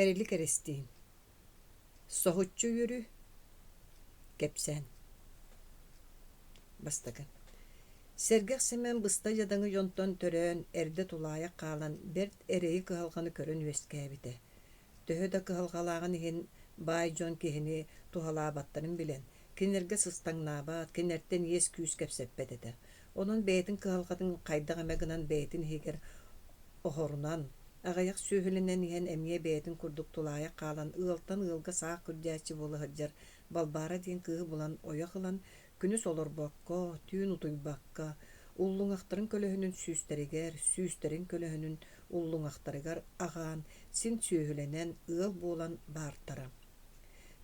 Эрилик Эристиин Соһуччу үөрүү Кэпсээн Бастакы Сэргэх Сэмэн быста дьадаҥы дьонтон төрөөн, эрдэ тулаайах хаалан, бэрт эрэйи-кыһалҕаны көрөн үөскээбитэ. Төһө да кыһалҕалааҕын иһин баай дьон киһини туһалаабаттарын билэн, кинилэргэ сыстаҥнаабат, кинилэртэн иэс-күүс кэпсэппэт этэ. Онон бэйэтин кыһалҕатын хайдах эмэ гынан бэйэтин иһигэр оһорунан, аҕыйах сүөһүлэнэн иһэн эмиэ бэйэтин курдук тулаайах хаалан ыалтан ыалга саах күрдьээччи буола сылдьар Балбаара диэн кыыһы булан ойох ылан, күнүс олорбокко, түүн утуйбакка, уллуҥахтарын көлөһүнүн сүүстэригэр, сүүстэрин көлөһүнүн уллуҥахтарыгар аҕаан, син сүөһүлэнэн, ыал буолан баартара.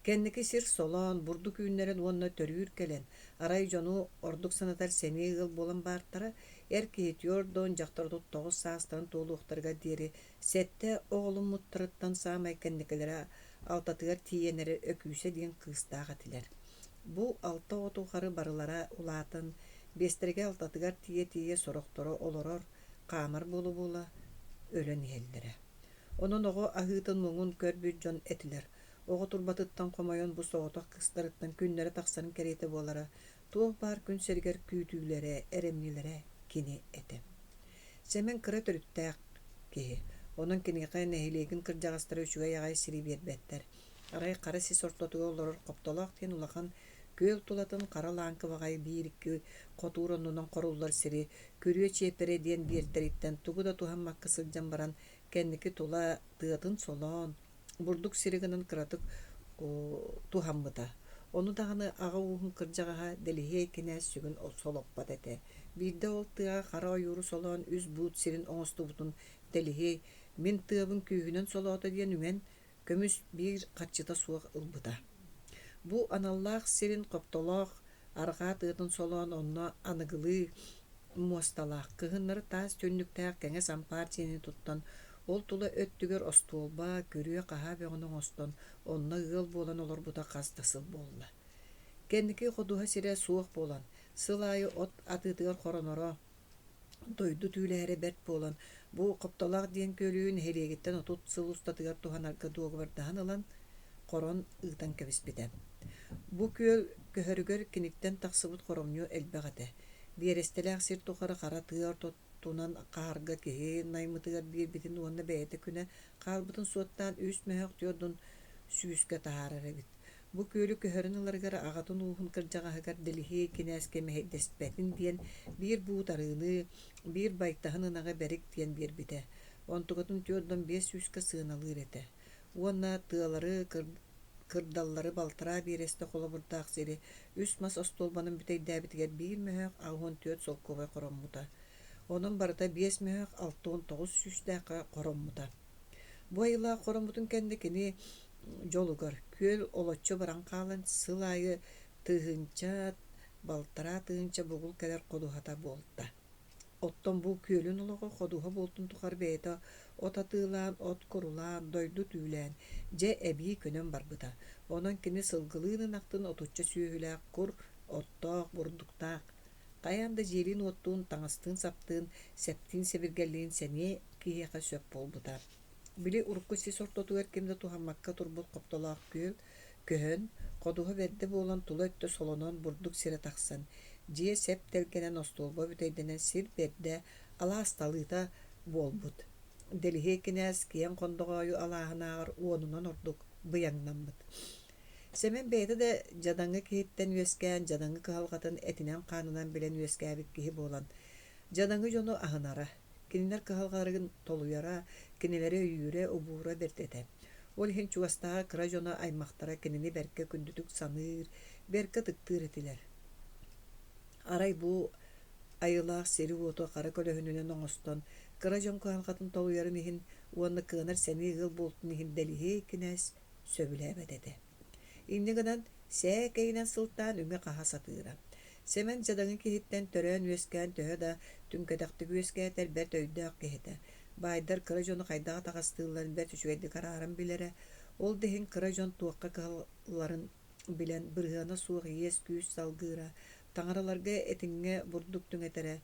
Кэнники сир солоон, бурдук үүннэрэн уонна төрүүр кэлэн, арай дьону ордук санатар сэниэ ыал буолан баартара, эр киһи түөрт дьахтар 39 саастарын туолуохтарыгар диэри сэттэ оҕоломмуттарыттан саамай кэнникилэрэ алтатыгар тиийэн эрэр Өкүүсэ диэн кыыстаах этилэр. Бу алта оҕо тухары барылара улаатан, биэстэригэр-алтатыгар тиийэ-тиийэ сорохторо олорор, хаамар буола-буола өлөн иһэллэрэ. Онон оҕо аһыытын-муҥун көрбүт дьон этилэр. Оҕо турбатыттан хомойон бу соҕотох кыыстарыттан күннэрэ тахсарын кэриэтэ буолара, туох баар күн сиригэр күүтүүлэрэ, эрэмньилэрэ кини этэ. Сэмэн кыра төрүттээх киһи, онон киниэхэ нэһилиэгин кырдьаҕастара үчүгэй аҕай сири биэрбэттэр. Арай хара сис ортотугар олорор Хоптолоох диэн улахан күөл тулатын хара лааҥкы баҕайы биир-икки хотуур оннунан хоруллар сири күрүө чиэппэрэ диэн биэртэриттэн тугу да туһаммакка сылдьан баран кэнники тула тыатын солоон, бурдук сири гынан кыратык туһаммыта. Ону даҕаны аҕа ууһун кырдьаҕаһа Дэлиһиэй кинээс сүгүн солоппот этэ. Биирдэ ол тыаҕа хара ойууру солоон үс буут сирин оҥостубутун Дэлиһиэй «Мин тыабын күүһүнэн солоото» диэн үҥэн, көмүс биир харчыта суох ылбыта. Бу аналлаах сирин хоптолоох арҕаа тыатын солоон онно аныгылыы муосталаах, кыһыннары таас түннүктээх кэҥэс ампаар дьиэни туттан, ол тула өттүгэр остуолба, күрүө-хаһаа бөҕөнү оҥостон, онно ыал буолан олорбута хас да сыл буолла. Кэнники ходуһа сирэ суох буолан, сыл аайы от атыытыгар хороноро, дойду түүлэһэрэ бэрт буолан, бу Хоптолоох диэн күөлү нэһилиэгиттэн 30 сыл устатыгар туһанарга дуогабардаһан ылан, хорон ыытан кэбиспитэ. Бу күөл көһөрүгэр киниттэн тахсыбыт хоромньу элбэх этэ. Биэрэстэлээх сир тухары хара тыа ортотунан хаһарга киһи наймытыгар биэрбитин уонна бэйэтэ күнэ хаалбытын суоттаан үс мөһөөх түөрдун сүүскэ таһаарар эбит. Бу күөлү көһөрөн ыларыгар аҕатын ууһун кырдьаҕаһыгар Дэлиһиэй кинээскэ мэһэйдэспэтин диэн биир буут арыыны, биир байтаһын ынаҕы бэрик диэн биэрбитэ. Онтукатын 45 сүүскэ сыаналыыр этэ. Уонна тыалары, кырдаллары балтараа биэрэстэ холобурдаах сири үс мас остуолбанан бүтэйдээбитигэр биир мөһөөх 84 солкуобай хороммута. Онон барыта биэс мөһөөх 69 сүүстээххэ хороммута. Бу айылаах хороммутун кэннэ кини дьолугар, күөл олоччу баран хаалан, сыл аайы тыһыынча, балтараа тыһыынча бугул кэлэр ходуһата буолта. Оттон бу күөлүн олоҕо ходуһа буолтун тухары бэйэтэ от атыылаан, от курулаан, дойду түүлээн, дьэ эбии көнөн барбыта. Онон кини сылгылыын ынахтын отучча сүөһүлээх кур оттоох, бурдуктаах, хайаан да дьиэлиин-уоттуун, таҥастыын-саптыын, сэптиин-сэбиргэллиин сэниэ киһиэхэ сөп буолбута. Били урукку сис ортотугар ким да туһаммакка турбут хоптолоох күөл көһөн, ходуһа бэрдэ буолан тула өттө солонон бурдук сирэ тахсан, дьиэ сэп тэлгэнэн остуолба бүтэйдэнэн сир бэрдэ, алаас талыыта буолбут. Дэлиһиэй кинээс киэҥ Хондоҕоойу алааһынааҕар уонунан ордук быйаҥнаммыт. Сэмэн бэйэтэ да дьадаҥы киһиттэн үөскээн, дьадаҥы кыһалҕатын этинэн-хаанынан билэн үөскээбит киһи буолан, дьадаҥы дьону аһынара. Кинилэр кыһалҕаларын толуйара, кинилэри өйүүрэ, убуура бэрт этэ. Ол иһин чугастааҕы кыра дьоно аймахтара кинини бэркэ күндүтүк саныыр, бэркэ ытыктыыр этилэр. Арай бу айылаах сири-уоту хара көлөһүнүнэн оҥостон, кыра дьон кыһалҕатын толуйарын иһин уонна кыанар сэниэ ыал буолтун иһин Дэлиһиэй кинээс сөбүлээбэт этэ. Инньэ гынан, сээкэйинэн сылтаан үҥэ-хаһа сатыыра. Сэмэн дьадаҥы киһиттэн төрөөн-үөскээн төһө да түҥкэтэхтик үөскээтэр бэрт өйдөөх киһи этэ. Баайдар кыра дьону хайдах атаҕастыылларын бэрт үчүгэйдик арааран билэрэ. Ол да иһин кыра дьон туохха кыһалларын билэн, бырыһыана суох иэс-күүс салгыыра, таҥараларга этиҥҥэ бурдук түҥэтэрэ,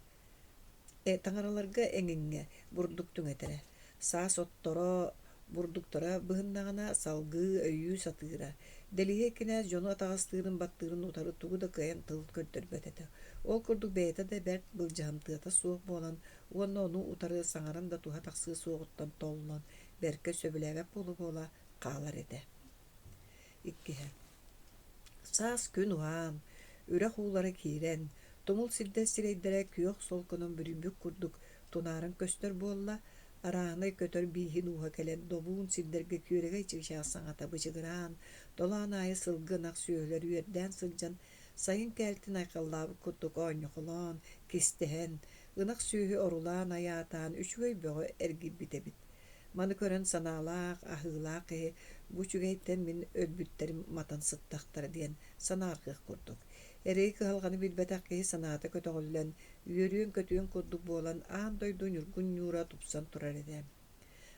таҥараларга эҥиҥҥэ бурдук түҥэтэрэ. Саас отторо, Бурдуктара быһыннаҕына салгыы өйүү сатыыра. Дэлиһиэй кинээс дьону атаҕастыырын баттыырын утары тугу да кыайан тыл көрдөрбөт этэ. Ол курдук бэйэтэ да бэрт былдьаһымтыата суох буолан уонна ону утары саҥаран да туһа тахсыа суоҕуттан толлон, бэркэ сөбүлээбэт буола-буола хаалар этэ. Иккиһэ. Саас күн уһаан, үрэх уулара киирэн, тумул сирдэр сирэйдэрэ күөх солконон бүрүйбүт курдук тунааран көстөр буолла, арааһынай көтөр бииһин ууһа кэлэн добуун сирдэргэ күөрэгэй чыычаах саҥата бычыгыраан, толоон аайы сылгы ынах сүөһүлэр үөрдээн сылдьан, сайын кээлтин айхаллаабыт курдук оонньохолоон, кистэһэн, ынах сүөһү орулаан айаатаан үчүгэй бөҕө эргийбит эбит. Маны көрөн санаалаах, аһыылаах киһи бу үчүгэйтэн мин өлбүттэрим матан сыттахтара диэн санаарҕыах курдук. Эрэйи-кыһалҕаны билбэтэх киһи санаата көтөҕүллэн, үөрүөн-көтүөн курдук буолан аан дойду ньургун ньуура тупсан турар этэ.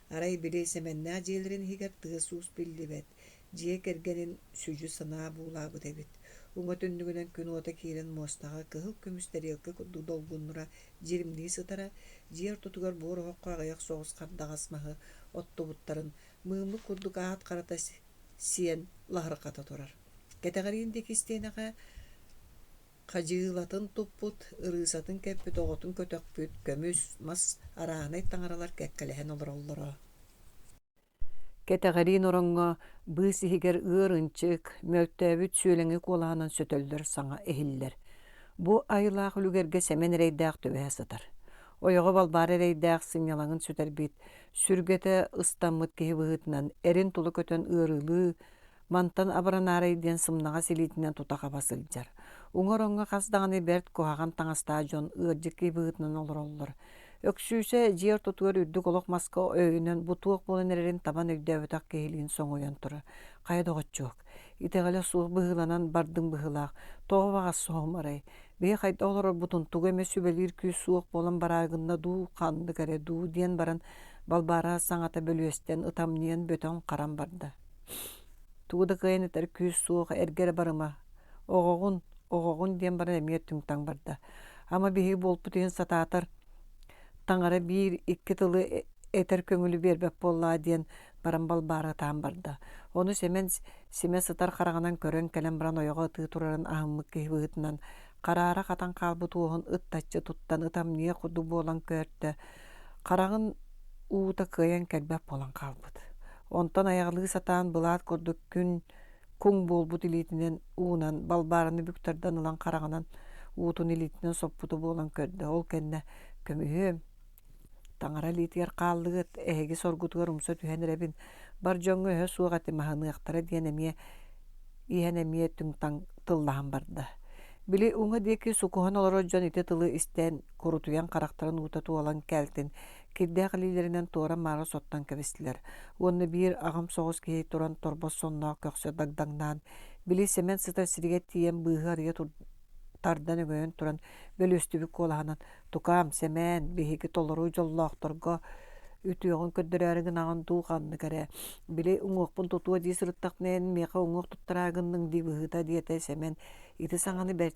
Арай били Сэмэннээх дьиэлэрин иһигэр тыас-уус биллибэт, дьиэ кэргэнин сүдьү санаа буулаабыт эбит. Уҥа түннүгүнэн күн уота киирэн муостаҕа кыһыл көмүс тэриэлкэ курдук долгуннура дьиримнии сытара, дьиэ ортотугар буор оһоххо аҕыйах соҕус хардаҕас маһы оттубуттарын мыыммыт курдук аат харата сиэн лаһырҕата турар. Кэтэҕэриин диэки истиэнэҕэ хадьыылатын туппут, ырыысатын кэппит, оҕотун көтөхпүт, көмүс, мас арааһынай таҥаралар кэккэлэһэн олороллоро. Кэтэҕэриин ороҥҥо быыс иһигэр ыар ынчык, мөлтөөбүт сүөлэҥи куолаһынан сөтөллөр саҥа иһиллэр. Бу айылаах үлүгэргэ Сэмэн эрэйдээх түбэһэ сытар. Ойоҕо Балбаара эрэйдээх сынньалаҥын сүтэрбит, сүргэтэ ыстаммыт киһи быһыытынан эрин тула көтөн ыарыылыы, Мантан абыранаарай диэн сымнаҕас илиитинэн тута хаба сылдьар. Уҥа ороҥҥо хас даҕаны бэрт куһаҕан таҥастаах дьон ыалдьыт киһи быһыытынан олороллор. Өксүүсэ дьиэ ортотугар үрдүк олох маска өйөнөн бу туох буолан эрэрин табан өйдөөбөтөх киһилиин соҥуйан турар. Хайа доҕоччуок, итэҕэлэ суох быһыыланан бардыҥ быһыылаах, тоҕо баҕас соһумарай, биһи хайдах олорорбутун тугу эмэ сүбэлиир күүс суох буолан бараа гынна дуу, ханнык эрэ дуу диэн баран Балбаара саҥата бөлүөстэн ытамньыйан бөтөн харан барда. Тугу да кыайан этэр күүс суох, эргэ эрэ барыма. Оҕоҕун, оҕоҕун диэн баран эмиэ түҥ-таҥ барда. Ама биһиги буолпут иһин сатаатар таҥара биир икки тылы этэр көҥүлү биэрбэт буоллаа диэн баран Балбаара ытаан барда. Ону Сэмэн симэ сытар хараҕынан көрөн кэлэн баран ойоҕо ытыы турарын аһыммыт киһи быһыытынан хараара хатан хаалбыт уоһун ыттаччы туттан ытамньыйа курдук буолан көөртө, хараҕын уута кыайан кэлбэт буолан хаалбыт. Онтон айаҕалыы сатаан былаат курдук күн куҥ буолбут илиитинэн уунан Балбаараны бүк тардан ылан хараҕынан уутун илиитинэн соппута буолан көрдө. Ол кэннэ «Көмүһүөм, таҥара илиитигэр хааллыгыт, эһиги соргутугар умса түһэн эрэбин, бар дьоҥҥо өһө суох этим аһыныахтара» диэн эмиэ иһэн эмиэ түҥ-таҥ тыллаһан барда. Били уҥа диэки сукуһан олорор дьон ити тылы истэн, курутуйан харахтарын уута туолан кэлтин, кирдээх илиилэринэн туора-маара соттон кэбистилэр уонна биир аҕам соҕус киһи туран торбос сонноох көхсө дагдаҥнаан, били Сэмэн сытар сиригэр тиийэн быыһы арыйа тардан өҥөйөн туран бөлүөстүбүт куолаһынан «Тукаам, Сэмээн, биһиги толору дьоллоохторго үтүөҕүн көрдөрөөрү гынаҕын дуу ханнык эрэ, били уҥуохпун тутуо дии сырыттахпына эн миэхэ уҥуох туттараа гынныҥ дии быһыыта» диэтэ Сэмэн ити саҥаны бэрт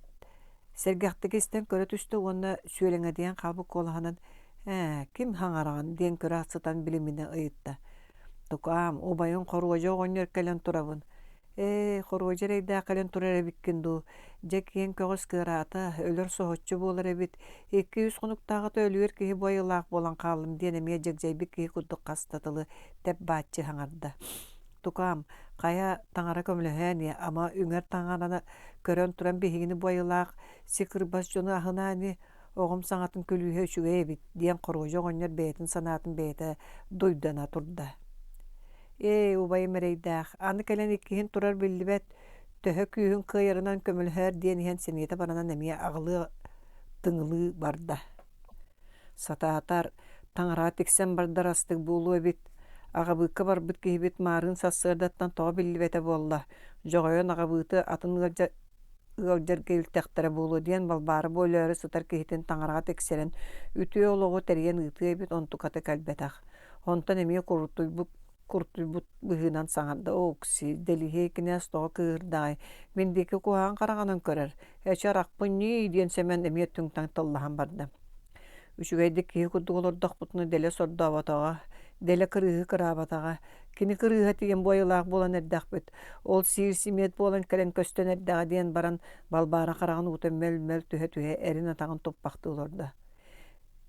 сэргэхтик истэн көрө түстэ уонна сүөлэҥэдийэн хаалбыт куолаһынан «Ээ, ким хаҥараҕын?» диэн көрө сытан билиминэ ыйытта. «Тукаам, убайыҥ Хоруодьа оҕонньор кэлэн турабын. Ээ, Хоруодьа эрэйдээх кэлэн турар эбиккин дуу? Дьэ киэҥ көҕүс кыараата, өлөр соһуччу буолар эбит. Икки-үс хонуктааҕыта өлүөр киһи бу айылаах буолан хааллым» диэн эмиэ дьэгдьэйбит киһи курдук хас да тылы тэп-бааччы саҥарда. Тукаам, хайа таҥара көмөлөһөө ини, ама үҥэр таҥараны көрөн туран биһигини бу айылаах си кырбас дьону аһынаа ини, оҕом саҥатын күлүүһэ үчүгэй эбит диэн Хоруодьа оҕонньор бэйэтин санаатын бэйэтэ дуйдана турда. Ээ, убайым эрэйдээх, аны кэлэн иккиһин турар биллибэт, төһө күүһүн кыайарынан көмөлөһөөр диэн иһэн сэниэтэ баранан эмиэ аҕылыы тыҥылыы барда. Сатаатар, таҥараҕа тиксэн бардар астык буолуо эбит. Аҕабыыкка барбыт киһибит маарыын сарсыардаттан тоҕо биллибэтэ буолла, дьоҕойон аҕабыыты атын ыалдьа ыалдьарга илтэхтэрэ буолуо диэн Балбаара бу өлөөрү сытар киһитин таҥараҕа тиксэрэн үтүө олоҕу тэрийэн ыытыа эбит онтуката кэлбэтэх. Онтон эмиэ курутуйбут куртуйбут быһыынан саҥарда «Окси, Дэлиһиэй кинээс тоҕо кыыһырдаҕай, мин диэки куһаҕан хараҕынан көрөр, эчи арахпын ньии» диэн Сэмэн эмиэ түҥ-таҥ тыллаһан барда. Үчүгэйдик киһи курдук олордохпутуна дэлэ сордооботоҕо. Дэлэ кырыыһы кыраабатаҕа. Кини кырыыһа тиийэн бу айылаах буолан эрдэхпит. Ол сиир симиэт буолан кэлэн көстөн эрдэҕэ диэн баран Балбаара хараҕын уута мөл-мөл түһэ-түһэ эрин атаҕын туппахтыы олордо.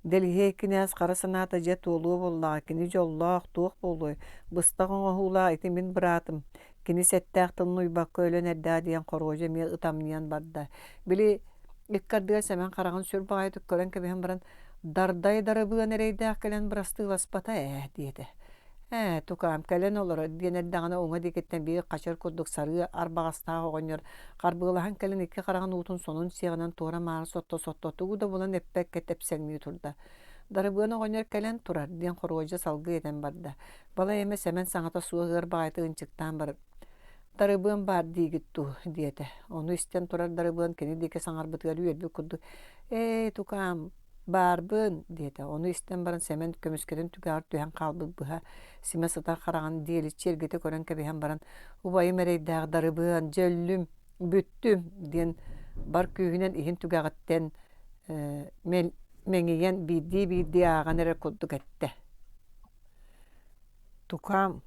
Дэлиһиэй кинээс хара санаата дьэ туолуо буоллаҕа, кини дьоллоох, туох буолуой, быстах оҥоһуулаах ити мин быраатым, кини сэттээх тылын уйбакка өлөн эрдэҕэ диэн хоруодьа эмиэ ытамньыйан барда. Били икки ардыгар Сэмэн хараҕын сүр баҕайытык көрөн кэбиһэн баран «Дардай дарыбыан эрэйдээх кэлэн бырастыыласпата ээ» диэтэ. «Ээ, тукаам, кэлэн олорор» диэн эрдэҕинэ уҥа диэкиттэн биир хачыр курдук сарыы арбаҕастаах оҕонньор харбыалаһан кэлэн икки хараҕын уутун сонун сиэҕинэн туора-маары сотто-сотто тугу да булан эппэккэ тэпсэҥнии турда. Дарыбыан оҕонньор кэлэн турар диэн хоруодьа салгыы этэн барда. Балай эмэ Сэмэн саҥата суох ыар баҕайытык ынчыктаан баран «Дарыбыан баар диигит дуу?» диэтэ. Ону истэн турар Дарыбыан кини диэки саҥарбытыгар үөрбүт курдук «Ээ, тукаам, «Баарбын» диэтэ, ону истэн баран Сэмэн көмүскэтин түгэҕэр түһэн хаалбыт быһа симэ сытар хараҕын диэличчи эргитэ көрөн кэбиһэн баран «Убайым эрэйдээх Дарыбыан, дьэ өллүм, бүттүм» диэн бар күүһүнэн иһин түгэҕиттэн мэҥийэн биирдии-биирдии ааҕан эрэр курдук эттэ. «Тукаам,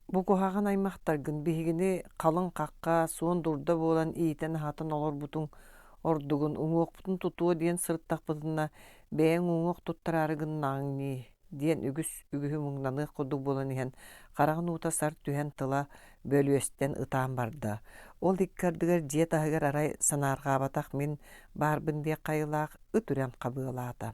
бу куһаҕан аймахтаргын биһигини халыҥ хахха, суон дурда буолан иитэн-аһатан олорбутуҥ ордугун уҥуохпутун тутуо диэн сырыттахпытына бэйэҥ уҥуох туттараары гыннаҕыҥ ньии» диэн үгүс үгүһү муҥнаныах курдук буолан иһэн хараҕын уута сар түһэн тыла бөлүөстэн ытаан барда. Ол икки ардыгар дьиэ таһыгар арай санаарҕаабатах мин баарбын диэх хайылаах ыт үрэн хабыалаата.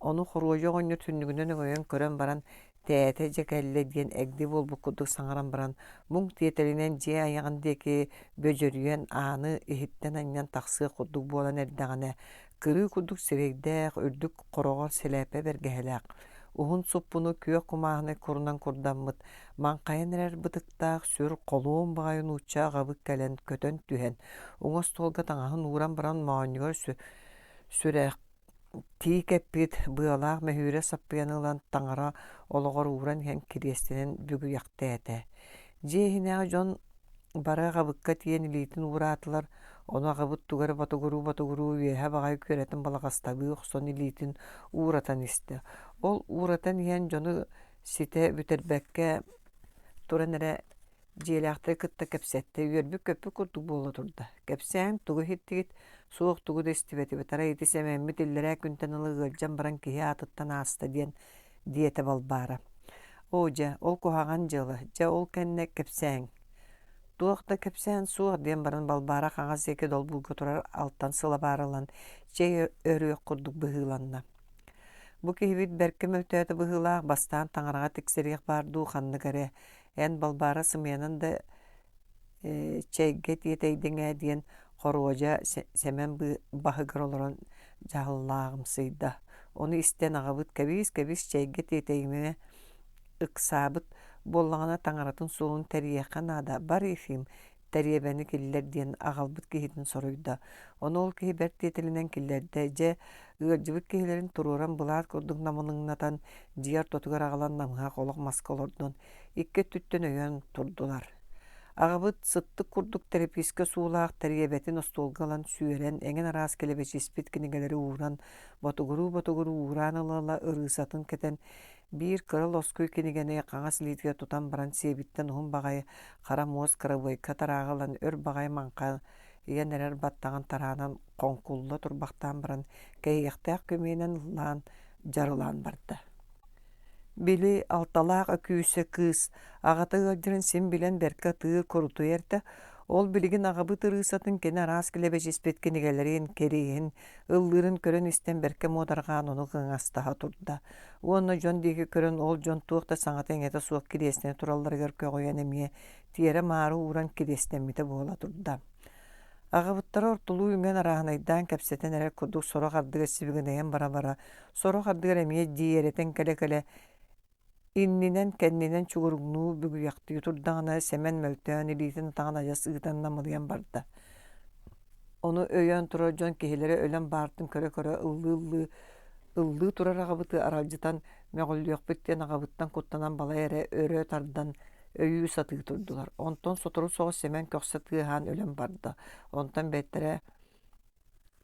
Ону хоруойу оҕонньор түннүгүнэн өҥөйөн көрөн баран тээтэ дьэ кэллэ диэн эгди буолбут курдук саҥаран баран муҥ тиэтэлинэн дьиэ айаҕын диэки бөдьөрүйэн ааны иһиттэн анньан тахсыах курдук буолан эрдэҕинэ кырыы курдук сирэйдээх үрдүк хороҕор сэлээппэ бэргэһэлээх уһун суппуну күөх кумааһынай курунан курдаммыт маҥхайан эрэр бытыктаах сүр холуон баҕайы нуучча аҕабыт кэлэн көтөн түһэн уҥа остуолга таҥаһын ууран баран моонньугар сүрэх Тии кэппит быалаах мөһүүрэ саппыйаны ылан таҥара олоҕор ууран иһэн кириэстэнэн бүгүйэхтээтэ. Дьиэ иһинээҕи дьон бары аҕабыкка тиийэн илиитин уураатылар, ону аҕабыт тугу эрэ ботугуруу-ботугуруу үөһэ баҕайы күөрэтин балаҕасталыы охсон илиитин ууратан истэ. Ол ууратан иһэн дьону ситэ бүтэрбэккэ туран эрэ Дьиэлээхтэри кытта кэпсэттэ, үөрбүт-көппүт курдук буола турда. Кэпсээн, тугу иһиттигит? Суох, тугу да истибэтибит. Арай ити Сэмэммит иллэрээ күнтэн ыла ыалдьан баран киһи аатыттан ааста диэн, диэтэ Балбаара. Оо дьэ, ол куһаҕан дьыала. Дьэ, ол кэннэ кэпсээҥ. Туох да кэпсээн суох диэн баран Балбаара хаҥас диэки долбуурга турар алтан сылабаар ылан чэй өрүөх курдук быһыыланна. Бу киһибит бэркэ мөлтөөтө быһыылаах, бастаан таҥараҕа тиксэриэх баар дуу ханнык эрэ Эн Балбаара сымыйанан да чэйгэ тиэтэйдиҥ ээ диэн хоруодьа Сэмэн баһыгар олорон дьаһаллааҕымсыйда. Ону истэн аҕабыт кэбиис-кэбис чэйгэ тиэтэйимэ ыксаабыт буоллаҕына таҥаратын суолун тэрийиэххэ наада, бар Ефим, тэриэбэни киллэр диэн аҕалбыт киһитин соруйда. Ону ол киһи бэрт тиэтэлинэн киллэрдэ. Дьэ, ыалдьыбыт киһилэрин туруоран былаат курдук намылыҥнатан, дьиэ ортотугар аҕалан намыһах олох маска олордон, икки өттүттэн өйөөн турдулар. Аҕабыт сыттык курдук тэрэпиискэ суулаах тэриэбэтин остуолга ылан сүөрэн, эҥин араас килэбэчиспит кинигэлэри ууран, ботугуруу-ботугуруу уураан ыла-ыла ырыысатын кэтэн, биир кыра лоскуй кинигэни хаҥас илиитигэр тутан баран сиэбиттэн уһун баҕайы хара муос кырабыайка тарааҕы ылан өр баҕайы маҥхайан эрэр баттаҕын тараанан хоҥкулла турбахтаан баран кэһиэхтээх көмүөнэн ыллаан дьарылаан барда. Били алталаах Өкүүсэ кыыс аҕата ыалдьарын син билэн бэркэ ытыыр, курутуйар да, ол билигин аҕабыт ырыысатын кини араас килэбэчиспит кинигэлэрин, кэриэһин, ыллыырын көрөн-истэн бэркэ муодарҕаан ону кыҥастаһа турда. Уонна дьон диэки көрөн ол дьон туох да саҥата-иҥэтэ суох кириэстэнэ туралларыгар көҕүйэн эмиэ тиэрэ-маары ууран кириэстэммитэ буола турда. Аҕабыттара ортолуу үҥэн арааһынайдаан кэпсэтэн эрэр курдук сорох ардыгар сибигинэйэн бара-бара, сорох ардыгар эмиэ дьиэрэтэн кэлэ-кэлэ иннинэн-кэннинэн чугуруҥнуу бүгүйэхтии турдаҕына Сэмэн мөлтөөн илиитин-атаҕын адьас ыытан намылыйан барда. Ону өйөөн турар дьон киһилэрэ өлөн баартын көрө-көрө ыллыы-ыллыы ыллыы турар аҕабыты аралдьытан мөҕүллүөхпүт диэн аҕабыттан куттанан балай эрэ өрө тардан өйүү сатыы турдулар. Онтон сотору соҕус Сэмэн көхсө тыаһаан өлөн барда. Онтон бэттэрэ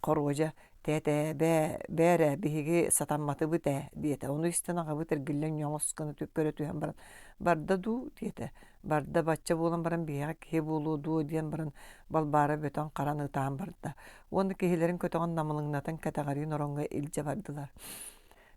Хоруодьа. Тээтээ, бээ, бээрэ, биһиги сатамматыбыт ээ, диэтэ. Ону истэн аҕабыт эргиллэн ньоҕос гына көрө түһэн баран, «Барда дуу?» диэтэ. «Барда, бачча буолан баран биһиэхэ киһи буолуо дуо?» диэн баран Балбаара бөтөн харан ытаан барда. Уонна киһилэрин көтөҕөн намылыҥнатан кэтэҕэриин ороҥҥо илдьэ бардылар.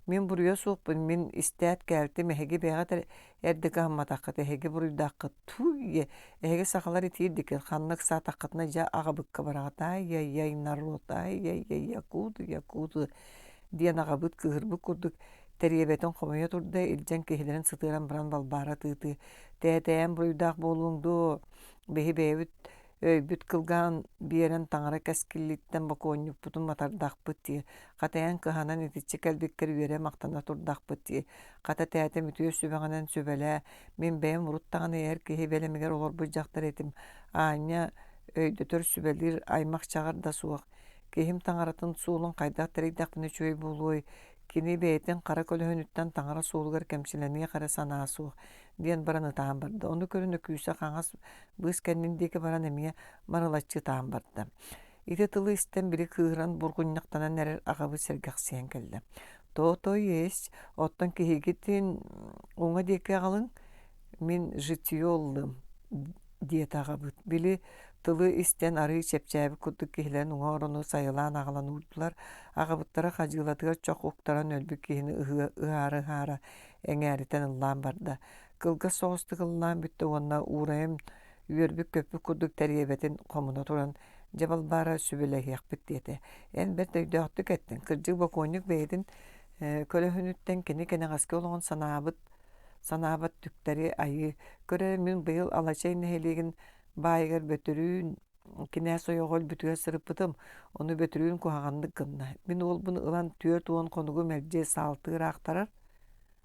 Мин буруйа суохпун, мин истээт кээлтим, эһиги бэйэҕит эрдэ кыһамматаххыт, эһиги буруйдааххыт. Туй, эһиги сахалар итиирдиккит, ханна ыксаатаххытына дьэ аҕабыкка бараҕыт, ай-яй-яй, народ, ай-яй-яй, якуты, якуты диэн аҕабыт кыыһырбыт курдук тэриэбэтин хомуйа турда, илдьэн киһилэрин сытыаран баран Балбаара тыытыы, тээтэйэн буруйдаах буолуоҥ дуо, биһи бэйэбит Өйбүт кылгаан биэрэн таҥара кэскиллиттэн бокуонньукпутун матардахпыт дии, хата эн кыһанан итиччэ кэлбиккэр үөрэ махтана турдахпыт дии, хата тээтэм үтүө сүбэҕинэн сүбэлээ, мин бэйэм урут даҕаны эр киһи бэлэмигэр олорбут дьахтар этим, аанньа өйдөтөр сүбэлиир аймах-чаҕар да суох, киһим таҥаратын суолун хайдах тэрийдэхпинэ үчүгэй буолуой, кини бэйэтин хара көлөһүнүттэн таҥара суолугар кэмчилэниэх эрэ санаа суох, диэн баран ытаан барда. Ону көрөн Өкүүсэ хаҥас быыс кэннин диэки баран эмиэ марылаччы ытаан барда. Ити тылы истэн били кыыһыран бургунньахтанан эрэр аҕабыт сэргэхсийэн кэллэ. То-то есть, оттон киһигитин уҥа диэки аҕалыҥ, мин житье ыллым, диэтэ аҕабыт. Били тылы истэн арыый чэпчээбит курдук киһилэрин уҥа орону сайылаан аҕалан уурдулар. Аҕабыттара хадьыылатыгар чох уктаран өлбүт киһини ыһаары-ыһаара эҥээритэн ыллаан барда. Кылгас соҕустук ыллаан бүттэ уонна уурайан үөрбүт-көппүт курдук тэриэбэтин хомуна туран, дьэ Балбаара сүбэлэһиэхпит диэтэ. Эн бэрт өйдөөхтүк эттиҥ, кырдьык бокуонньук бэйэтин көлөһүнүттэн кини кэнэҕэски олоҕун санаабыт санаабат түктэри айыы. Көр эрэ мин быйыл Алачай нэһилиэгин баайыгар Бөтүрүүн кинээс ойоҕо өлбүтүгэр сырыппытым, ону Бөтүрүүн куһаҕаннык гынна. Мин уолбун ылан 40 хонугу мэлдьи саалтыыр аахтарар,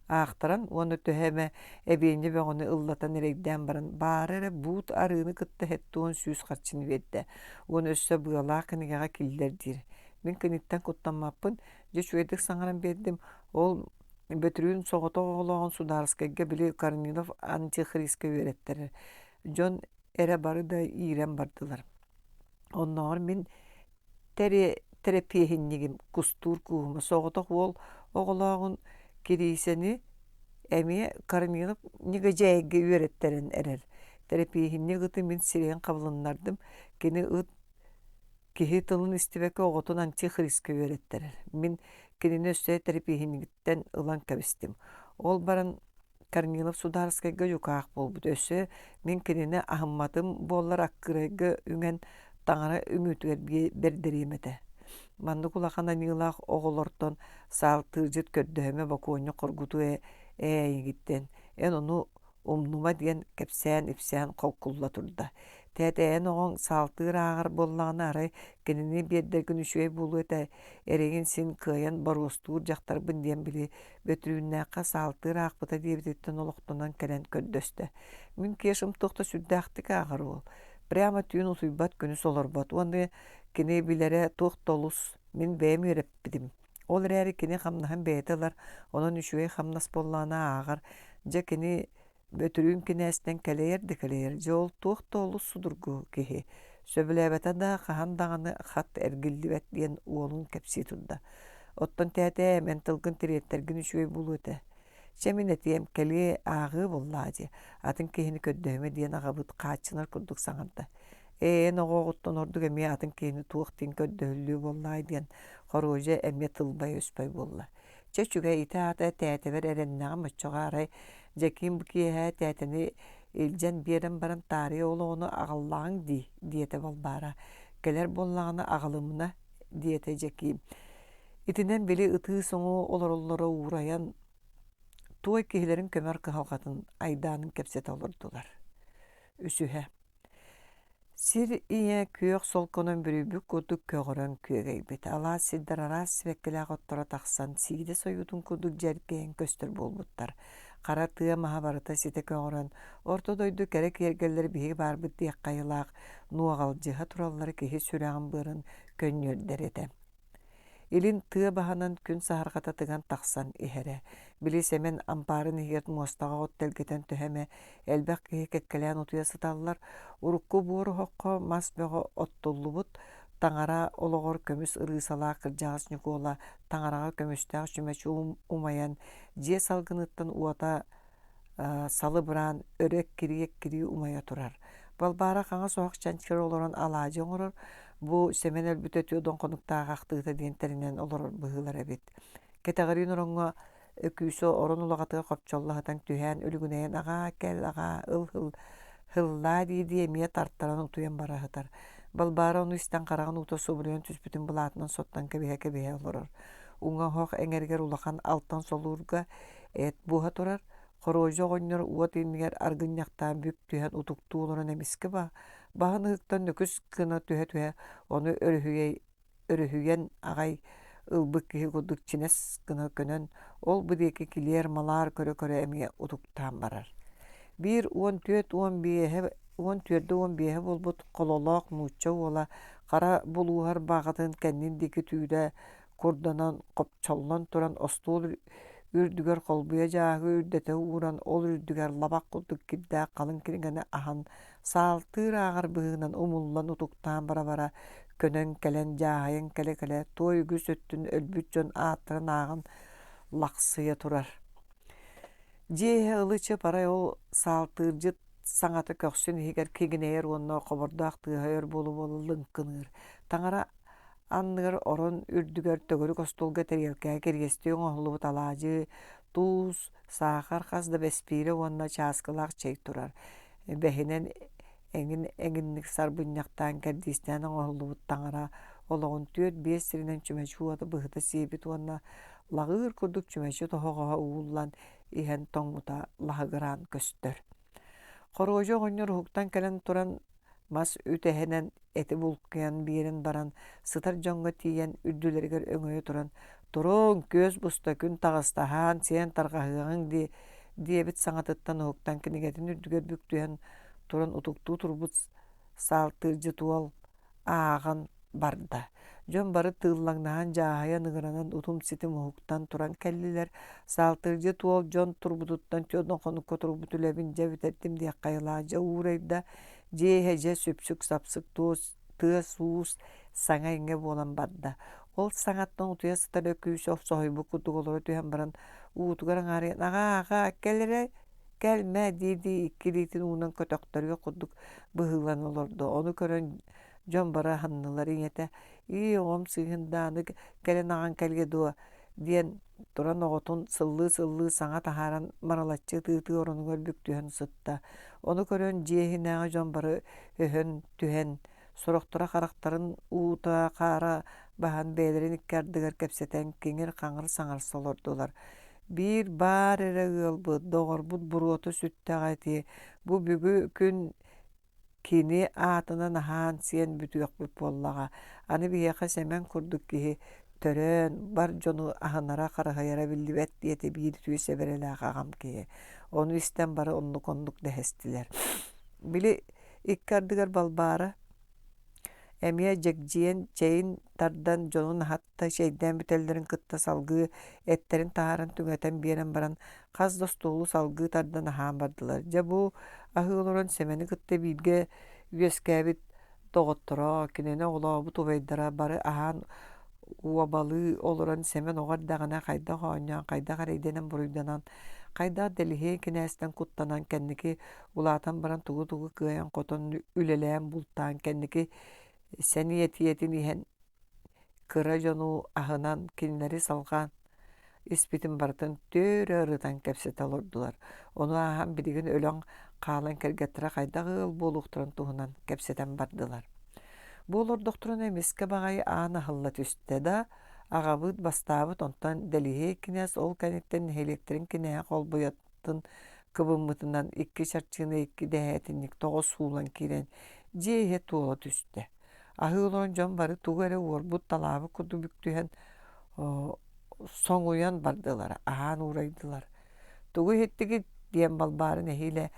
аахтаран уонна төһө эмэ эбиэнньэ бөҕөнү ыллатан эрэйдээн баран, баара эрэ буут арыыны кытта 70 харчыны биэрдэ уонна өссө быалаах кинигэҕэ киллэр диир. Мин киниттэн куттаммаппын, дьэ үчүгэйдик саҥаран биэрдим, ол Бөтүрүүн соҕотох оҕолооҕун судаарыскайга били Корнилов антихриска үөрэттэрэр. Дьон эрэ бары да иирэн бардылар. Оннооҕор мин тэрэпиэһинньигим Кустуур Кууһума соҕотох уол оҕолооҕун Кириисэни эмиэ Корнилов Ньыгыдьээйгэ үөрэттэрэн эрэр. Тэрэпиэһинньик ыты мин сирэйин хабылыннардым, кини ыт киһи тылын истибэккэ оҕотун антихриска үөрэттэрэр. Мин кинини өссө тэрэпиэһинньигиттэн ылан кэбистим. Ол баран Корнилов судаарыскайга дьукаах буолбут. Өссө мин кинини аһымматым буоллар аккырайга үҥэн таҥара үҥүүтүгэр бэрдэриэм этэ. Маннык улахан аньыылаах оҕолортон саалтыырдьыт көрдөһүмэ бокуонньук хоргутуу ээйигиттэн эн ону умнума диэн кэпсээн-ипсээн холкулла турда. Тээтэйэн оҕоҥ саалтыыр ааҕар буоллаҕына арай кинини биэрдэргин үчүгэй буолуо этэ, эрэйин син кыайан боруостуур дьахтарбын диэн били Бөтүрүүннээххэ саалтыыр аахпыта диэбититтэн олохтонон кэлэн көрдөстө. Мин Кешам туох да сүрдээхтик ааҕар уол. Прямо түүн утуйбат, күнүс олорбот уонна кини билэрэ туох да олус. Мин бэйэм үөрэппитим. Ол эрээри кини хамнаһын бэйэтэ ылар, онон үчүгэй хамнас буоллаҕына ааҕар. Дьэ кини Бөтүрүүн кинээстэн кэлэйэр да кэлэйэр, дьэ ол туох да олус судургу киһи, сөбүлээбэтэ да хаһан даҕаны хат эргиллибэт диэн уолун кэпсии турда. Оттон тээтээ, эн тылгын тириэртэргин үчүгэй буолуо этэ. Чэ мин этиэм, кэлиэ, ааҕыа буоллаа дии, атын киһини көрдөһүмэ диэн аҕабыт хааччынар курдук саҥарда. Ээ, эн оҕоҕуттан ордук эмиэ атын киһини туох диэн көрдөһүллүө буоллаай диэн Хоруодьа эмиэ тылбай-өспөй буолла. Чэ үчүгэй ити аата тээтэбэр эрэннэҕим оччоҕо арай Дьэкиим бу киэһэ тээтэни илдьэн биэрэн баран таарыйа ол оҕону аҕаллаҕыҥ дии диэтэ Балбаара. Кэлэр буоллаҕына аҕалымына диэтэ Дьэкиим. Итинэн били ытыы-соҥуу олороллоро уурайан туой киһилэрин көмөр кыһалҕатын айдаанын кэпсэтэ олордулар. Үсүһэ Сир ийэ күөх солконон бүрүйбүт курдук көҕөрөн күөгэйбит, алаас сирдэр араас сибэккилээх отторо тахсан сиидэ сойуутун курдук дьэргэйэн көстөр буолбуттар. Хара тыа маһа барыта ситэ көҕөрөн, орто дойду кэрэ киэргэллэрэ биһиги баарбыт диэххэ айылаах нуоҕалдьыһа тураллара киһи сүрэҕин-быарын көнньүөрдэр этэ. Илин тыа баһынан күн саһарҕата тыган тахсан иһэрэ. Били Сэмэн ампаарын иһигэр муостаҕа от тэлгэтэн төһө эмэ элбэх киһи кэккэлээн утуйа сыталлар. Урукку буор оһоххо мас бөҕө оттуллубут. Таҥара олоҕор көмүс ырыысалаах кырдьаҕас Ньукуола таҥараҕа көмүстээх чүмэчи умайан, дьиэ салгыныттан уота салыбыраан өрө эккирии-эккирии умайа турар. Балбаара хаҥас оһох чанчыгар олорон алаадьы оҥорор, бу Сэмэн өлбүтэ түөрт хонуктаах ахтыыта диэн тэринэн олорор быһыылара эбит. Кэтэҕириин ороҥҥо Өкүүсэ орон улаҕатыгар хопчолло сытан түһээн үлүгүнэйэн аҕаа кэл аҕаа ыл-ыл һыллаа дии-дии эмиэ тартаран утуйан бара сытар. Балбаара ону истэн хараҕын уута субуруйан түспүтүн былаатынан соттон кэбиһэ-кэбиһэ олорор. Уҥа оһох эҥэригэр улахан алтан солуурга эт буоһа турар. Хоруодьу оҕонньор уот иннигэр аргынньахтаан бүк түһэн утуктуу олорон эмискэ баһын ыһыктан нөкүс гына түһэ-түһэ ону өрүһүйэ өрүһүйэн аҕай ылбыт киһи курдук чинэс гына көнөн, ол-бу диэки килиэр-малаар көрө-көрө эмиэ утуктаан барар. Биир 14 15 14-15 буолбут хололоох нуучча уола хара булууһар баҕатын кэннин диэки түүрэ курданан хопчоллон туран остуол үрдүгэр холбуйа дьааһыгы үрдэтэ ууран ол үрдүгэр лабах курдук кирдээх халыҥ кинигэни аһан саалтыыр ааҕар быһыынан умуллан утуктаан бара-бара көнөн кэлэн дьааһыйан кэлэ-кэлэ туой үгүс өттүн өлбүт дьон ааттарын ааҕан лахсыйа турар. Дьиэ иһэ ылы-чып арай ол саалтыырдьыт саҥата көхсүн иһигэр кигинэйэр уонна хобордоох тыаһа өр буола-буола лыҥкыныыр. Таҥара анныгар орон үрдүгэр төгүрүк остуолга тэриэлкэҕэ кириэстии оҥоһуллубут алаадьы, туус, саахар хас да бэспиирэ уонна чааскылаах чэй турар. Бэһинэн эҥин эҥинник сарбынньахтаан кэрдиистээн оҥоһуллубут таҥара олоҕун түөрт-биэс сиринэн чүмэчи уота быһыта сиэбит уонна лаҕыыр курдук чүмэчи тоһоҕоһо ууллан иһэн тоҥмута лаһыгыраан көстөр. Хоруодьу оҕонньор уһуктан кэлэн туран мас үтэһэнэн эти булкуйан биэрэн баран сытар дьоҥҥо тиийэн үрдүлэригэр өҥөйө туран «Туруҥ, күөс буста, күн таҕыста, аһаан-сиэн тарҕаһыаҕыҥ» дии диэбит саҥатыттан уһуктан кинигэтин үрдүгэр бүк түһэн туран утуктуу турбут саалтыырдьыт уол ааҕан барда. Дьон бары тыыллаҥнаһан дьааһыйан ыҥыранан утум-ситим уһуктан туран кэллилэр. Саалтыырдьыт уол дьон турбутуттан түөрт хонукка турбут үлэбин дьэ бүтэрдим диэххэ айылаах дьэ уурайда. Дьиэ иһэ дьэ сүпсүк-сапсык тыас-уус саҥа-иҥэ буолан барда. Ол саҥаттан утуйа сытар Өкүүс соһуйбут курдук олоро түһэн баран уутугар аҥаарыйан «Аҕаа, аҕаа, кэл эрэ, кэл, мэ» дии-дии икки илиитин уунан көтөхтөрүөх курдук быһыыланан олордо. Ону көрөн дьон бары аһыннылар. Ийэтэ «Ии, оҕом сыыһын да аны кэлэн аҕаҥ кэлиэ дуо?» диэн туран оҕотун сыллыы-сыллыы саҥа таһааран марылаччы ытыы-ытыы оронугар бүк түһэн сытта. Ону көрөн дьиэ иһинээҕи дьон бары өһөн түһэн, сорохторо харахтарын уута хаара баһан бэйэлэрин икки ардыгар кэпсэтэн киҥир-хаҥыр саҥарса олордулар. Биир баар эрэ ыалбыт, доҕорбут буруота сүттэҕэ ити, бу бүгү күн Кини аатынан аһаан-сиэн бүтүөхпүт буоллаҕа, аны биһиэхэ Сэмэн курдук киһи төрөөн, бар дьону аһынара-харыһыйара биллибэт диэтэ биир үтүө сэбэрэлээх аҕам киһи. Ону истэн бары оннук-оннук дэһэстилэр. Били икки ардыгар Балбаара эмиэ дьэгдьийэн чэйин тардан дьонун аһатта чэйдээн бүтэллэрин кытта салгыы эттэрин таһааран түҥэтэн биэрэн баран хас да остуолу салгыы тардан аһаан бардылар. Дьэ бу аһыы олорон Сэмэни кытта бииргэ үөскээбит доҕотторо, кинини оҕолообут убайдара бары аһаан уобалыы олорон Сэмэн оҕо эрдэҕинэ хайдах оонньоон, хайдах эрэйдэнэн-буруйданан, хайдах Дэлиһиэй кинээстэн куттанан кэнники улаатан баран тугу-тугу кыайан-хотон үлэлээн бултаан кэнники сэниэтийэтин иһэн Кыра дьону аһынан кинилэри салҕаан испитин барытын түөрэ ырытан кэпсэтэ олордулар. Ону ааһан билигин өлөн хаалан кэргэттэрэ хайдах ыал буолуохтарын туһунан кэпсэтэн бардылар. Бу олордохторуна эмискэ баҕайы аан аһылла түстэ да, аҕабыт бастаабыт онтон Дэлиһиэй кинээс ол кэнниттэн нэһилиэктэрин кинээһэ холбуйатын кыбыммытынан икки чарчыына икки дэһээтинньик тоҕо суулан киирэн дьиэ иһэ туола түстэ. Аһыы олорон дьон бары тугу эрэ уорбут-талаабыт курдук бүк түһэн соҥуйан бардылар, аһаан уурайдылар. «Тугу иһиттигит?» диэн Балбаара нэһиилэ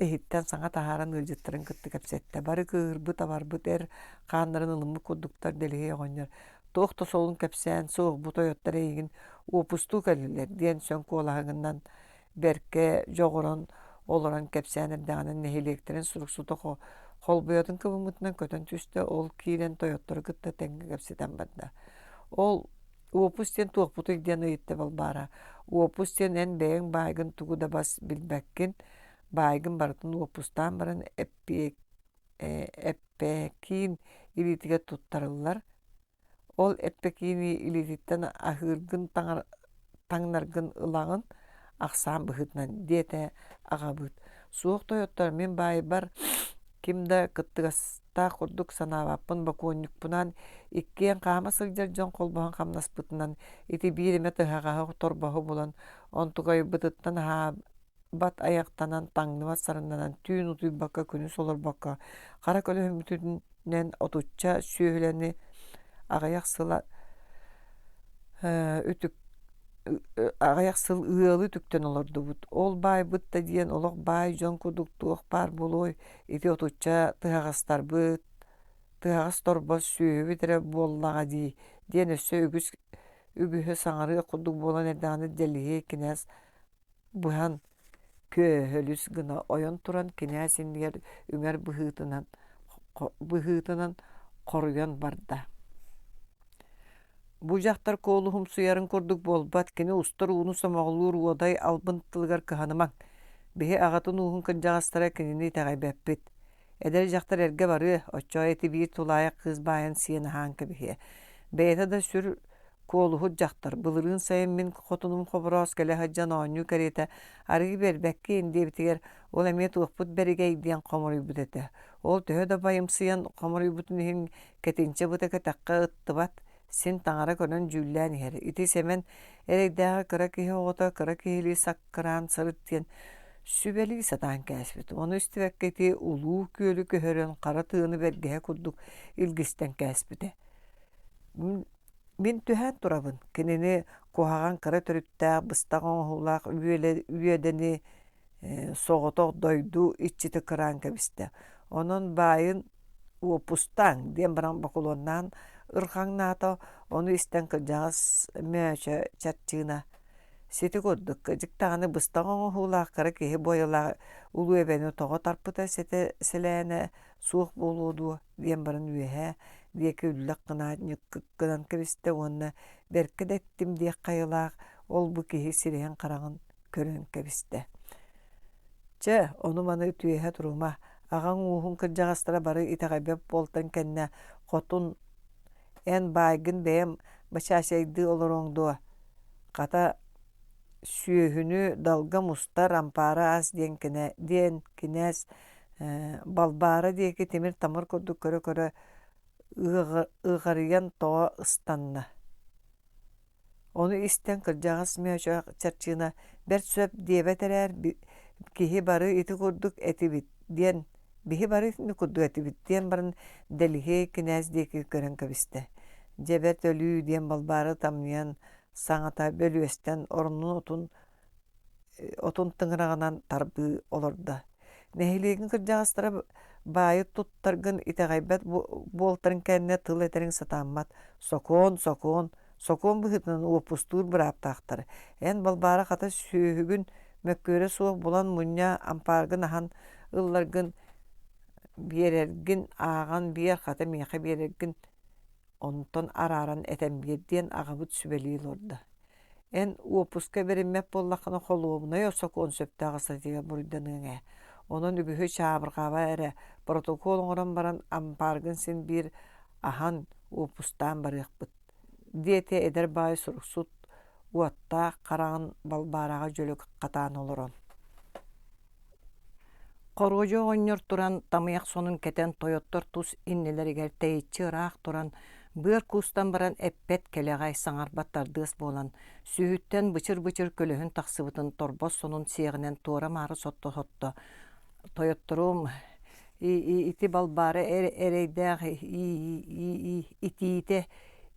иһиттэн саҥа таһааран ыалдьыттарын кытта кэпсэттэ. Бары кыыһырбыт-абарбыт эр хааннарын ылыммыт курдуктар Дэлиһиэй оҕонньор «Туох да солун кэпсээн, суох бу тойоттор эйигин уопустуу кэллилэр» диэн сөҥ куолаһынан бэркэ дьоҕуран олорон кэпсээн эрдэҕинэ нэһилиэктэрин суруксута Холбуйатын кыбыммытынан көтөн түстэ, ол киирэн тойоттору кытта тэҥҥэ кэпсэтэн барда. Ол уопус диэн туохпутуй диэн ыйытта Балбаара. Уопус диэн эн бэйэҥ баайгын тугу да бас билбэккин, баайгын барытын уоппустаан баран эппэкиин илиитигэр туттарыллар. Ол эппэкиини илиититтэн аһыыргын таҥнаргын ылаҕын, ахсаан быһыытынан, диэтэ аҕабыт. Суох тойоттор, мин баайбар ким да кыттыгастаах курдук санаабаппын, бокуонньукпунаан иккиэн хаама сылдьар дьон холбоһон хамнаспытынан ити биир эмэ тыһаҕаһы торбоһу булан, онтукайбытыттан аһаабат айахтанан, таҥныбат сарыннанан, түүн утуйбакка, күнүс олорбокко, хара көлөһүммүтүнэн отучча сүөһүлэни аҕыйах сыла үтүк аҕыйах сыл ыалы үтүктэн олордубут. Ол баайбыт да диэн олох баай дьон курдук туох баар буолуой, ити отучча тыһаҕастарбыт, тыһаҕас торбос сүөһүбүт эрэ буоллаҕа дии диэн өссө үгүс үгүһү саҥарыах курдук буолан эрдэҕинэ Дэлиһиэй кинээс быһан көөһөлүс гына ойон туран кинээс иннигэр үҥэр быһыытынан быһыытынан хоруйан барда. Бу дьахтар куолуһумсуйарын курдук буолбат, кини устар ууну сомоҕолуур уодай албын тылыгар кыһанымаҥ. Биһи аҕатын ууһун кырдьаҕастара кинини итэҕэйбэппит. Эдэр дьахтар эргэ барыа, оччоҕо ити биир тулаайах кыыс баайан сиэн аһаан кэбиһиэ. Бэйэтэ да сүр Куолуһут дьахтар, былырыын сайын мин хотунум Хобороос кэлэ сылдьан оонньуу кэриэтэ арыы биэрбэккин диэбитигэр, ол эмиэ туохпут бэригэй диэн хомуруйбут этэ. Ол төһө да байымсыйан хомуруйбутун иһин кэтинчэ быта кэтэххэ ыттыбат, син таҥара көрөн дьүүллээн иһэр. Ити Сэмэн эрэйдээҕи кыра киһи оҕото кыра киһилии саккыраан сырыт диэн сүбэлии сатаан кээспит. Ону истибэккэ ити улуу күөлү көһөрөн хара тыаны бэргэһэ курдук илгистэн кээспитэ. Мин түһээн турабын, кинини куһаҕан кыра төрүттээх быстах оҥоһуулаах үөдэни соҕотох дойду иччитэ кыраан кэбистэ. Онон баайын уоппустааҥ диэн баран бокулуоннаан ырҕаҥнаата, ону истэн кырдьаҕас Мөөчө чарчыына сити курдук кырдьык даҕаны быстах оҥоһуулаах кыра киһи буойалаах улуу эбэни тоҕо тарпыта сэтэ сэлээнэ суох буолуо дуо диэн баран үөһээ диэки үллэх гына ньыккык гынан кэбистэ уонна бэркэ да эттим диэх хайалаах ол-бу киһи сирэйин-хараҕын көрөн кэбистэ. Чэ, ону-маны түөһэ турума, аҕаҥ ууһун кырдьаҕастара бары итэҕэйбэт буолтан кэннэ хотун эн баайгын бэйэм бачаачайдыы олоруоҥ дуо? Хата сүөһүнү далга мустар ампаара ас диэн диэн кинээс Балбаара диэки тимир-тамыр курдук көрө-көрө ыҕарыйан тоҕо ыстанна. Ону истэн кырдьаҕас Мөөчөөх Чарчыына бэрт сөп диэбэт эрээр киһи бары ити курдук этибит диэн биһи бары итини курдук этибит диэн баран Дэлиһиэй кинээс диэки көрөн кэбистэ. Дьэ бэрт өлүү диэн Балбаара тамныйан саҥата бөлүөстэн орнун отун отун тыҥыраҕынан тарбыы олордо. Нэһилиэгин кырдьаҕастара баайы туттаргын итэҕэйбэт буолтарын кэннэ тыл этэриҥ сатааммат. Сокуон, сокуон, сокуон быһыытынан уоппустуур бырааптаахтар. Эн Балбаара хата сүөһүгүн мөккүөрэ суох булан мунньа ампааргын аһан ылларгын биэрэргин ааҕан биэр, хата миэхэ биэрэргин онтон арааран этэн биэр диэн аҕабыт сүбэлии олордо. Эн уоппуска бэриммэт буоллаххына холуобунай сокуон сөптөөх ыстатыйа буруйданыаҥ ээ. Онон үгүһү чаабырҕаба эрэ протокол оҥорон баран ампааргын син биир аһан уоппустаан барыахпыт, диэтэ эдэр баай суруксут уоттаах хараҕын Балбаараҕа дьөлө хатаан олорон. Хоруодьу оҕонньор туран тамыйах сонун кэтэн тойоттор тус иннилэригэр тэйиччи ыраах туран быар куустан баран эппэт кэлэҕэй саҥарбат тардыас буолан сүүһүттэн бычыр-бычыр көлөһүн тахсыбытын торбос сонун сиэҕинэн туора-маары сотто-сотто тойотторум ити Балбаара эрэйдээх итиитэ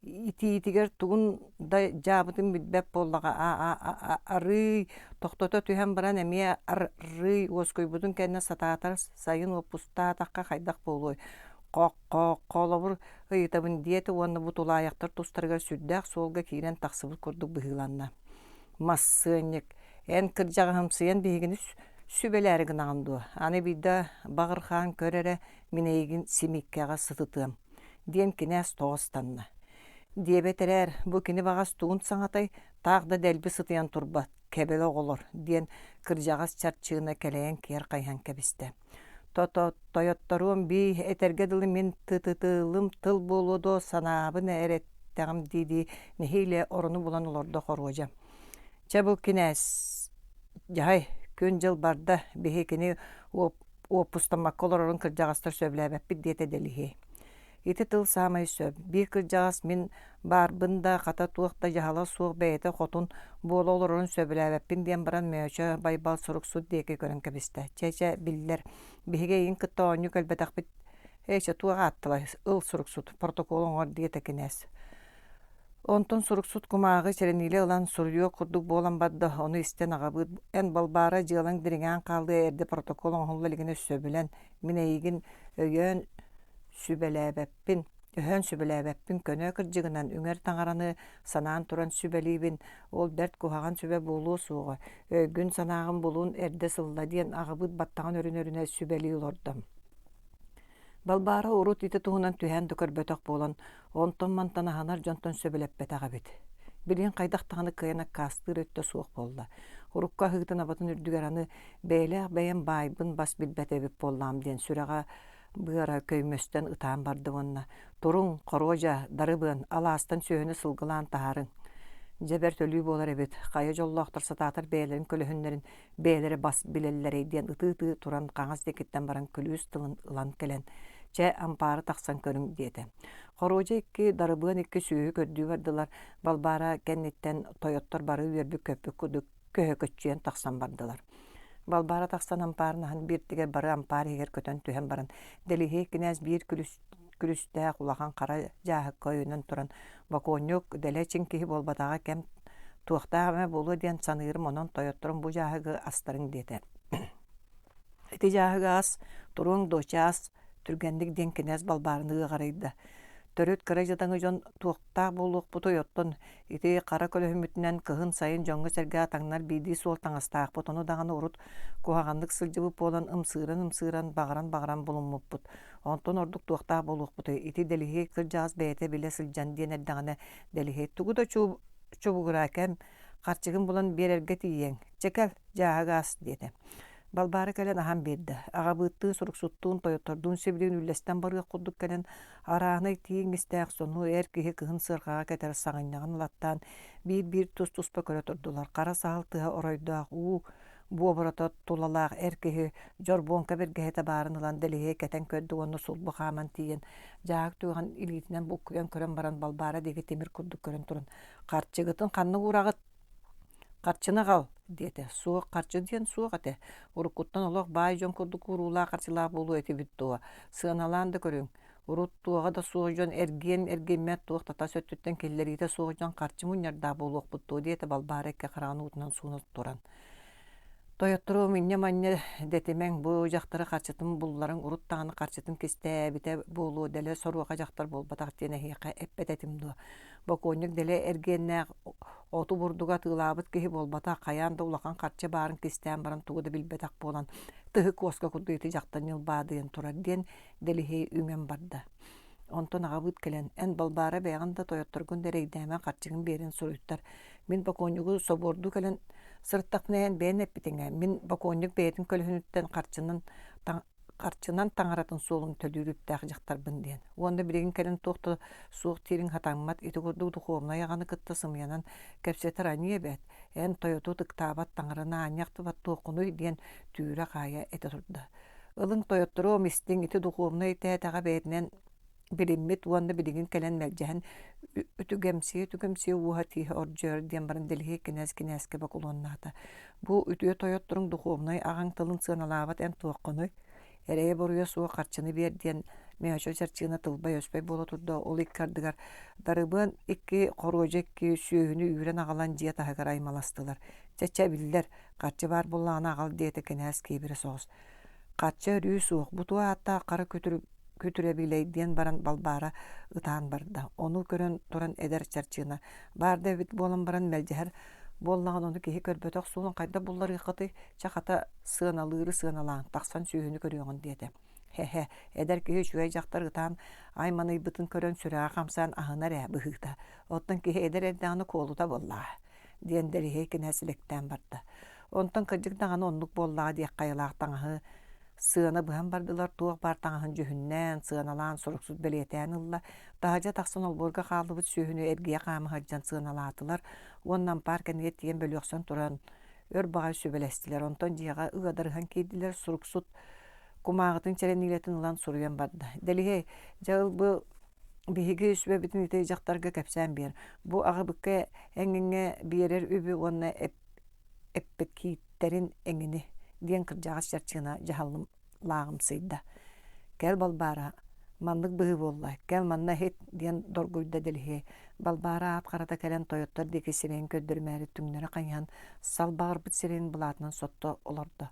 итиитигэр тугун да дьаабытын билбэт буоллаҕа арыый тохтото түһэн баран эмиэ арыый уоскуйбутун кэннэ сатаатар сайын уоппустаатахха хайдах буолуой холобур ыйытабын диэтэ уонна бу тулаайахтар тустарыгар сүрдээх суолга киирэн тахсыбыт курдук быһыыланна массыанньык эн кырдьаҕаһымсыйан биһигини. Сүбэлээри гынаҕын дуо? Аны биирдэ баҕырхаан көр эрэ, мин эйигин симииккэҕэ сытытыам, диэн кинээс тоҕо ыстанна. Диэбэт эрээр, бу кини баҕас тугун саҥатай, таах да дэлби сытыйан турбат, кэбэлэ оҕолор, диэн кырдьаҕас чарчыына кэлэйэн киэр хайыһан кэбистэ. То-то тойотторуом бии, этэргэ дылы мин тытытылым тыл буолуо дуо санаабын эрэ эттэҕим дии-дии нэһиилэ орону булан олордо хоруодьа. Чэ бу кинээс, дьаһай, күн-дьыл барда, биһи кини уоппустаммакка олорорун кырдьаҕастар сөбүлээбэппит диэтэ Дэлиһиэй. Ити тыл саамай сөп. Биир кырдьаҕас мин баарбын да, хата туох да дьаһала суох бэйэтэ хотун буола олорорун сөбүлээбэппин диэн баран Мөөчө Байбал суруксут диэки көрөн кэбистэ. Чэ-чэ, биллэр, биһиги эйигин кытта оонньуу кэлбэтэхпит. Ээ, чэ, туох аатталай, ыл суруксут, протокол оҥор диэтэ кинээс. Онтон суруксут кумааҕы чэрэниилэ ылан суруйуох курдук буолан барда, ону истэн аҕабыыт «Эн Балбаара дьыалаҥ дириҥээн хаалыа эрдэ протокол оҥоһулла илигинэ сөбүлэн, мин эйигин өйөөн сүбэлээбэппин, өһөөн сүбэлээбэппин, көнө кырдьыгынан үҥэр таҥараны санаан туран сүбэлиибин, ол бэрт куһаҕан сүбэ буолуо суоҕа, өйгүн-санааҕын булун эрдэ сылла» диэн аҕабыыт баттаҕын өрүнэ-өрүнэ сүбэлии олордо. Балбаара урут ити туһунан түһээн да көрбөтөх буолан, онтон-мантан аһынар дьонтон сөбүлэппэтэх эбит. Билигин хайдах даҕаны кыайан аккаастыыр өттө суох буолла. Урукку аһыытын-абатын үрдүгэр аны бэйэлээх бэйэм баайбын бас билбэт эбит буоллаҕым диэн сүрэҕэ быара көймөстөн ытаан барда уонна «Туруҥ, хоруодьа, дарыбыан, алаастан сүөһүнү сылгылаан таһаарыҥ. Дьэ бэрт өлүү буолар эбит, хайа дьоллоохтор сатаатар бэйэлэрин көлөһүннэрин бэйэлэрэ бас билэллэрэй диэн ытыы-ытыы туран хаҥас диэкиттэн баран күлүүс тылын ылан кэлэн чэ ампаары тахсан көрүҥ диэтэ. Хоруодьа икки, Дарыбыан икки сүөһү көрдүү бардылар, Балбаара кэнниттэн тойоттор бары үөрбүт-көппүт курдук көһөкөччүйэн тахсан бардылар. Балбаара тахсан ампаарын аһан биэртигэр бары ампаар иһигэр көтөн түһэн баран Дэлиһиэй кинээс биир күлүс күлүстээх улахан хара дьааһыкка өйөнөн туран бокуонньук дэлэ чиҥ киһи буолбатаҕа кэм туохтаах эмэ буолуо диэн саныырым онон тойотторум бу дьааһыгы астарыҥ диэтэ ити дьааһыгы ас туруоҥ дуо чаас түргэнник диэн кинээс Балбаараны ыаҕарыйда төрүт кыра дьадаҥы дьон туохтаах буолуохпутуй оттон ити хара көлөһүммүтүнэн кыһын сайын дьоҥҥо-сэргэҕэ таҥнар биирдии суол таҥастаахпыт ону даҕаны урут куһаҕаннык сылдьыбыт буолан ымсыыран-ымсыыран баҕаран-баҕаран булуммуппут Онтон ордук туохтаах буолуохпутуй, ити Дэлиһиэй кырдьаҕас бэйэтэ билэ сылдьан диэн эрдэҕинэ, Дэлиһиэй тугу да чубугураа кэм, харчыгын булан биэрэргэ тиийиэҥ, чэ кэл, дьааһык аас диэтэ. Балбаара кэлэн аһан биэрдэ. Аҕабыыттыын, суруксуттуун, тойоттордуун сибилигин үллэстэн барыах курдук кэлэн, арааһынай тииҥ истээх сону эр киһи кыһын сыарҕаҕа кэтэр саҕынньаҕын ылаттаан, биир-биир тус-туспа көрө турдулар. Хара саһыл тыһа оройдоох уу Буобурата тулалаах эр киһи дьорбуоҥка бэргэһэтэ баарын ылан дэлиһиэ кэтэн көрдө уонна сулбу хааман тиийэн дьааһык түгэҕин илиитинэн буккуйан көрөн баран Балбаара диэки тимир курдук көрөн туран «Харчыгытын ханна уураҕыт? Харчыны аҕал!» диэтэ. Суох, харчы диэн суох этэ. Уруккуттан олох баай дьон курдук ууруулаах харчылаах буолуо этибит дуо? Сыаналаан да көрүҥ. Урут туоҕа да суох дьон эргиэн эргиммэт туох да тас өттүттэн киллэриитэ суох дьон харчы мунньардаах буолуохпут дуо диэтэ Балбаара икки хараҕын уутунан сууна туран. Тойотторуом инньэ-манньа дэтимэҥ, бу дьахтары харчытын булларыҥ, урут даҕаны харчытын кистээбитэ буолуо, дэлэ соруоха дьахтар буолбатах диэн эһиэхэ эппэт этим дуо? Бокуонньук дэлэ эргиэннээх оту бурдугу атыылаабыт киһи буолбатах, хайаан да улахан харчы баарын кистээн баран тугу да билбэтэх буолан, тыһы куоска курдук ити дьахтар ньылбаадыйан турар диэн Дэлиһиэй үҥэн барда. Онтон аҕабыт кэлэн, эн Балбаара бэйэҕин да тойотторгун да эрэйдээмэ харчыгын биэрэн суруйтар. Мин бокуонньугу собуордуу кэлэн сырыттахпына эн бэйэн эппитиҥ ээ, мин бокуонньук бэйэтин көлөһүнүттэн харчынан харчынан таҥаратын суолун төлүүр үптээх дьахтарбын диэн. Уонна билигин кэлин туох да суох диириҥ хатаммат, ити курдук духуобунай аҕаны кытта сымыйанан кэпсэтэр аньыы эбээт, эн тойоту ытыктаабат таҥараны аанньа ахтыбат туоххунуй диэн түүрэ-хаайа этэ турда. Ылыҥ тойотторуом истиҥ ити духуобунай тээтэҕэ бэйэтинэн билиммит уонна билигин кэлэн мэлдьэһэн үтүгэмсийэ-үтүгэмсийэ ууһа тииһэ ордьойор диэн баран Дэлиһиэй кинээс кинээскэ бокулуоннаата. Бу үтүө тойотторуҥ духуобунай аҕаҥ тылын сыаналаабат эн туоххунуй? Эрэйэ-буруйа суох харчыны биэр диэн Мөөчө Чарчыына тылбай-өспөй буола турда ол икки ардыгар Дарыбыан икки хоруодьа икки сүөһүнү үүрэн аҕалан дьиэ таһыгар аймаластылар. Чэ-чэ биллэр, Харчы баар буоллаҕына аҕал диэтэ кинээс киэбирэ соҕус. Харчы өрүү суох, бу туох ааттаах хара күтүр күтүрэбилэй диэн баран Балбаара ытаан барда. Ону көрөн туран эдэр Чарчыына баар да эбит буолан баран мэлдьэһэр Буоллаҕына ону киһи көрбөтөх суолун хайдах булларыаххытый? Чэ, хата, сыаналыыры сыаналаан, тахсан сүөһүнү көрүөҕүн диэтэ. Һэ-һэ, эдэр киһи үчүгэй дьахтар ытаан айманыйбытын көрөн сүрэҕэ хамсаан аһынар ээ быһыыта. Оттон киһи эдэр эрдэҕинэ куолута буоллаҕа, диэн Дэлиһиэй кинээс илэктээн барда. Онтон кырдьык даҕаны оннук буоллаҕа диэх хайалаах таҥаһы сыана быһан бардылар, туох баар таҥаһын дьүһүннээн, сыаналаан суруксут бэлиэтээн ылла. Таһырдьа тахсан олбуорга хааллыбыт сүөһүнү эргийэ хаама сылдьан сыаналаатылар уонна ампаар кэннигэр тиийэн бөлүөхсэн туран өр баҕайы сүбэлэстилэр. Онтон дьиэҕэ ыадарыһан киирдилэр, суруксут кумааҕытын чэрэниилэтин ылан суруйан барда. Дэлиһэй, дьэ ыл бу биһиги сүбэбитин ити дьахтарга кэпсээн биэр. Бу аҕабыкка эҥиҥҥэ биэрэр үбү уонна эппэкииттэрин эҥини диэн кырдьаҕас чарчыына дьаһаллым лааҕымсыйда. Кэл Балбаара, маннык быһыы буолла, кэл манна иһит диэн доргуйда Дэлиһиэй. Балбаара аат харата кэлэн тойоттор диэки сирэйин көрдөрүмээри түҥнэри хайыһан салбаҕырбыт сирэйин былаатынан сотто олордо.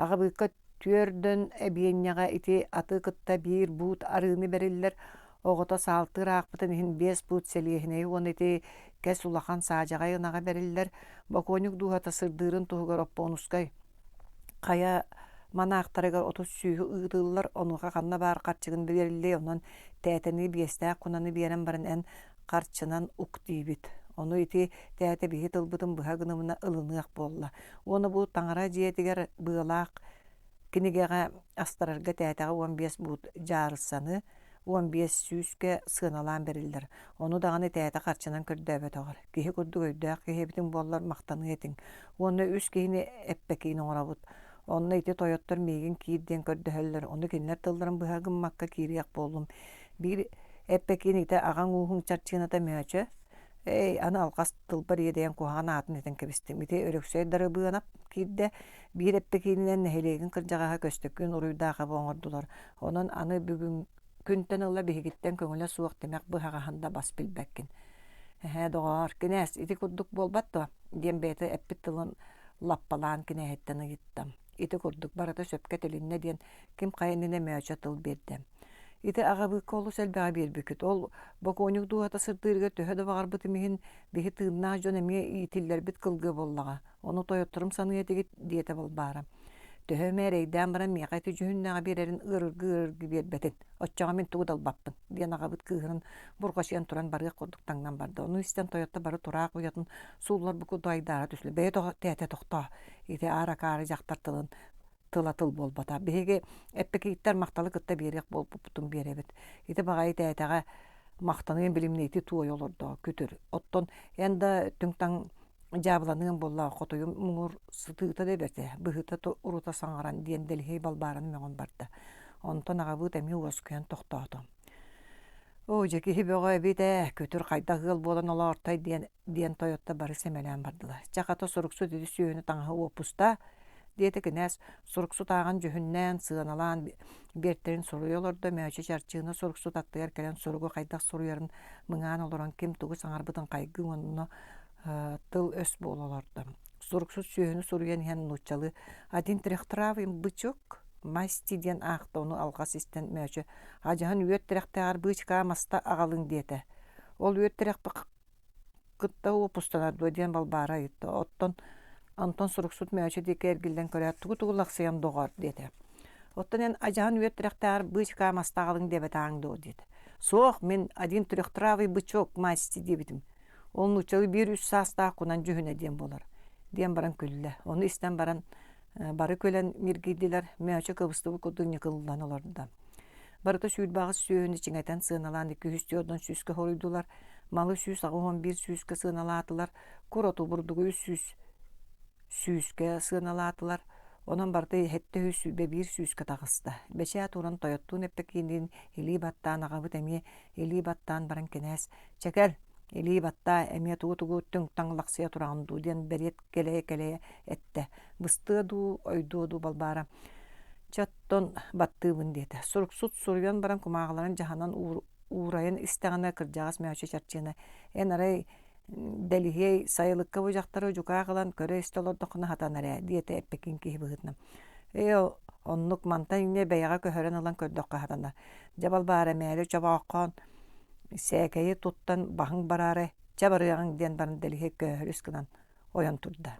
Аҕабыыкка түөрдөн эбиэнньэҕэ ити аты кытта биир буут арыыны бэриллэр, оҕото саалтыыр аахпытын иһин биэс буут сэлиэһинэйи уонна ити кэс улахан саадьаҕай ынаҕа бэриллэр, бокуонньук дууһата сырдыырын туһугар Оппуонускай хайа манаахтарыгар 30 сүүһү ыытыллар, онуоха ханна баар харчыгын биэриллиэй, онон тээтэни биэстээх кунаны биэрэн баран эн харчынан ук диибит. Ону ити тээтэ биһи тылбытын быһа гынымына ылыныах буолла. Уонна бу таҥара дьиэтигэр быалаах кинигэҕэ астарарга тээтэҕэ 15 буут дьаарыссаны 15 сүүскэ сыаналаан бэриллэр. Ону даҕаны тээтэ харчынан көрдөөбөтөҕөр. Киһи курдук өйдөөх киһи эбитиҥ буоллар махтаныа этиҥ. Уонна үс киһини эппэкиин оҥоробут. Онно ити тойоттор миигин киир диэн көрдөһөллөр. Ону кинилэр тылларын быһа гыммакка киириэх буоллум. Биир эппэкиин ити аҕаҥ ууһуҥ чарчыыната Мөөчө, Эй, аны алҕас тылбар иэдэйэн куһаҕан аатын этэн кэбистим. Ити Өлөксөй Дарыбыанап киирдэ, биир эппэкиининэн нэһилиэгин кырдьаҕаһа Көстөкүүн Уруйдаахабы оҥордулар. Онон аны бүгүн күнтэн ыла биһигиттэн көҥүлэ суох тимэх быһаҕаһын да бас билбэккин. Эһээ, доҕоор, кинээс, ити курдук буолбат дуо? диэн бэйэтэ эппит тылын лаппалаан кинээһиттэн ыйытта. Ити курдук барыта сөпкө этилиннэ диэн ким хайа иннинэ Мөөчө тыл биэрдэ. Ити аҕабыыкка олус элбэҕи биэрбиккит. Ол бокуонньук дууһата сырдыырыгар төһө да баҕарбытым иһин, биһи тыыннаах дьон эмиэ иитиллэрбит кылгыа буоллаҕа. Ону тойотторум саныа этигит, диэтэ Балбаара. Төһө эмэ эрэйдээн баран миэхэ ити дьүһүннээҕи биэрэрин ыарыргыы-ыарыргыы биэрбэтин. Оччоҕо мин тугу да ылбаппын, диэн аҕабыт кыыһыран бурҕачыйан туран барыах курдук таҥнан барда. Ону истэн тойотто бары тураах уйатын суулларбыт курдук айдаара түстүлэр. Бэйэ тээтэ тохтоо, ити аар акаары дьахтар тылын тыла тыл буолбата. Биһиги эппикииттэр махталы кытта биэриэх буолбуппутун биэрэбит. Ити баҕайы тээтэҕэ махтаныан билимнэ ити туойа олордо күтүр. Оттон эн да түҥ-таҥ дьаабыланыан буолла хотуйум муҥур сытыыта да бэрт ээ, быһыыта урута саҥаран диэн Дэлиһиэй Балбаараны мөҕөн барда. Онтон аҕабыыт эмиэ уоскуйан тохтоото. Оо, дьэ киһи бөҕө эбит ээ, күтүр хайдах ыал буолан олоортой диэн диэн тойотто бары сэмэлээн бардылар. Чэ, хата суруксут ити сүөһүнү таҥаһы уоппуста, диэтэ кинээс суруксут ааҕан дьүһүннээн, сыаналаан биэртэрин суруйа олордо. Мөөчү Чарчыына суруксут аттыгар кэлэн суругу хайдах суруйарын мыҥаан олорон ким тугу саҥарбытын хайгыы уонна тыл-өс буола олордо. Суруксут сүөһүнү суруйан иһэн нууччалыы «Один трехтравый бычок масти» диэн аахта, ону алҕас истэн Мөөчү «Адьаһын үөт тирэхтээҕэр быычыкаа маста аҕалыҥ» диэтэ. Ол үөт тирэхпи кытта уоппустанар дуо диэн Балбаара ыйытта. Оттон Антон суруксут Мөөчү диэки эргиллэн көрөөт, тугу-тугу лахсыйан доҕоор диэтэ. Оттон эн адьаһын үөт тирэхтээҕэр быычыкаа маста аҕалыҥ диэбэтээҥ дуо диэтэ. Суох, мин один трехтравый бычок масти диэбитим. Ол нууччалыы биир үс саастаах кунан дьүһүнэ диэн буолар диэн баран күллэ. Ону истэн баран бары күлэн ньиргийдилэр, Мөөчө кыбыстыбыт курдук ньыкыллан олордо. Барыта 28 сүөһүнү чиҥэтэн сыаналаан 204 сүүскэ хоруйдулар, малы 181 сүүскэ сыаналаатылар, кур оту бурдугу 300 сүүскэ сыаналаатылар, онон барыта 721 сүүскэ таҕыста. Бэчээт ууран тойоттуун эппэкиинниин илии баттаан аҕабыт эмиэ илии баттаан баран кинээс «Чэкэл, илии баттаа, эмиэ тугу-тугу түҥ-таҥ лахсыйа тураҕын дуу» диэн бэриэт кэлэйэ-кэлэйэ эттэ. Быстыа дуу, ойдуо дуу Балбаара «Чэ, оттон баттыыбын» диэтэ. Суруксут суруйан баран кумааҕыларын дьаһанан уурайан истэҕинэ кырдьаҕас Мөөчө Чарчыына «Эн арай Дэлиһиэй сайылыкка бу дьахтары дьукаах ылан көрө-истэ олордоххуна сатанар ээ» диэтэ эппикин киһи быһыытынан. «Ээ, оннук мантан инньэ бэйэҕэ көһөрөн ылан көрдөххө сатанар. Дьэ Балбаара мээлэ чобооххоон сээкэйи туттан баһыҥ бараары чэ барыаҕыҥ» диэн баран Дэлиһиэй көөһөрүс гынан. ойон турда.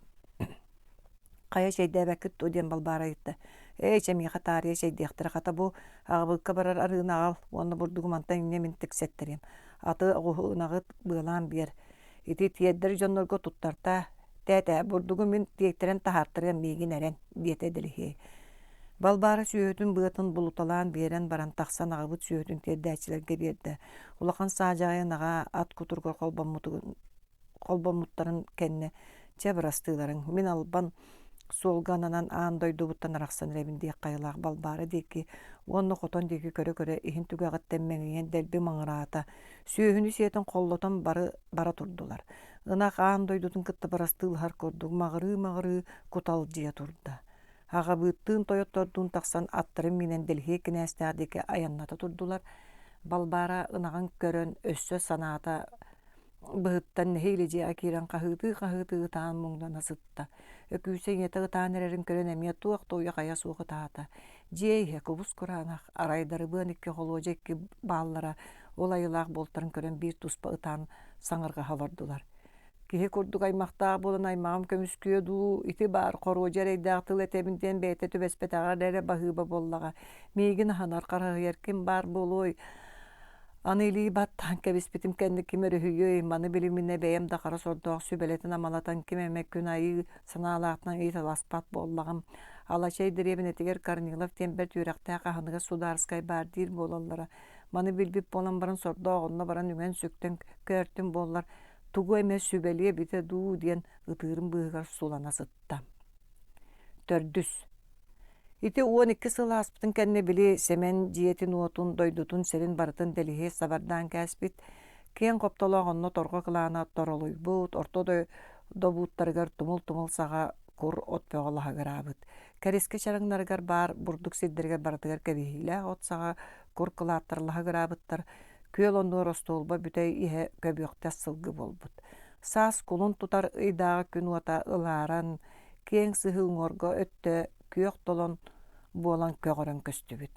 Хайа чэйдээбэккит дуо диэн Балбаара ыйытта. Ээ, чэ миэхэ таарыйа чэйдиэхтэрэ, хата бу аҕабыкка барар арыыны аҕал уонна бурдугу мантан инньэ мин тиксэттэриэм. Аты оҕуһу ынаҕы быалаан биэр. Ити тиэрдэр дьоннорго туттартаа. Тээтээ, бурдугу мин тиэйтэрэн таһаартарыам миигин эрэн, диэтэ Дэлиһиэй. Балбаара сүөһүтүн быатын булуталаан биэрэн баран тахсан аҕабыт сүөһүтүн тиэрдээччилэргэ биэрдэ. Улахан саадьаҕай ынаҕа ат кутуругар холбоммуттарын кэннэ чэ бырастыыларыҥ, мин албан суолга ананан аан дойдубуттан арахсан эрэбин диэх хайалаах Балбаара диэки уонна хотон диэки көрө-көрө иһин түгэҕиттэн мэҥийэн дэлби маҥыраата, сүөһүнү сиэтэн холлотон бары бара турдулар. Ынах аан дойдутун кытта бырастыылаһар курдук маҕырыы-маҕырыы куталдьыйа турда. Аҕабыыттыын тойоттордуун тахсан аттарын миинэн Дэлиһиэй кинээстээх диэки айанната турдулар. Балбаара ынаҕын көрөн өссө санаата быһыттан нэһиилэ дьиэҕэ киирэн хаһыытыы-хаһыытыы ытаан муҥнана сытта. Өкүүсэ ийэтэ ытаан эрэрин көрөн эмиэ туох да уйа-хайа суох ытаата. Дьиэ иһэ кубус-кураанах, арай Дарыбыан икки холуодьа икки бааллара ол айылаах буолтарын көрөн биир туспа ытаан саҥырҕаһа олордулар. Киһи курдук аймахтаах буолан аймаҕым көмүскүө дуу, ити баар хоруодьа эрэйдээх тыл этэбин диэн бэйэтэ түбэспэтэҕэр эрэ баһыыба буоллаҕа. Миигин аһынар, хараһыйар ким баар буолуой? Аны илии баттаан кэбиспитим кэннэ ким өрүһүйүөй, маны билиминэ бэйэм да хара сордоох сүбэлэтин-амалатан ким эмэ күн айыы санаалаахтан ыйыталаспат буоллаҕым. Алачай дэриэбинэтигэр Корнилов диэн бэрт үөрэхтээх аһыныгас судаарыскай баар диир буолаллара. Маны билбит буолан баран сордоох онно баран үҥэн-сүктэн көөртүм буоллар, тугу эмэ сүбэлиэ эбитэ дуу диэн ытыырын быыһыгар сулана сытта. Төрдүс. Ити 12 сыл ааспытын кэннэ били Сэмэн дьиэтин-уотун, дойдутун, сирин барытын Дэлиһиэй сабардаан кээспит, киэҥ хоптолоох онно торҕо кылаана торолуйбут, орто добууттарыгар тумул-тумул саҕа кур от бөҕө лаһыгыраабыт. Кэрискэ чараҥнарыгар баар бурдук сирдэригэр барытыгар кэбиһиилээх от саҕа кур кылааттар лаһыгыраабыттар, күөл оннугар остуолба бүтэй иһэ көбүөхтэс сылгы буолбут. Саас кулун тутар ыйдааҕы күн уота ылааран, киэҥ сыһыы уҥуорга өттө күөх толон буолан көҕөрөн көстүбүт.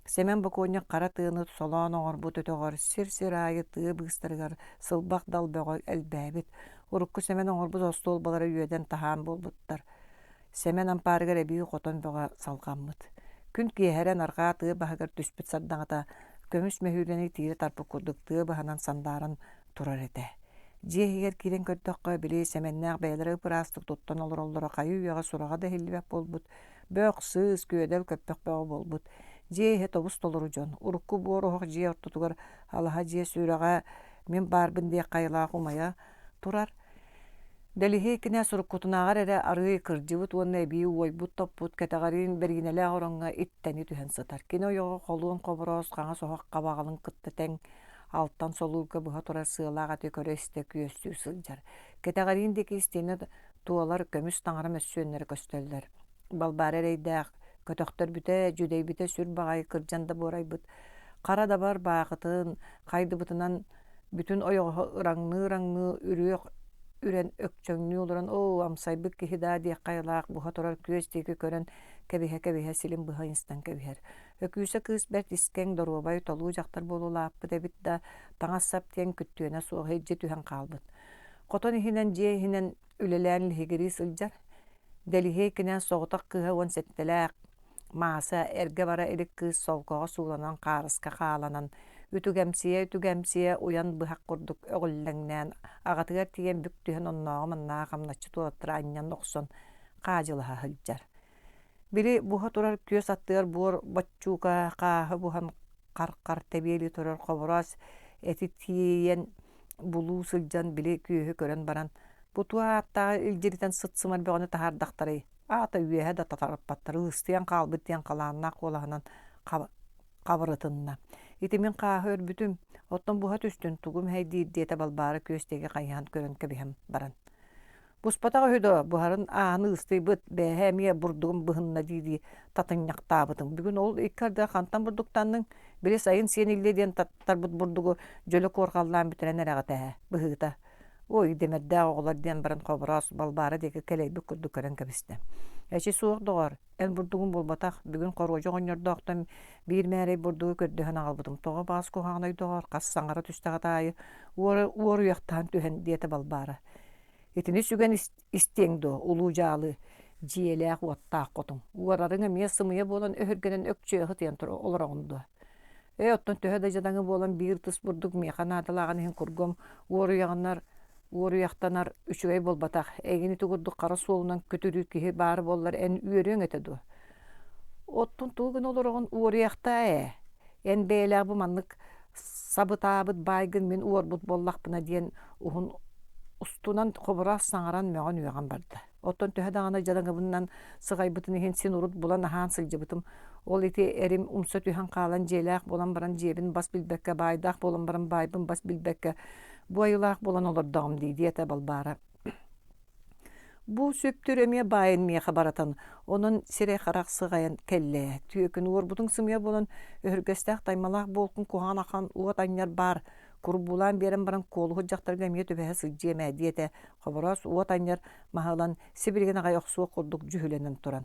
Сэмэн бокуонньук хара тыаны солоон оҥорбут өтөҕөр сир-сир аайы тыа быыстарыгар сылбах дал бөҕө элбээбит. Урукку Сэмэн оҥорбут остуолбалара үөдэн-таһаан буолбуттар. Сэмэн ампаарыгар эбии хотон бөҕө салҕаммыт. Күн киэһэрэн арҕаа тыа баһыгар түспүт сардаҥата көмүс мөһүүрэни тиирэ тарпыт курдук тыа баһынан сандааран турар этэ. Дьиэ иһигэр киирэн көрдөххө, били Сэмэннээх бэйэлэрэ ып-ыраастык туттан олороллоро хайыы-үйэҕэ сураҕа да иһиллибэт буолбут, бөх, сыыс, күөдэл көппөх бөҕө буолбут. Дьиэ иһэ тобус-толору дьон. Урукку буор оһох дьиэ ортотугар алаһа дьиэ сүрэҕэ мин баарбын диэх хайалаах умайа турар. Дэлиһиэй кинээс уруккутунааҕар эрэ арыый кырдьыбыт уонна эбии уойбут-топпут кэтэҕэриин бэриинэлээх ороҥҥо иттэни түһэн сытар. Кини ойоҕо холуон хобороос хаҥас оһох хабаҕалын кытта тэҥ алтан солуурга буһа турар сыалаах эти көрө-истэ күөстүү сылдьар. Кэтэҕэриин диэки истиэнэ туолар көмүс таҥара мөссүөннэрэ көстөллөр. Балбаара эрэйдээх, көтөхтөрбүтэ, дьүдэйбитэ сүр баҕайы кырдьан да буорайбыт, хара дабар баахытын хайдыбытынан бүтүн ойоҕоһо ыраҥныы-ыраҥныы үрүөх үрэн өкчөҥнүү олорон оо амсайбыт киһи даа диэххэ айылаах буһа турар күөс диэки көрөн кэбиһэ-кэбиһэ силин быһа ыйыстан кэбиһэр. Өкүүсэ кыыс бэрт искэҥ, доруобай, толуу дьахтар буола улааппыт эбит да, таҥас-сап диэн күттүөнэ суох илдьи түһэн хаалбыт. Хотон иһинэн, дьиэ иһинэн үлэлээн лиһигирии сылдьар. Дэлиһиэй кинээс соҕотох кыыһа 17-лээх Мааса эргэ бара илик кыыс солкоҕо сууланан хаарыска хааланан, үтүгэмсийэ-үтүгэмсийэ уйан быһах курдук өҕүллэҥнээн, аҕатыгар тиийэн бүк түһэн оннооҕу-маннааҕы хамначчыт уолаттара анньан охсон хаадьылаһа сылдьар. Били буһа турар күөс аттыгар буор боччуука хааһы буһан хар-хар тэбиэлии турар хобороос эти тиийэн булуу сылдьан били күөһү көрөн баран бу туох ааттааҕы илдьиритэн сыт-сымар бөҕөнү таһаардахтарый аата үөһэ да татарыппаттар ыыстыйан хаалбыт диэн халааннаах куолаһынан хабырытынна ити мин хааһы өрбүтүм оттон буһа түстүн тугу мэһэйдиир диэтэ Балбаара күөс диэки хайыһан көрөн кэбиһэн баран Буспатах үһү дуо, буһарын ааһын ыыстыйбыт, бээһэ эмиэ бурдугум быһынна дии-дии татынньахтаабытым. Бүгүн ол икки ардыгар хантан бурдуктанныҥ? Били сайын сиэн иллиэ диэн таттарбыт бурдугу дьөлө куорҕаллаан бүтэрэн эрэҕит ээ, быһыыта. Ой, дэмэрдээх оҕолор диэн баран Хобороос Балбаара диэки кэлэйбит курдук көрөн кэбистэ. Эчи суох доҕоор, эн бурдугун буолбатах, бүгүн хоруодьа оҕонньордоохтон биир мээрэй бурдугу көрдөһөн аҕалбытым. Тоҕо баас куһаҕанай доҕоор, хас саҥара түстэҕит аайы уоруйахтаан түһэн, диэтэ Балбаара. Итини сүгэн истиэҥ дуо, улуу дьаалы, дьиэлээх-уоттаах хотуҥ, уорарыҥ эмиэ сымыйа буолан өһүргэнэн өкчүө ытыйан олороҕун дуо? Ээ, оттон төһө да дьадаҥы буолан биир тыс бурдук миэхэ наадалааҕын иһин кургум уоруйаҕынар уоруйахтанар үчүгэй буолбатах. Эйигин ити курдук хара суолунан күтүрүүр киһи баар буоллар эн үөрүөҥ этэ дуо? Оттон тугу гына олороҕун уоруйахтаа ээ. Эн бэйэлээх бу маннык сабытаабыт баайгын мин уорбут буоллахпына диэн уһун устунан хобураах саҥаран мөҕөн-үөҕэн барда. Оттон төһө даҕаны дьадаҥыбынан сыҕайбытын иһин син урут булан аһаан сылдьыбытым. Ол ити эрим умса түһэн хаалан дьиэлээх буолан баран дьиэбин бас билбэккэ, баайдаах буолан баран баайбын бас билбэккэ бу айылаах буолан олордоҕум дии диэтэ Балбаара. Бу сүптүр эмиэ баайын миэхэ баратан, онон сирэй-харах сыҕайан кэллэ. Түөкүн уорбутуҥ сымыйа буолан, өһүргэстээх таймалаах буолкун куһаҕан ахан уот анньар баар, курбуулаан биэрэн баран куолуһут дьахтарга эмиэ түбэһэ сылдьыам ээ диэтэ Хобороос уот анньар маһы ылан сибилигин аҕай охсуох курдук дьүһүлэнэн туран.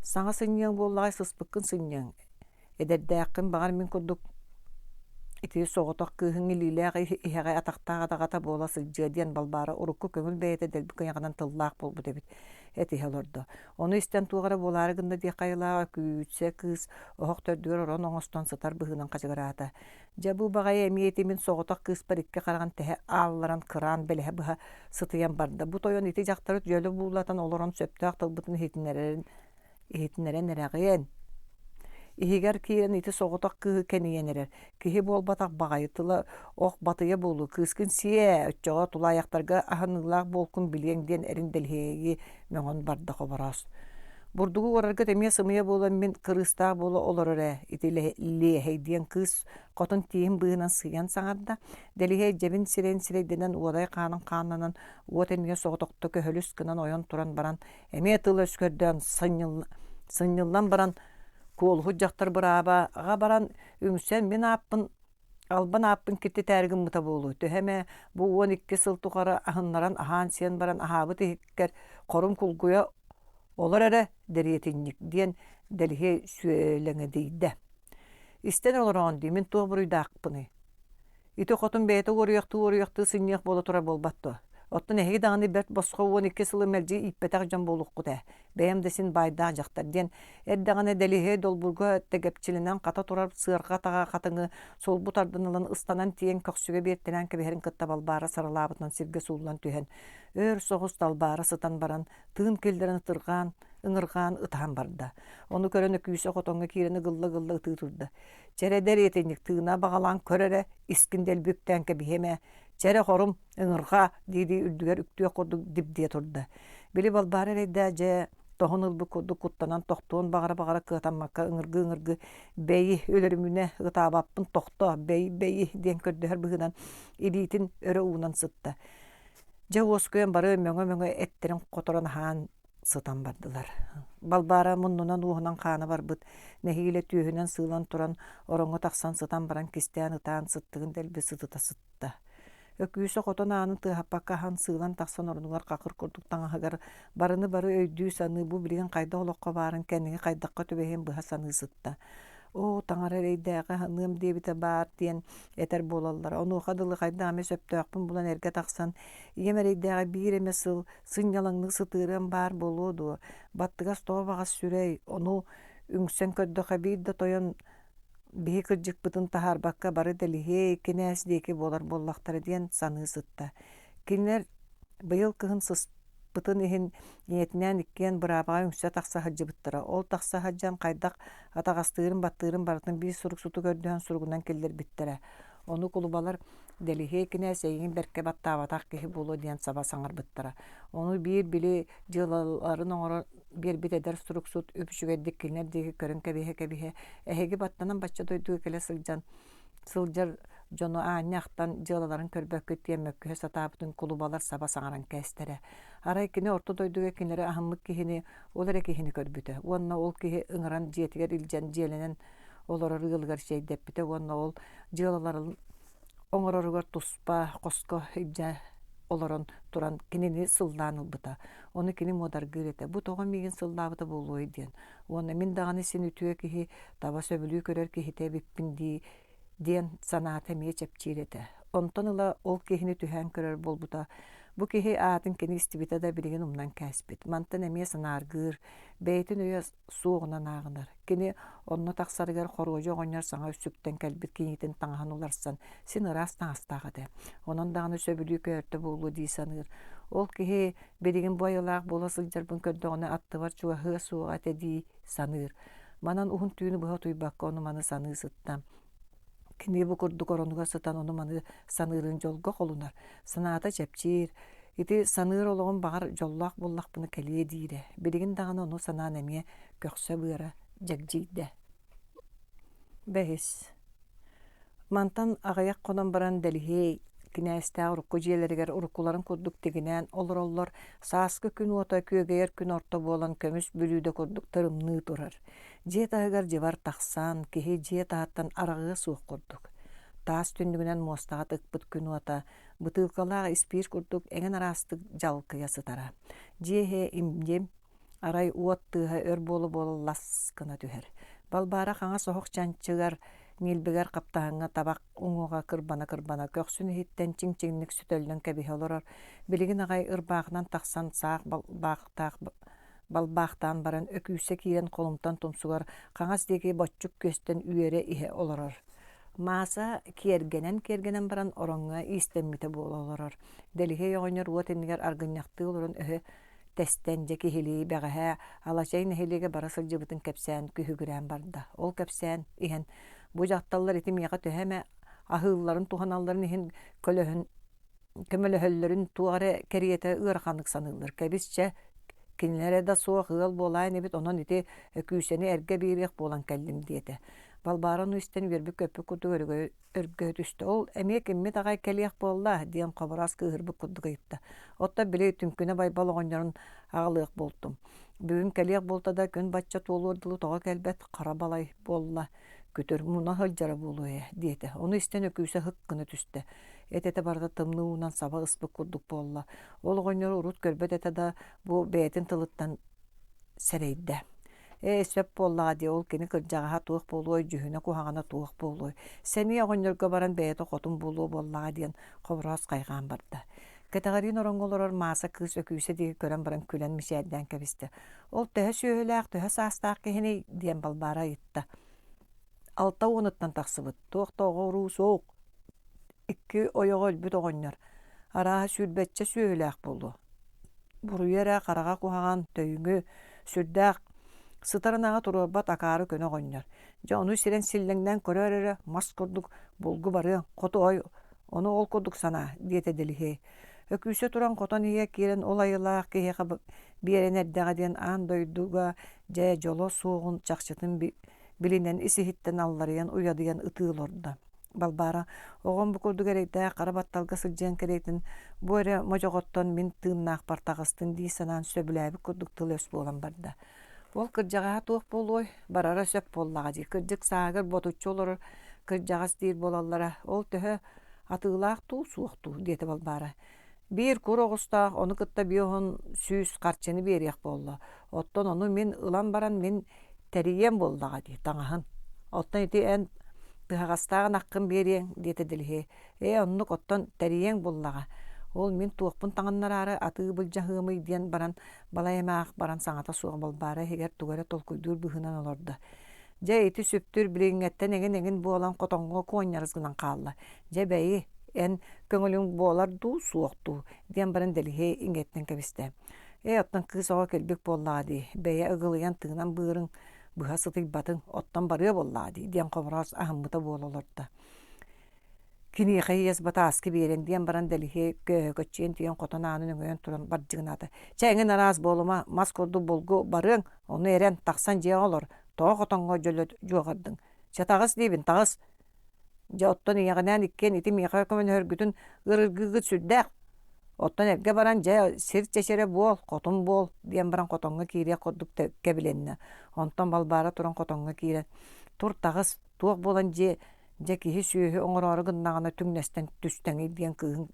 Саҥа сынньыаҥ буоллаҕай сыспыккын сынньыаҥ, Эдэрдээххин баҕар мин курдук ити соҕотох кыыһыҥ илиилээх иһэҕэ атахтаах атаҕата буола сылдьыа диэн Балбаара урукку көҥүл бэйэтэ дэлби кыйаҕынан тыллаах буолбут эбит этиһэ олордо. Ону истэн туох эрэ буолаары гынна диэх айылаах Өкүүчэ кыыс оһох төрдүгэр орон оҥостон сытар быһыынан хачыгыраата. Дьэ бу баҕайы эмиэ ити мин соҕотох кыыспар икки хараҕын тэһэ аалларан кыраан бэлэһэ быһа сытыйан барда. Бу тойон ити дьахтары дьөлө буулатан олорон сөптөөх тылбытын иһитиннэрэрин иһитиннэрэн эрэҕиэн. Иһигэр киирэн ити соҕотох кыыһы кэнийэн эрэр. Киһи буолбатах баҕайы тыла ох батыйа буолуо, кыыскын сиэ, оччоҕо тулаайахтарга аһыныылаах буолкун билиэҥ диэн эрин Дэлиһиэйи мөҥөн барда Хобороос. Бурдугу уораргыт эмиэ сымыйа буолан мин кырыыстаах буола олорор ээ, ити Лиэһэй диэн кыыс хотун тииһин быыһынан сыыйан саҥарда. Дэлиһиэй дьэбин сирэйин сирэйдэнэн уодай хаанын хааннанан уот иннигэр соҕотохто көһөлүс гынан ойон туран баран Эмиэ тыл-өс көрдөөн сынньыллан баран куолуһут дьахтар быраабаҕа баран үҥсэн мин ааппын албан ааппын киртитээри гыммыта буолуо. Төһө эмэ бу 12 сыл тухары аһыннаран аһаан-сиэн баран аһаабыт иһиккэр хорум кулгуйа олор эрэ дэриэтинньик диэн Дэлиһиэй сүөлэҥэдийдэ. Истэн олороҕун дии мин туох буруйдаахпыный? Ити хотун бэйэтэ уоруйахтыы-уоруйахтыы сынньыах буола турар буолбат дуо? Оттон эһиги даҕаны бэрт босхо 12 сылы мэлдьи ииппэтэх дьон буолуоххут ээ. Бэйэм да син баайдаах дьахтар диэн эрдэҕинэ Дэлиһиэй долбуурга тэгэпчилэнэн хата турар сыарҕа атаҕа хатыҥы сулбу тардан ылан ыстанан тиийэн көхсүгэ биэртэлээн кэбиһэрин кытта Балбаара сарылаабытынан сиргэ сууллан түһэн өр соҕус талбаара сытан баран тыын киллэрэн ытырҕаан ыҥырҕаан ытаһан барда. Ону көрөн Өкүүсэ хотоҥҥо киирэн ыгылла-ыгылла ытыы турда. Чэрэдэр итинник тыына баҕалаан көр эрэ, искин дэлби үктээн кэбиһиэм ээ, чэрэ хорум, ыҥырҕаа дии-дии үрдүгэр үктүөх курдук дибдийэ турда. Били Балбаара эрэйдээх дьэ тоһун ылбыт курдук куттанан тохтуон баҕара-баҕара кыатаммакка ыҥыргыы-ыҥыргыы «Бэйи, өлөрүмүнэ, ытаабаппын тохтоо, бэйи, бэйи» диэн көрдөһөр быһыынан илиитин өрө уунан сытта. Дьэ уоскуйан бары мөҥө-мөҥө эттэрин хоторон аһаан сытан бардылар. Балбаара муннунан уоһунан хаана барбыт, нэһиилэ түөһүнэн сыылан туран, ороҥҥо тахсан сытан баран кистээн ытаан сыттыгын дэлби сытыта сытта. Өкүүсэ хотон аанын тыаһаппакка аһан сыылан тахсан оронугар хакыр курдук таҥаһыгар барыны бары өйдүү-саныы бу билигин хайдах олоххо баарын кэнники хайдахха түбэһиэн быһа саныы сытта. Оо, таҥара эрэйдээҕи аһыныам диэбитэ баар диэн этэр буолаллара. Онуоха дылы хайдах эмэ сөптөөхпүн булан эргэ тахсан, ийэм эрэйдээҕи биир эмэ сыл сынньалаҥнык сытыарыам баар буолуо дуо, баттыгас тоҕо баҕас сүрэй, ону үҥсэн көрдөххө биир да тойон биһи кырдьыкпытын таһаарбакка бары Дэлиһиэй кинээс диэки буолар буоллахтара диэн саныы сытта. Кинилэр быйыл кыһын сыспытын иһин ийэтинээн иккиэн быраабаҕа үҥсэ тахса сылдьыбыттара. Ол тахса сылдьан хайдах атаҕастыырын-баттыырын барытын биир суруксуту көрдөһөн суругунан киллэрбиттэрэ. Ону кулубалар Дэлиһиэй кинээс эйигин бэркэ баттаабатах киһи буолуо диэн саба саҥарбыттара. Ону биир били дьыалаларын оҥорон биэрбит эдэр суруксут үп-үчүгэйдик кинилэр диэки көрөн кэбиһэ-кэбиһэ, эһиги баттанан бачча дойдуга кэлэ сылдьан сылдьар дьону аанньа ахтан дьыалаларын көрбөккүт диэн мөккүһэ сатаабытын кулубалар саба саҥаран кээстэрэ. Арай кини орто дойдуга кинилэри аһыммыт киһини, ол эрэ киһини көрбүтэ уонна ол киһи ыҥыран дьиэтигэр илдьэн дьиэлэнэн олорор ыалыгар чэйдэппитэ уонна ол дьыалаларын оҥороругар туспа хоско илдьэ олорон туран кинини сыллаан ылбыта. Ону кини муодаргыыр этэ. Бу тоҕо миигин сыллаабыта буолуой диэн. Уонна мин даҕаны син үтүө киһи, таба сөбүлүү көрөр киһитэ эбиппин дии диэн санаата эмиэ чэпчиир этэ. Онтон ыла ол киһини түһээн көрөр буолбута. Бу киһи аатын кини истибитэ да билигин умнан кээспит. Мантан эмиэ санааргыыр, бэйэтин өйө суоҕунан ааҕынар. Кини онно тахсарыгар хоруодьу оҕонньор саҥа үксүктэн кэлбит киниитин таҥаһын уларсан, син ыраас таҥастаах этэ. Онон даҕаны сөбүлүү көөртө буолуо дии саныыр. Ол киһи билигин бу айылаах буола сылдьарбын көрдөҕүнэ аттыбар чугаһыа суоҕа этэ дии саныыр. Манан уһун түүнү быһа утуйбакка ону-маны саныы сытта. Кини бу курдук оронугар сытан ону-маны саныырын дьолго холунар, санаата чэпчиир, ити саныыр олоҕум баҕар дьоллоох буоллахпына кэлиэ диирэ, билигин даҕаны ону санаан эмиэ көхсө быара дьэгдьийдэ. Бэһис. Мантан аҕыйах хонон баран Дэлиһиэй кинээстээх урукку дьиэлэригэр уруккуларын курдук тигинээн олороллор, сааскы күн уота күөгэйэр күн орто буолан көмүс бүлүүдэ курдук тырымныы турар. Дьиэ таһыгар дьыбар тахсан, киһи дьиэ таһыттан араҕыа суох курдук. Таас түннүгүнэн муостаҕа тыкпыт күн уота бытыылкалаах испиир курдук эҥин араастык дьалкыйа сытара. Дьиэ иһэ им-дьим, арай уот тыаһа өр буола-буола лас гына түһэр. Балбаара хаҥас оһох чанчыгар, ньилбэгэр хаптаһыҥҥа табах уҥуоҕа кырбана-кырбана көхсүн иһиттэн чиҥ-чиҥник сөтөллөн кэбиһэ олорор, билигин аҕай ырбаахынан тахсан саах балбаахтаах балбаахтаан баран Өкүүсэ киирэн холумтан тумсугар хаҥас диэки боччук күөстэн үөрэ иһэ олорор. Мааса киэргэнэн-киэргэнэн баран ороҥҥо иистэммитэ буола олорор. Дэлиһиэй оҕонньор уот иннигэр аргынньахтыы олорон өһө тэстэн дьэ киһилии бэҕэһээ Алачай нэһилиэгэ бара сылдьыбытын кэпсээн күһүгүрээн барда. Ол кэпсээн иһэн бу дьахталлар ити миэхэ төһө эмэ аһыылларын туһаналларын иһин көлөһүн көмөлөһөллөрүн туох эрэ кэриэтэ ыараханнык саныыллар. Кэбис чэ, кинилэрэ да суох ыал буолаайын эбит, онон ити Өкүүсэни эргэ биэриэх буолан кэллим диэтэ. Балбаара ону истэн үөрбүт-көппүт курдук өргөһө түстэ. Ол эмиэ киммит аҕай кэлиэх буолла диэн Хобороос кыыһырбыт курдук ыйытта. Оттон били Түҥкүнэ Байбал оҕонньорун аҕалыах буолтум. Бүгүн кэлиэх буолта да күн бачча туолуор дылы тоҕо кэлбэт хара балай буолла. Күтүр муна сылдьара буолуо ээ диэтэ. Ону истэн Өкүүсэ һык гына түстэ. Эт-этэ барыта тымныы уунан саба ыспыт курдук буолла. Ол оҕонньору урут көрбөт этэ да, бу бэйэтин тылыттан сэрэйдэ. Ээ, сөп буоллаҕа дии, ол кини кырдьаҕаһа туох буолуой, дьүһүнэ куһаҕана туох буолуой. Сэниэ оҕонньорго баран бэйэтэ хотун буолуо буоллаҕа диэн Хобороос хайҕаан барда. Кэтэҕэриин ороҥҥо олорор Мааса кыыс Өкүүсэ диэки көрөн баран күлэн мичээрдээн кэбистэ. Ол төһө сүөһүлээх, төһө саастаах киһиний? диэн Балбаара ыйытта. Алта уонуттан тахсыбыт, туох да оҕо-уруу суох. Икки ойоҕо өлбүт оҕонньор, арааһа сүүрбэччэ сүөһүлээх буолуо. Буруйа эрэ хараҕа куһаҕан, төйүҥү, сүрдээх сытар ынаҕы туруорбат акаары көнө оҕонньор. Дьэ ону сирэн силлэҥнээн көрөөр эрэ, мас курдук булгу барыаҥ, хоту ой, ону ол курдук санаа, диэтэ Дэлиһиэй. Өкүүсэ туран хотон иһигэр киирэн ол айылаах киһиэхэ биэрэн эрдэҕэ диэн аан дойдуга дьэ дьоло суоҕун чахчытын билинэн ис-иһиттэн алларыйан уйадыйан ытыы олордо. Балбаара оҕом бу курдук эрэйдээх хара батталга сылдьыан кэриэтин бу эрэ модьоҕоттон мин тыыннаахпар таҕыстын дии санаан сөбүлээбит курдук тыл-өс буолан барда. Ол кырдьаҕаһа туох буолуой, барара сөп буоллаҕа дии, кырдьык сааһыгар ботуччу олорор кырдьаҕас диир буолаллара, ол төһө атыылаах дуу, суох дуу диэтэ Балбаара. Биир кур оҕустаах, ону кытта 500 харчыны биэриэх буолла. Оттон ону мин ылан баран мин тэрийиэм буоллаҕа дии таҥаһын. Оттон ити эн тыһаҕастаах ынаххын биэриэҥ диэтэ Дэлиһиэй. Ээ оннук оттон тэрийиэҥ буоллаҕа. Ол мин туохпун таҥыннараары атыы былдьаһыамый диэн баран балай эмэ аах баран саҥата суох Балбаара иһигэр тугу эрэ толкуйдуур быһыынан олордо. Дьэ ити сүптүр билиҥҥэттэн эҥин-эҥин буолан хотоҥҥо куонньарыс гынан хаалла. Дьэ бэйи, эн көҥүлүҥ буолар дуу, суох дуу диэн баран Дэлиһиэй иҥиэттэн кэбистэ. Ээ, оттон кыыс оҕо кэлбит буоллаҕа дии, бэйэ ыгылыйан тыынан быарыҥ быһа сытыйбатыҥ, оттон барыа буоллаҕа дии диэн Хобороос аһыммыта буола олордо. Киниэхэ иэс батааскы биэрэн диэн баран Дэлиһиэй көөһөкөччүйэн тиийэн хотон аанын өҥөйөн туран бардьыгынаата. Чэ эҥин араас буолума, мас курдук булгу барыаҥ, ону эрэн, тахсан дьиэҕэ олор, тоҕо хотоҥҥо дьөлө дьуоҕардыҥ? Чэ таҕыс диибин, таҕыс! Дьэ оттон ийэҕинээн иккиэн ити миэхэ көмөлөһөргүтүн ыарыргыыгыт сүрдээх. Оттон эргэ баран дьэ сир чэчирэ буол, хотун буол диэн баран хотоҥҥо киириэх курдук кэбилэннэ. Онтон Балбаара туран хотоҥҥо киирэн тур таҕыс, туох буолан дьиэ дьэ киһи-сүөһү оҥороору гыннаҕына түҥнэстэн түстэҥий диэн кыыһын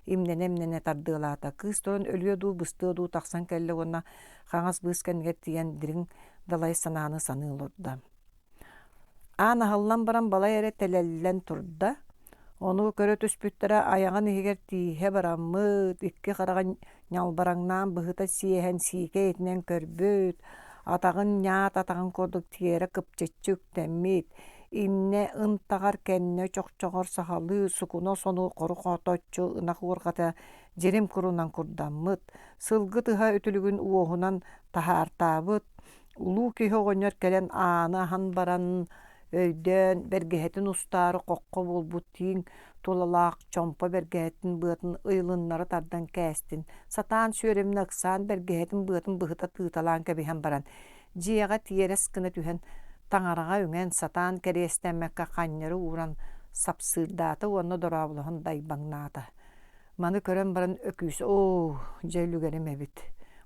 имнэнэ-имнэнэ тардыалаата. Кыыс туран өлүө дуу, быстыа дуу тахсан кэллэ уонна хаҥас быыс кэннигэр тиийэн дириҥ далай санааны саныы олордо. Аан аһыллан баран балай эрэ тэлэллэн турда. Ону көрө түспүттэрэ айаҕын иһигэр тииһэ бараммыт, икки хараҕын ньалбараҥнаан быһыта сиэһэн сиикэй этинэн көрбүт, атаҕын ньаат атаҕын курдук тиэрэ кыпчыччы үктэммит, иннэ ынтаҕар кэннэ чохчоҕор сахалыы сукуна сону хору хоточчу ынах уорҕата дьирим курунан курдаммыт, сылгы тыһа үтүлүгүн уоһунан таһаартаабыт, улуу киһи оҕонньор кэлэн ааны аһан баран өйдөөн бэргэһэтин устаары хоххо буолбут тииҥ тулалаах чомпо бэргэһэтин быатын ыйылыннара тардан кээстин, сатаан сүөрэмнэ ыксаан бэргэһэтин быатын быһыта тыыталаан кэбиһэн баран, дьиэҕэ тиэрэс гына түһэн таҥараҕа үҥэн сатаан кэриэстэммэккэ ханньары ууран сапсыырдаата уонна дорооболоһон дайбаҥнаата. Маны көрөн баран Өкүүс оо, дьэ үлүгэрим эбит.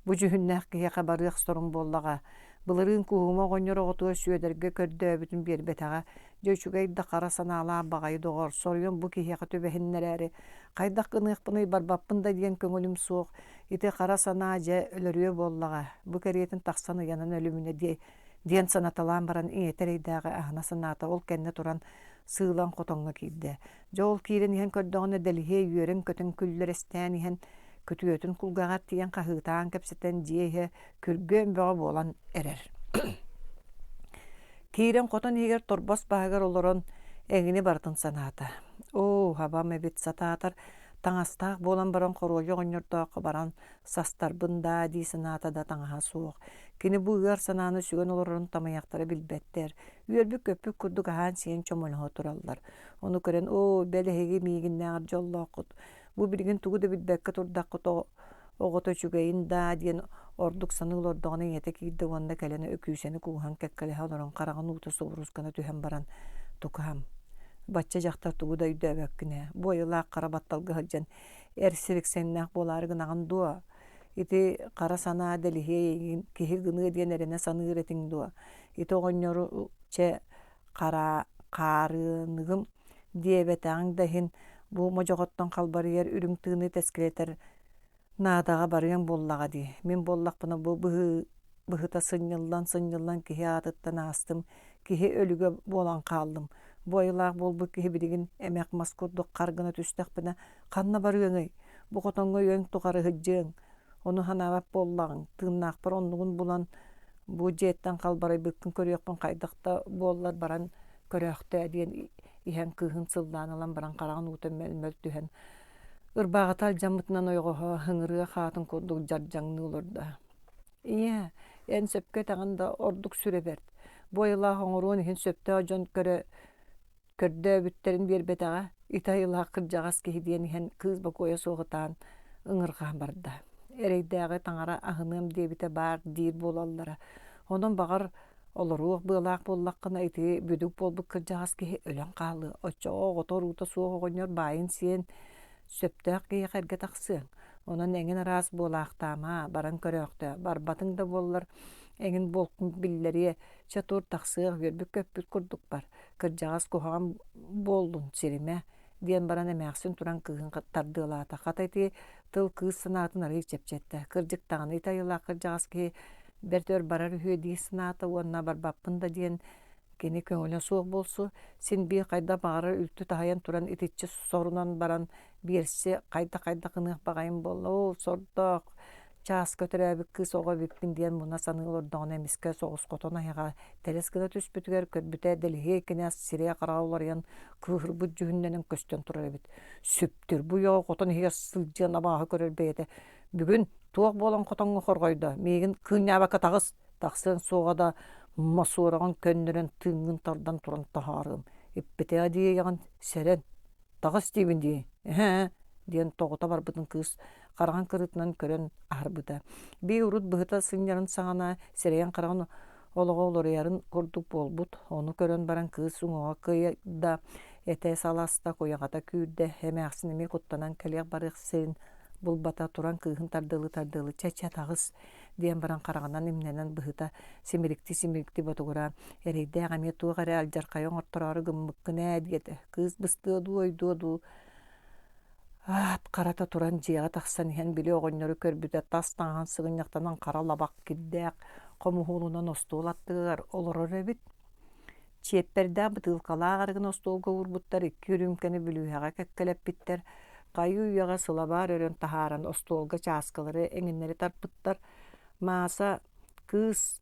Бу дьүһүннээх киһиэхэ барыах сорум буоллаҕа. Былырыын Кууһума оҕонньор оҕотугар Сүөдэргэ көрдөөбүтүн биэрбэтэҕэ. Дьэ үчүгэй да хара санаалаах баҕайы доҕор, соруйан бу киһиэхэ түбэһиннэрээри хайдах гыныахпыный барбаппын да диэн көҥүлүм суох. Ити хара санаа дьэ өлөрүө буоллаҕа. Бу кэриэтин тахсан ыйанан өлүмүнэ диэ диэн санаталаан баран ийэтэ эрэйдээҕи аһына санаата ол кэннэ туран сыылан хотоҥҥо киирдэ. Дьэ ол киирэн иһэн көрдөҕүнэ Дэлиһиэй үөрэн-көтөн күллэрэстээн иһэн күтүөтүн кулгааҕар тиийэн хаһыытаан кэпсэтэн дьиэ иһэ күргүөм бөҕө буолан эрэр. Киирэн хотон иһигэр торбос баһыгар олорон эҥини барытын санаата. Оо, абам эбит сатаатар таҥастаах буолан баран хоруойу оҕонньордооххо баран састарбын даа дии санаата да таҥаһа суох. Кини бу ыар санааны сүгэн олорорун тамайахтара билбэттэр. Үөрбүт-көппүт курдук аһаан-сиэн чомолоһо тураллар. Ону көрөн, оо, бэл эһиги миигиннээҕэр дьоллооххут, бу билигин тугу да билбэккэ турдаххыт оҕото үчүгэйин даа диэн ордук саныы олордоҕуна ийэтэ киирдэ уонна кэлэн Өкүүсэни кууһан кэккэлэһэ олорон хараҕын уута субурус гына түһэн баран тукаам, бачча дьахтар тугу да өйдөөбөккүн ээ, бу айылаах хара батталга сылдьан эр сириксэннээх буолаары гынаҕын дуо? Ити хара санаа дэлиһиэй эйигин киһи гыныа диэн эрэнэ саныыр этиҥ дуо? Ити оҕонньору чэ хараа хаарыаныгым диэбэтэҕиҥ да иһин бу модьоҕоттон халбарыйар үрүҥ тыыны тэскилэтэр наадаҕа барыаҥ буоллаҕа дии. Мин буоллахпына бу быһыы быһыта сынньыллан-сынньыллан киһи аатыттан аастым, киһи өлүгэ буолан хааллым. Бу айылаах буолбут киһи билигин эмэх мас курдук хар гына түстэхпинэ ханна барыаҥый? Бу хотоҥҥо үйэҥ тухары сылдьыаҥ. Ону санаабат буоллаҕыҥ, тыыннаахпар оннугун булан бу дьиэттэн халбарыйбыккын көрүөхпүн хайдах да буоллар баран көрөөхтөө диэн иһэн кыыһын сыллаан ылан баран хараҕын уута мөл-мөл түһэн ырбааҕыта алдьаммытынан ойоҕоһо ыҥырыа хаатын курдук дьардьаҥныы олордо. Ийээ, эн сөпкө этэҕин да ордук сүрэ бэрт. Бу айылаах оҥоруон иһин сөптөөх дьон көрө көрдөөбүттэрин биэрбэтэҕэ, ити айылаах кырдьаҕас киһи диэн иһэн кыыс бокуойа суох ытаан ыҥырҕаан барда. Эрэйдээҕи таҥара аһыныам диэбитэ баар диир буолаллара. Онон баҕар олоруох быалаах буоллаххына ити бүдүк буолбут кырдьаҕас киһи өлөн хаалыа. Оччоҕо оҕото-уруута суох оҕонньор баайын сиэн сөптөөх киһиэхэ эргэ тахсыаҥ. Онон эҥин араас буолаахтаама, баран көрөөхтөө. Барбатыҥ да буоллар эҥин буолкун биллэриэ, чэ тур тахсыах үөрбүт-көппүт курдук бар. Кырдьаҕас куһаҕан буоллун, сиримэ, диэн баран эмээхсин туран кыыһын тардыалаата. Хата ити тыл кыыс санаатын арыый чэпчэттэ. Кырдьык даҕаны ити айылаах кырдьаҕас киһи бэрт өр барар үһүө дии санаата уонна барбаппын да диэн кини көҥүлэ суох буолсу, син биир хайдах баҕарар үлтү таһыйан туран итиччэ сорунан баран биэрси хайдах-хайдах гыныах баҕайым буолла, оо, сордоох, чааска төрөөбүт кыыс оҕо эбиппин диэн муна саныы олордоҕуна эмискэ соҕус хотон айаҕа тэлэс гына түспүтүгэр көрбүтэ Дэлиһиэй кинээс сирэйэ-хараҕа уларыйан кыыһырбыт дьүһүннэнэн көстөн турар эбит. Сүптүр бу уйаҕа хотон иһигэр сылдьыан абааһы көрөр бэйэтэ бүгүн туох буолан хотоҥҥо хорҕойдо миигин кыынньаабакка таҕыс тахсыаҥ суоҕа да мосуораҕын көннөрөн тыыҥҥын тардан туран таһаарыам иппитээ диэйэҕин сэрэн таҕыс диибин дии эһээ диэн тоҕута барбытын кыыс хараҕын кырыытынан көрөн аһарбыта. Бии урут быһыта сынньарын саҕана сирэйин-хараҕын олоҕо уларыйарын курдук буолбут. Ону көрөн баран кыыс уҥуоҕа кыайда, этэ саласта, куйаҕата күүрдэ, эмээхсин эмиэ куттанан кэлиэх-барыах сирин булбата, туран кыыһын тардыалыы-тардыалыы «Чэ-чэ, таҕыс» диэн баран хараҕынан имнэнэн быһыта симириктии-симириктии ботугураан «Эрэйдээх эмиэ туох эрэ алдьархайы оҥортороору гыммыккын ээ» диэтэ. Кыыс быстыа дуу, ойдуо дуу Аат харата туран дьиэҕэ тахсан иһэн били оҕонньору көрбүтэ тас таҥаһын сыгынньахтанан хара лабах кирдээх хомуһуолунан остуол аттыгар олорор эбит. Чиэппэрдээх бытыылкалаах арыгыны остуолга уурбуттар, икки үрүүмкэни бүлүүһэҕэ кэккэлэппиттэр, хайыы-үйэҕэ сылабаар өрөн таһааран остуолга чааскылары эҥиннэри тарпыттар. Мааса кыыс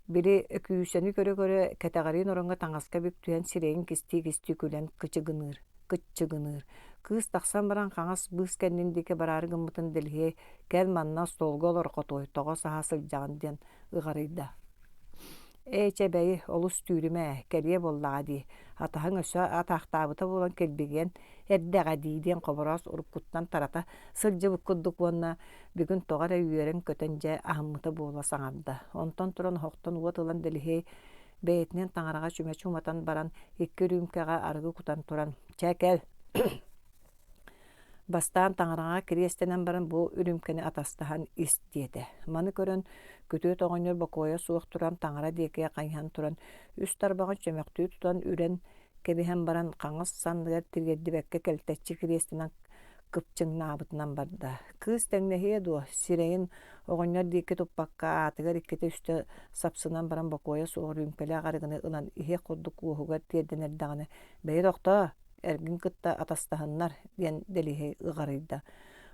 били Өкүүсэни көрө-көрө кэтэҕэриин ороҥҥо таҥаска бүк түһэн сирэйин кистии-кистии күлэн кычыгыныыр, кыччыгыныыр. Кыыс тахсан баран хаҥас быыс кэннин диэки бараары гыммытын Дэлиһиэй «Кэл манна остуолга олор хотуой, тоҕо саһа сылдьаҕын» диэн ыҕарыйда. Ээ чэ бэйи, олус түүрүмэ ээ, кэлиэ буоллаҕа дии, атаһыҥ өссө атаахтаабыта буолан килбигийэн эрдэҕэ дии диэн Хобороос уруккуттан тарата сылдьыбыт курдук уонна бүгүн тоҕо эрэ үөрэн-көтөн дьэ аһыммыта буола саҥарда. Онтон туран оһохтон уот ылан Дэлиһиэй бэйэтинэн таҥараҕа чүмэчи уматан баран икки үрүүмкэҕэ арыгы кутан туран «Чэ кэл, Бастаан таҥараҕа кириэстэнэн баран бу үрүүмкэни атастаһан ис диэтэ. Маны көрөн күтүөт оҕонньор бокуойа суох туран таҥара диэки хайыһан туран үс тарбаҕын чөмөхтүү тутан үрэн кэбиһэн баран хаҥас санныгар тириэрдибэккэ кэлтэччи кириэстэнэн кыпчыҥнаабытынан барда. Кыыс тэҥнэһиэ дуо, сирэйин оҕонньор диэки туппакка аатыгар иккитэ-үстэ сапсынан баран бокуойа суох үрүүмкэлээх арыгыны ылан иһиэх курдук уоһугар тиэрдэн эрдэҕинэ «Бэйи тохтоо, эргин кытта атастаһыннар» диэн Дэлиһэй ыҕарыйда.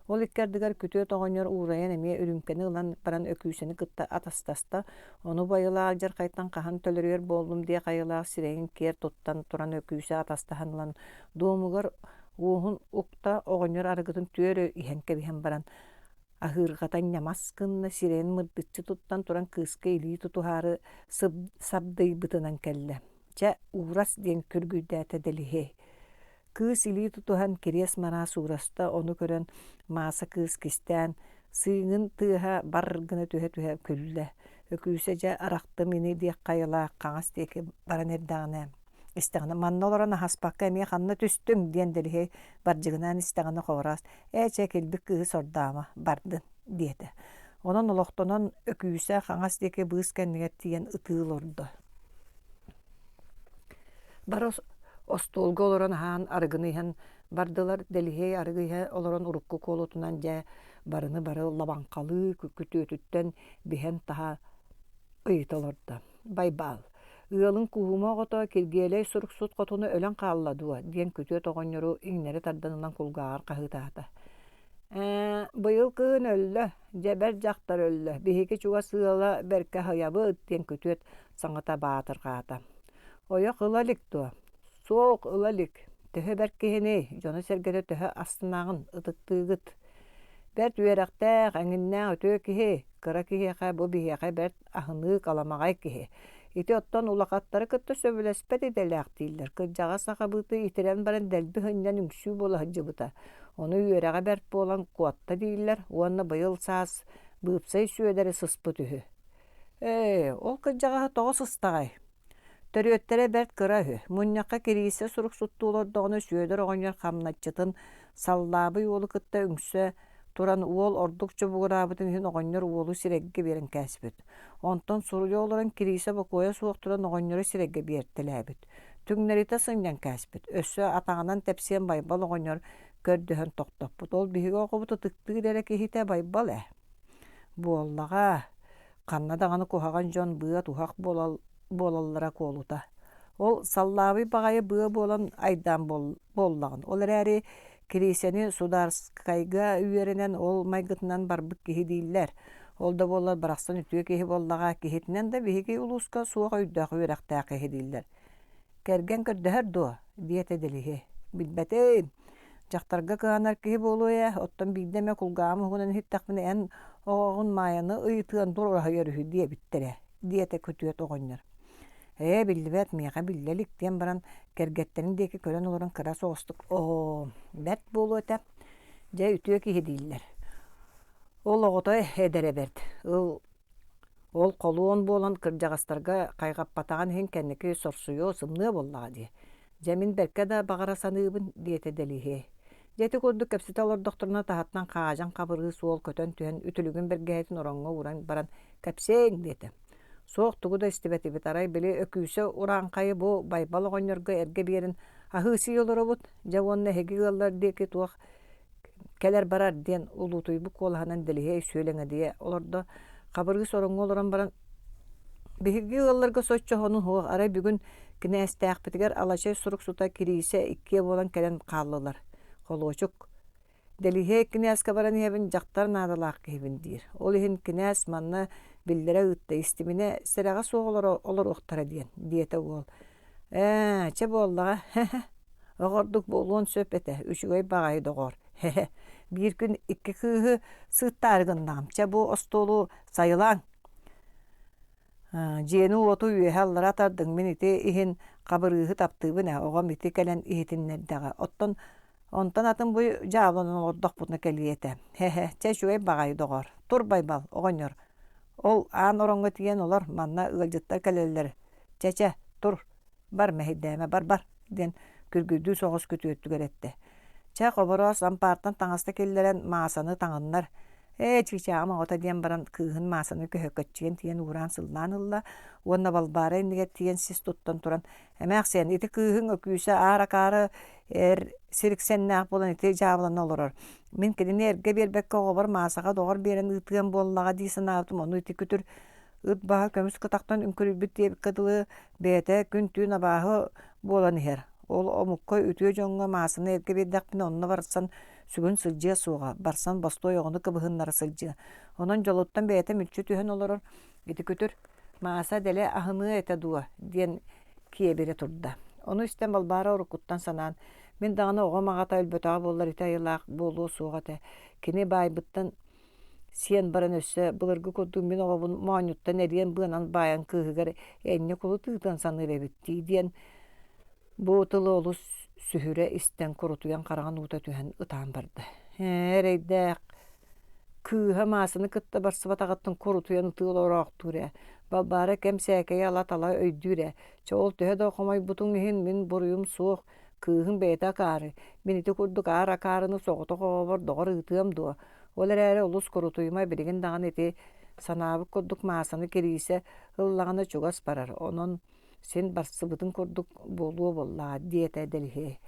Ол икки ардыгар күтүөт оҕонньор уурайан эмиэ үрүүмкэни ылан баран Өкүүсэни кытта атастаста, ону байылаах алдьархайтан хаһан төлөрүйэр буоллум диэх айылаах сирэйин киэр туттан туран Өкүүсэ атастаһан ылан дуомугар уоһун укта оҕонньор арыгытын түөрэ иһэн кэбиһэн баран аһыырҕатан ньамас гынна сирэйин мырдыччы туттан туран кыыска илии тутуһаары сабдыйбытынан кэллэ. Чэ, уурас диэн күргүйдээтэ Дэлиһиэй. Кыыс илии тутуһан кириэс мараас уураста, ону көрөн Мааса кыыс кистээн, сыыҥын тыаһа бар гына түһэ-түһэ күллэ. Өкүүсэ дьэ арахтым ини диэх хайалаах хаҥас диэки баран эрдэҕинэ истэҕинэ манна олорон аһаспакка эмиэ ханна түстүҥ диэн Дэлиһиэй бардьыгынаан истэҕинэ Хобороос ээ чэ килбик кыыһы сордоомо бардын диэтэ. Онон олохтонон Өкүүсэ хаҥас диэки быыс кэннигэр тиийэн ытыы олордо. Бары остуолга олорон аһаан арыгыны иһэн бардылар, Дэлиһиэй арыгы иһэ олорон урукку куолутунан дьэ барыны бары лабаҥхалыы күтүөтүттэн биһэн таһа ыйыта олордо. Байбаал, ыалыҥ Кууһума оҕото Киргиэлэй суруксут хотуна өлөн хаалла дуо диэн күтүөт оҕонньору иҥнэри тардан ылан кулгааҕар хаһыытаата. Ээ, быйыл кыһын өллө, дьэ бэрт дьахтар өллө, биһиги чугас ыала бэркэ аһыйабыт диэн күтүөт саҥата баатырҕаата. Ойох ыла илик дуо? Суох, ыла илик. Төһө бэрт киһиний, дьоно-сэргэтэ төһө астынаҕын, ытыктыыгыт? Бэрт үөрэхтээх, эҥиннээх үтүө киһи, кыра киһиэхэ бу биһиэхэ бэрт аһыныы каламаҕай киһи. Ити оттон улахаттары кытта сөбүлэспэт идэлээх дииллэр. Кырдьаҕас сахабыты итирэн баран дэлби сынньан үҥсүү буола сылдьыбыта. Ону үөрэҕэ бэрт буолан куотта дииллэр уонна быйыл саас Быыпсай Сүөдэри сыспыт үһү. Ээ, ол кырдьаҕаһы тоҕо сыстаҕай? Төрүөттэрэ бэрт кыра үһү. Мунньахха Кириисэ суруксуттуу олордоҕуна Сүөдэр оҕонньор хамначчытын Саллаабый уолу кытта үҥсэ туран уол ордук чобугураабытын иһин оҕонньор уолу сирэйгэ биэрэн кээспит. Онтон суруйа олорон Кириисэ бокуойа суох туран оҕонньору сирэйгэ биэртэлээбит. Түҥнэритэ сынньан кээспит. Өссө атаҕынан тэпсиэн Байбал оҕонньор көрдөһөн тохтоппут. Ол биһиги оҕобут ытыктыыр эрэ киһитэ Байбал ээ. Буоллаҕа, ханна даҕаны куһаҕан дьон быа-туһах буолал буолаллара куолута. Ол саллаабый баҕайы быа буолан айдаан буоллаҕын. Ол эрээри Кириисэни Сударскайга үөрэнэн ол майгытынан барбыт киһи дииллэр. Ол да буоллар барахсан үтүө киһи буоллаҕа, киһитинэн да биһиги улууска суох өйдөөх үөрэхтээх киһи дииллэр. Кэргэн көрдөһөр дуо? диэтэ Дэлиһи. Билбэтим. Дьахтарга кыһанар киһи буолуо ээ, оттон биирдэ эмэ кулгааҕым уһугунан иһиттэхпинэ эн оҕоҕун Маайаны ыйытыан дуораһыйар үһү диэбиттэрэ, диэтэ күтүөт оҕонньор. Ээ, биллибэт, миэхэ биллэ илик диэн баран, кэргэттэрин диэки көрөн олорон кыра соҕустук оо, бэрт буолуо этэ, дьэ үтүө киһи дииллэр. Ол оҕото эдэрэ бэрт, ыл ол холуон буолан кырдьаҕастарга хайҕаппатаҕын иһин кэнники сорсуйуо, сымныа буоллаҕа дии. Дьэ мин бэркэ да баҕара саныыбын, диэтэ Дэлиһиэй. Дьэ ити курдук кэпсэтэ олордохторуна таһыттан хаадьан хабырыыс уол көтөн түһэн үтүлүгүн бэргэһэтин ороҥҥо ууран баран «Кэпсээҥ» диэтэ. Суох тугу да истибэтибит, арай били Өкүүсэ урааҥхайы бу Байбал оҕонньорго эргэ биэрэн аһыы-сии олоробут, дьэ уонна эһиги ыаллар диэки туох кэлэр-барар диэн улуутуйбут куолаһынан Дэлиһиэй сүөлэҥэдийэ олордо. Хабырыыс ороҥҥо олорон баран «Биһиги ыалларга соччо хонун суох, арай бүгүн Кинээстээхпитигэр Алачай суруксута Кириисэ иккиэ буолан кэлэн хааллылар. Холуочук Дэлиһиэй кинээскэ баран иһэбин, дьахтар наадалаах киһибин диир. Ол иһин кинээс манна биллэрэ ыытта, истиминэ сэрэҕэ суох олоруохтара диэн, диэтэ уол. Ээ, чэ буоллаҕа, һэ-һэ, оҕордук буолуон сөп этэ, үчүгэй баҕайы доҕоор, һэ-һэ, биир күн икки кыыһы сыыттаары гыннаҕым, чэ бу остуолу сайылааҥ Дьиэни-уоту үөһэ-аллара тардыҥ, мин ити иһин Хабырыыһы таптыыбын ээ, оҕом ити кэлэн иһитиннэрдэҕэ. Оттон онтон атын бу дьаабыланан олордохпутуна кэлиэ этэ. Һэ-һэ, чэ үчүгэй баҕайы доҕоор, тур Байбал, оҕонньор, ол аан ороҥҥо тиийэн олор, манна ыалдьыттар кэлэллэр. Чэ-чэ, тур, бар мэһэйдээмэ, бар-бар диэн күргүйдүү соҕус күтүөттүгэр эттэ. Чэ, Хобороос ампаартан таҥаста киллэрэн Маасаны таҥыннар. Ээ, чыычааҕым оҕото диэн баран кыыһын Маасаны көһөкөччүйэн тиийэн уураан сыллаан ылла уонна Балбаара иннигэр тиийэн сис туттан туран «Эмээхсиэн, ити кыыһыҥ Өкүүсэ аар акаары эр сириксэннээх буолан ити дьаабылана олорор. Мин кинини эргэ биэрбэккэ оҕобор Маасаҕа доҕор биэрэн ыытыам буоллаҕа дии санаабытым, ону ити күтүр ыт баһа көмүс кытахтан үҥкүрүйбүт диэбиккэ дылы бэйэтэ күн-түүн абааһы буолан иһэр. Ол омукка үтүө дьоҥҥо Маасаны эргэ биэрдэхпинэ онно барсан сүгүн сылдьыа суоҕа, барсан бостуой оҕону кыбыһыннара сылдьыа. Онон дьолуттан бэйэтэ мүлчү түһэн олорор ити күтүр Мааса дэлэ аһыныа этэ дуо диэн киэбирэ турда. Ону истэн Балбаара уруккуттан санаан, мин даҕаны оҕом аҕата өлбөтөҕө буоллар ити айылаах буолуо суох этэ. Кини баайбыттан сиэн баран өссө былыргы курдук мин оҕобун моонньуттан эриэн быанан баайан кыыһыгар энньэ кулут ыытыан саныыр эбит дии диэн бу тылы олус сүһүрэ истэн курутуйан хараҕын уута түһэн ытаан барда. Ээ, эрэйдээх кыыһа Маасаны кытта барсыбатаҕыттан курутуйан ытыы олороохтуур ээ. Балбаара кэм сээкэйи ала-тала өйдүүр ээ. Чэ ол төһө да хомойбутуҥ иһин мин буруйум суох, кыыһым бэйэтэ акаары. Мин ити курдук аар акаарыны соҕотох оҕобор доҕор ыытыам дуо? Ол эрээри олус курутуйума билигин даҕаны ити санаабыт курдук Маасаны Кириисэ ыллаҕына чугас барар, онон син барсыбытын курдук буолуо буоллаҕа диэтэ Дэлиһиэй.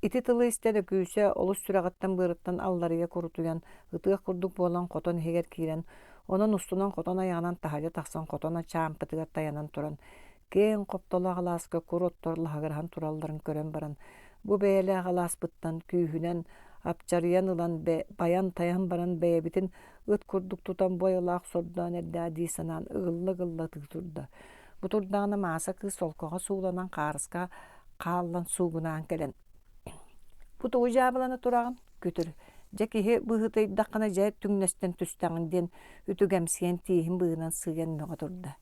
Ити тылы истэн Өкүүсэ олус сүрэҕиттэн-быарыттан алларыйа курутуйан, ытыах курдук буолан хотон иһигэр киирэн, онон устунан хотон айаҕынан таһырдьа тахсан хотон чаампытыгар тайанан туран, киэҥ хоптолоох алааска кур оттор лаһыгыраһан туралларын көрөн баран, бу бэйэлээх алааспыттан күүһүнэн апчарыйан ылан байан-тайан баран бэйэбитин ыт курдук тутан бу айылаах сордоон эрдэҕэ дии санаан ыгылла-ыгылла ытыы турда. Бу турдаҕына Мааса кыыс солкоҕо сууланан хаарыска хааллан суугунаан кэлэн «Бу тугу дьаабылана тураҕын, күтүр, дьэ киһи быһыытыйдаххына дьэ түҥнэстэн түстэҕин» диэн үтүгэмсийэн тииһин быыһынан сыыйан мөҕө турда.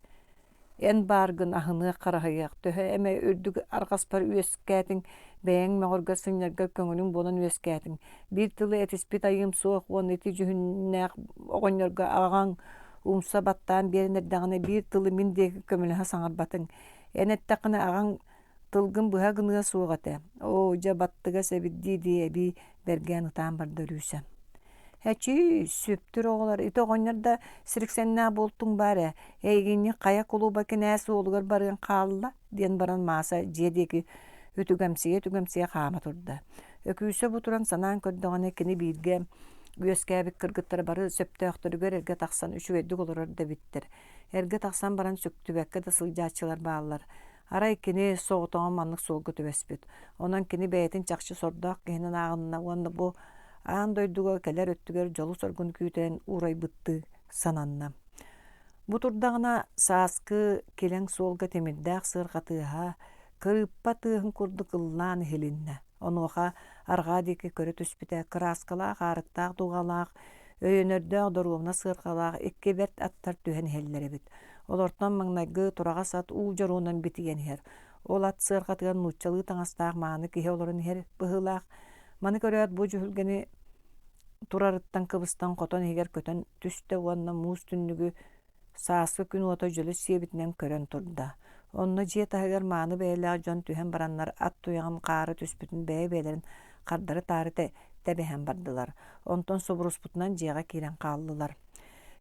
Эн бааргын аһыныах-хараһыйыах, төһө эмэ үрдүк арҕаспар үөскээтиҥ, бэйэҥ мөҕөргө-сынньарга көҥүлүҥ буолан үөскээтиҥ. Биир тылы этиспит айыым суох уонна ити дьүһүннээх оҕонньорго аҕаҥ умса баттаан биэрэн эрдэҕинэ биир тылы мин диэки көмөлөһө саҥарбатыҥ. Эн эттэххинэ аҕаҥ тылгын быһа гыныа суох этэ. Оо, дьэ баттыгас эбит дии-дии эбии бэргээн ытаан барда Өрүүсэ. Эчии, сүптүр оҕолор, ити оҕонньор да сириксэннээх буолтуҥ баар ээ, эйигинньик хайа кулуба кинээс уолугар барыан хаалла, диэн баран Мааса дьиэ диэки үтүгэмсийэ-үтүгэмсийэ хаама турда. Өкүүсэ бу туран санаан көрдөҕүнэ кини бииргэ үөскээбит кыргыттара бары сөптөөхтөрүгэр эргэ тахсан үчүгэйдик олорор да эбиттэр. Эргэ тахсан баран сүктүбэккэ да сылдьааччылар бааллар. Арай кини соҕотоҕун маннык суолга түбэспит. Онон кини бэйэтин чахчы сордоох киһинэн ааҕынна уонна бу аан дойдуга кэлэр өттүгэр дьолу-соргуну күүтэрин уурайбыттыы сананна. Бу турдаҕына сааскы килэҥ суолга тимирдээх сыарҕа тыаһа кырыыппа тыаһын курдук ыллаан иһилиннэ. Онуоха арҕаа диэки көрө түспүтэ кырааскалаах аарыктаах дуҕалаах, өйөнөрдөөх доруобуна сыарҕалаах икки бэрт аттар түһэн иһэллэр эбит. Олортон маҥнайгы тураҕас ат уу дьоруонан битийэн иһэр. Ол ат сыарҕатыгар нууччалыы таҥастаах мааны киһи олорон иһэр быһыылаах. Маны көрөөт бу дьүһүлгэни турарыттан кыбыстан хотон иһигэр көтөн түстэ уонна муус түннүгү Сааскы күн уота дьөлө сиэбитинэн көрөн турда. Онно дьиэ таһыгар мааны бэйэлээх дьон түһэн бараннар ат туйаҕын хаара түспүтүн бэйэ-бэйэлэрин хардары-таары тэбэһэн бардылар. Онтон субуруспутунан дьиэҕэ киирэн хааллылар.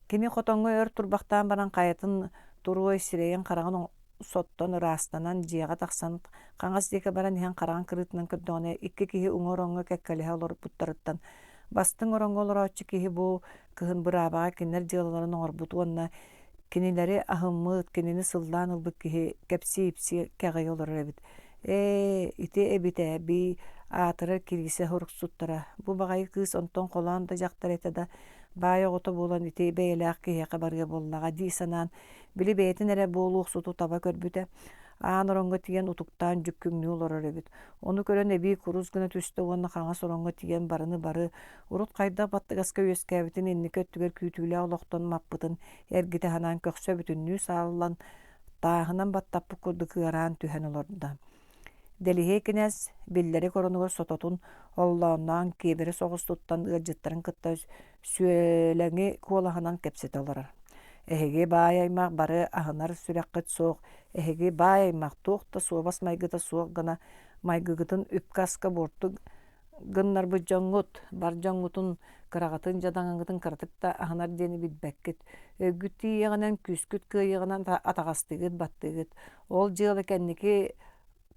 Кини хотоҥҥо өр турбахтаан баран хайатын туруой сирэйин-хараҕын соттон ыраастанан дьиэҕэ тахсан хаҥас диэки баран иһэн хараҕын кырыытынан көрдөҕүнэ икки киһи уҥа ороҥҥо кэккэлэһэ олорбуттарыттан бастыҥ ороҥҥо олорооччу киһи бу кыһын быраабаҕа кинилэр дьыалаларын оҥорбут уонна Кинилэри аһыммыт, кинини сыллаан ылбыт киһи кэпсии-ипсии кэҕийэ олорор эбит. Ээ, ити эбит ээ, бии аатырар Кириисэ суруксуттара. Бу баҕайы кыыс онтон холоон да дьахтар этэ да, баай оҕото буолан ити бэйэлээх киһиэхэ барыа буоллаҕа дии санаан, били бэйэтин эрэ буолуохсуту таба көрбүтэ. Аан ороҥҥо тиийэн утуктаан дьүккүҥнүү олорор эбит. Ону көрөн эбии курус гына түстэ уонна хаҥас ороҥҥо тиийэн барыны бары урут хайдах баттыгаска үөскээбитин инники өттүгэр күүтүүлээх олохтон маппытын эргитэ санаан көхсө бүтүннүү сааллан, тааһынан баттаппыт курдук ыараан түһэн олордо. Дэлиһиэй кинээс биллэрик оронугар сототун оллоонноон киэбирэ соҕус туттан ыалдьыттарын кытта сүөлэҥи куолаһынан кэпсэтэ олорор. Эһиги баай аймах бары аһынар сүрэххит суох, эһиги баай аймах туох да суобас майгыта суох гына майгыгытын үпкэ-аска буорту гыннарбыт дьоҥҥут, бар дьоҥҥутун кыраҕытын дьадаҥыгытын кыратык да аһынар диэни билбэккит. Өйгүт тиийиэҕинэн, күүскүт кыайыаҕынан атаҕастыыгыт, баттыыгыт. Ол дьыала кэнники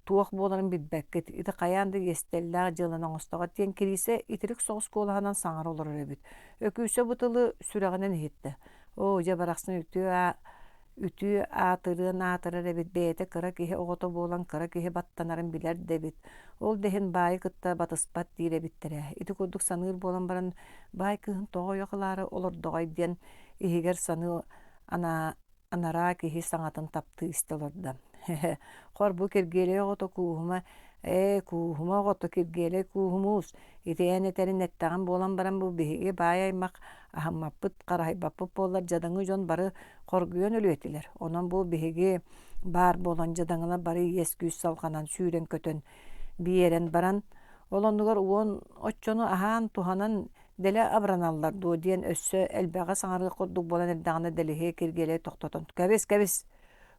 туох буоларын билбэккит, ити хайаан да иэстэллээх дьыаланы оҥостоҕут диэн Кириисэ итирик соҕус куолаһынан саҥара олорор эбит. Өкүүсэ бу тылы сүрэҕинэн иһиттэ. Оо, дьэ барахсан үтүө үтүө аатырыан аатырар эбит, бэйэтэ кыра киһи оҕото буолан кыра киһи баттанарын билэр да эбит. Ол да иһин баайы кытта батыспат диир эбиттэрэ. Ити курдук саныыр буолан баран, баай кыыһын тоҕо ойох ылаары олордоҕой диэн иһигэр саныы анаа Анараа киһи саҥатын таптыы истэ олордо: «Һэ-һэ, хор бу Киргиэлэй оҕото Кууһума, ээ, Кууһума оҕото Киргиэлэй Кууһумуус, ити эн этэрин эттэҕим буолан баран бу биһиги баай аймах аһыммаппыт, хараһыйбаппыт буоллар дьадаҥы дьон бары хоргуйан өлүө этилэр. Онон бу биһиги баар буолан дьадаҥылар бары иэс-күүс салҕанан сүүрэн-көтөн биэрэн баран, ол оннугар уон оччону аһаан, туһанан Дэлэ абыраналлар дуо диэн өссө элбэҕи саҥарыах курдук буолан эрдэҕинэ Дэлиһиэй Киргиэлэй тохтотон «Кэбис, кэбис,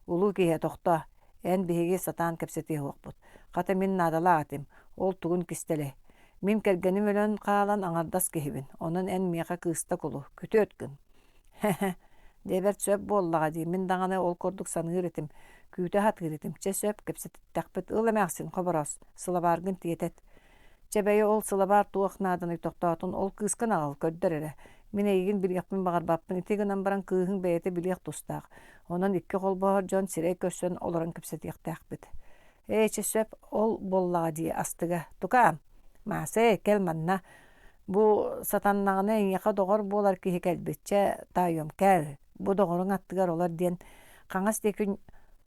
улуу киһи тохтоо, эн биһиги сатаан кэпсэтиэ суохпут. Хата мин наадалаах этим, ол тугун кистэлэй. Мин кэргэним өлөн хаалан аҥардас киһибин, онон эн миэхэ кыыста кулу, күтүөт гын». «Һэ-һэ, дьэ бэрт сөп буоллаҕа дии, мин даҕаны ол курдук саныыр этим, күүтэ сатыыр этим. Чэ сөп, кэпсэттэхпит, ыл эмээхсин, Хобороос, сылабааргын тиэтэт. Чэ бэйи ол сылабаар туох нааданый тохтоотун ол кыыскын аҕал, көрдөр эрэ. Мин эйигин билиэхпин баҕарбаппын ити гынан баран кыыһыҥ бэйэтэ билиэх тустаах. Онон икки холбоһор дьон сирэй көрсөн олорон кэпсэтиэхтээхпит. Ээ чэ сөп ол буоллаҕа дии астыга. Тукаам, Мааса кэл манна. Бу сатаннаҕына эйиэхэ доҕор буолар киһи кэлбит. Чэ таайыам кэл, бу доҕоруҥ аттыгар олор диэн хаҥас диэки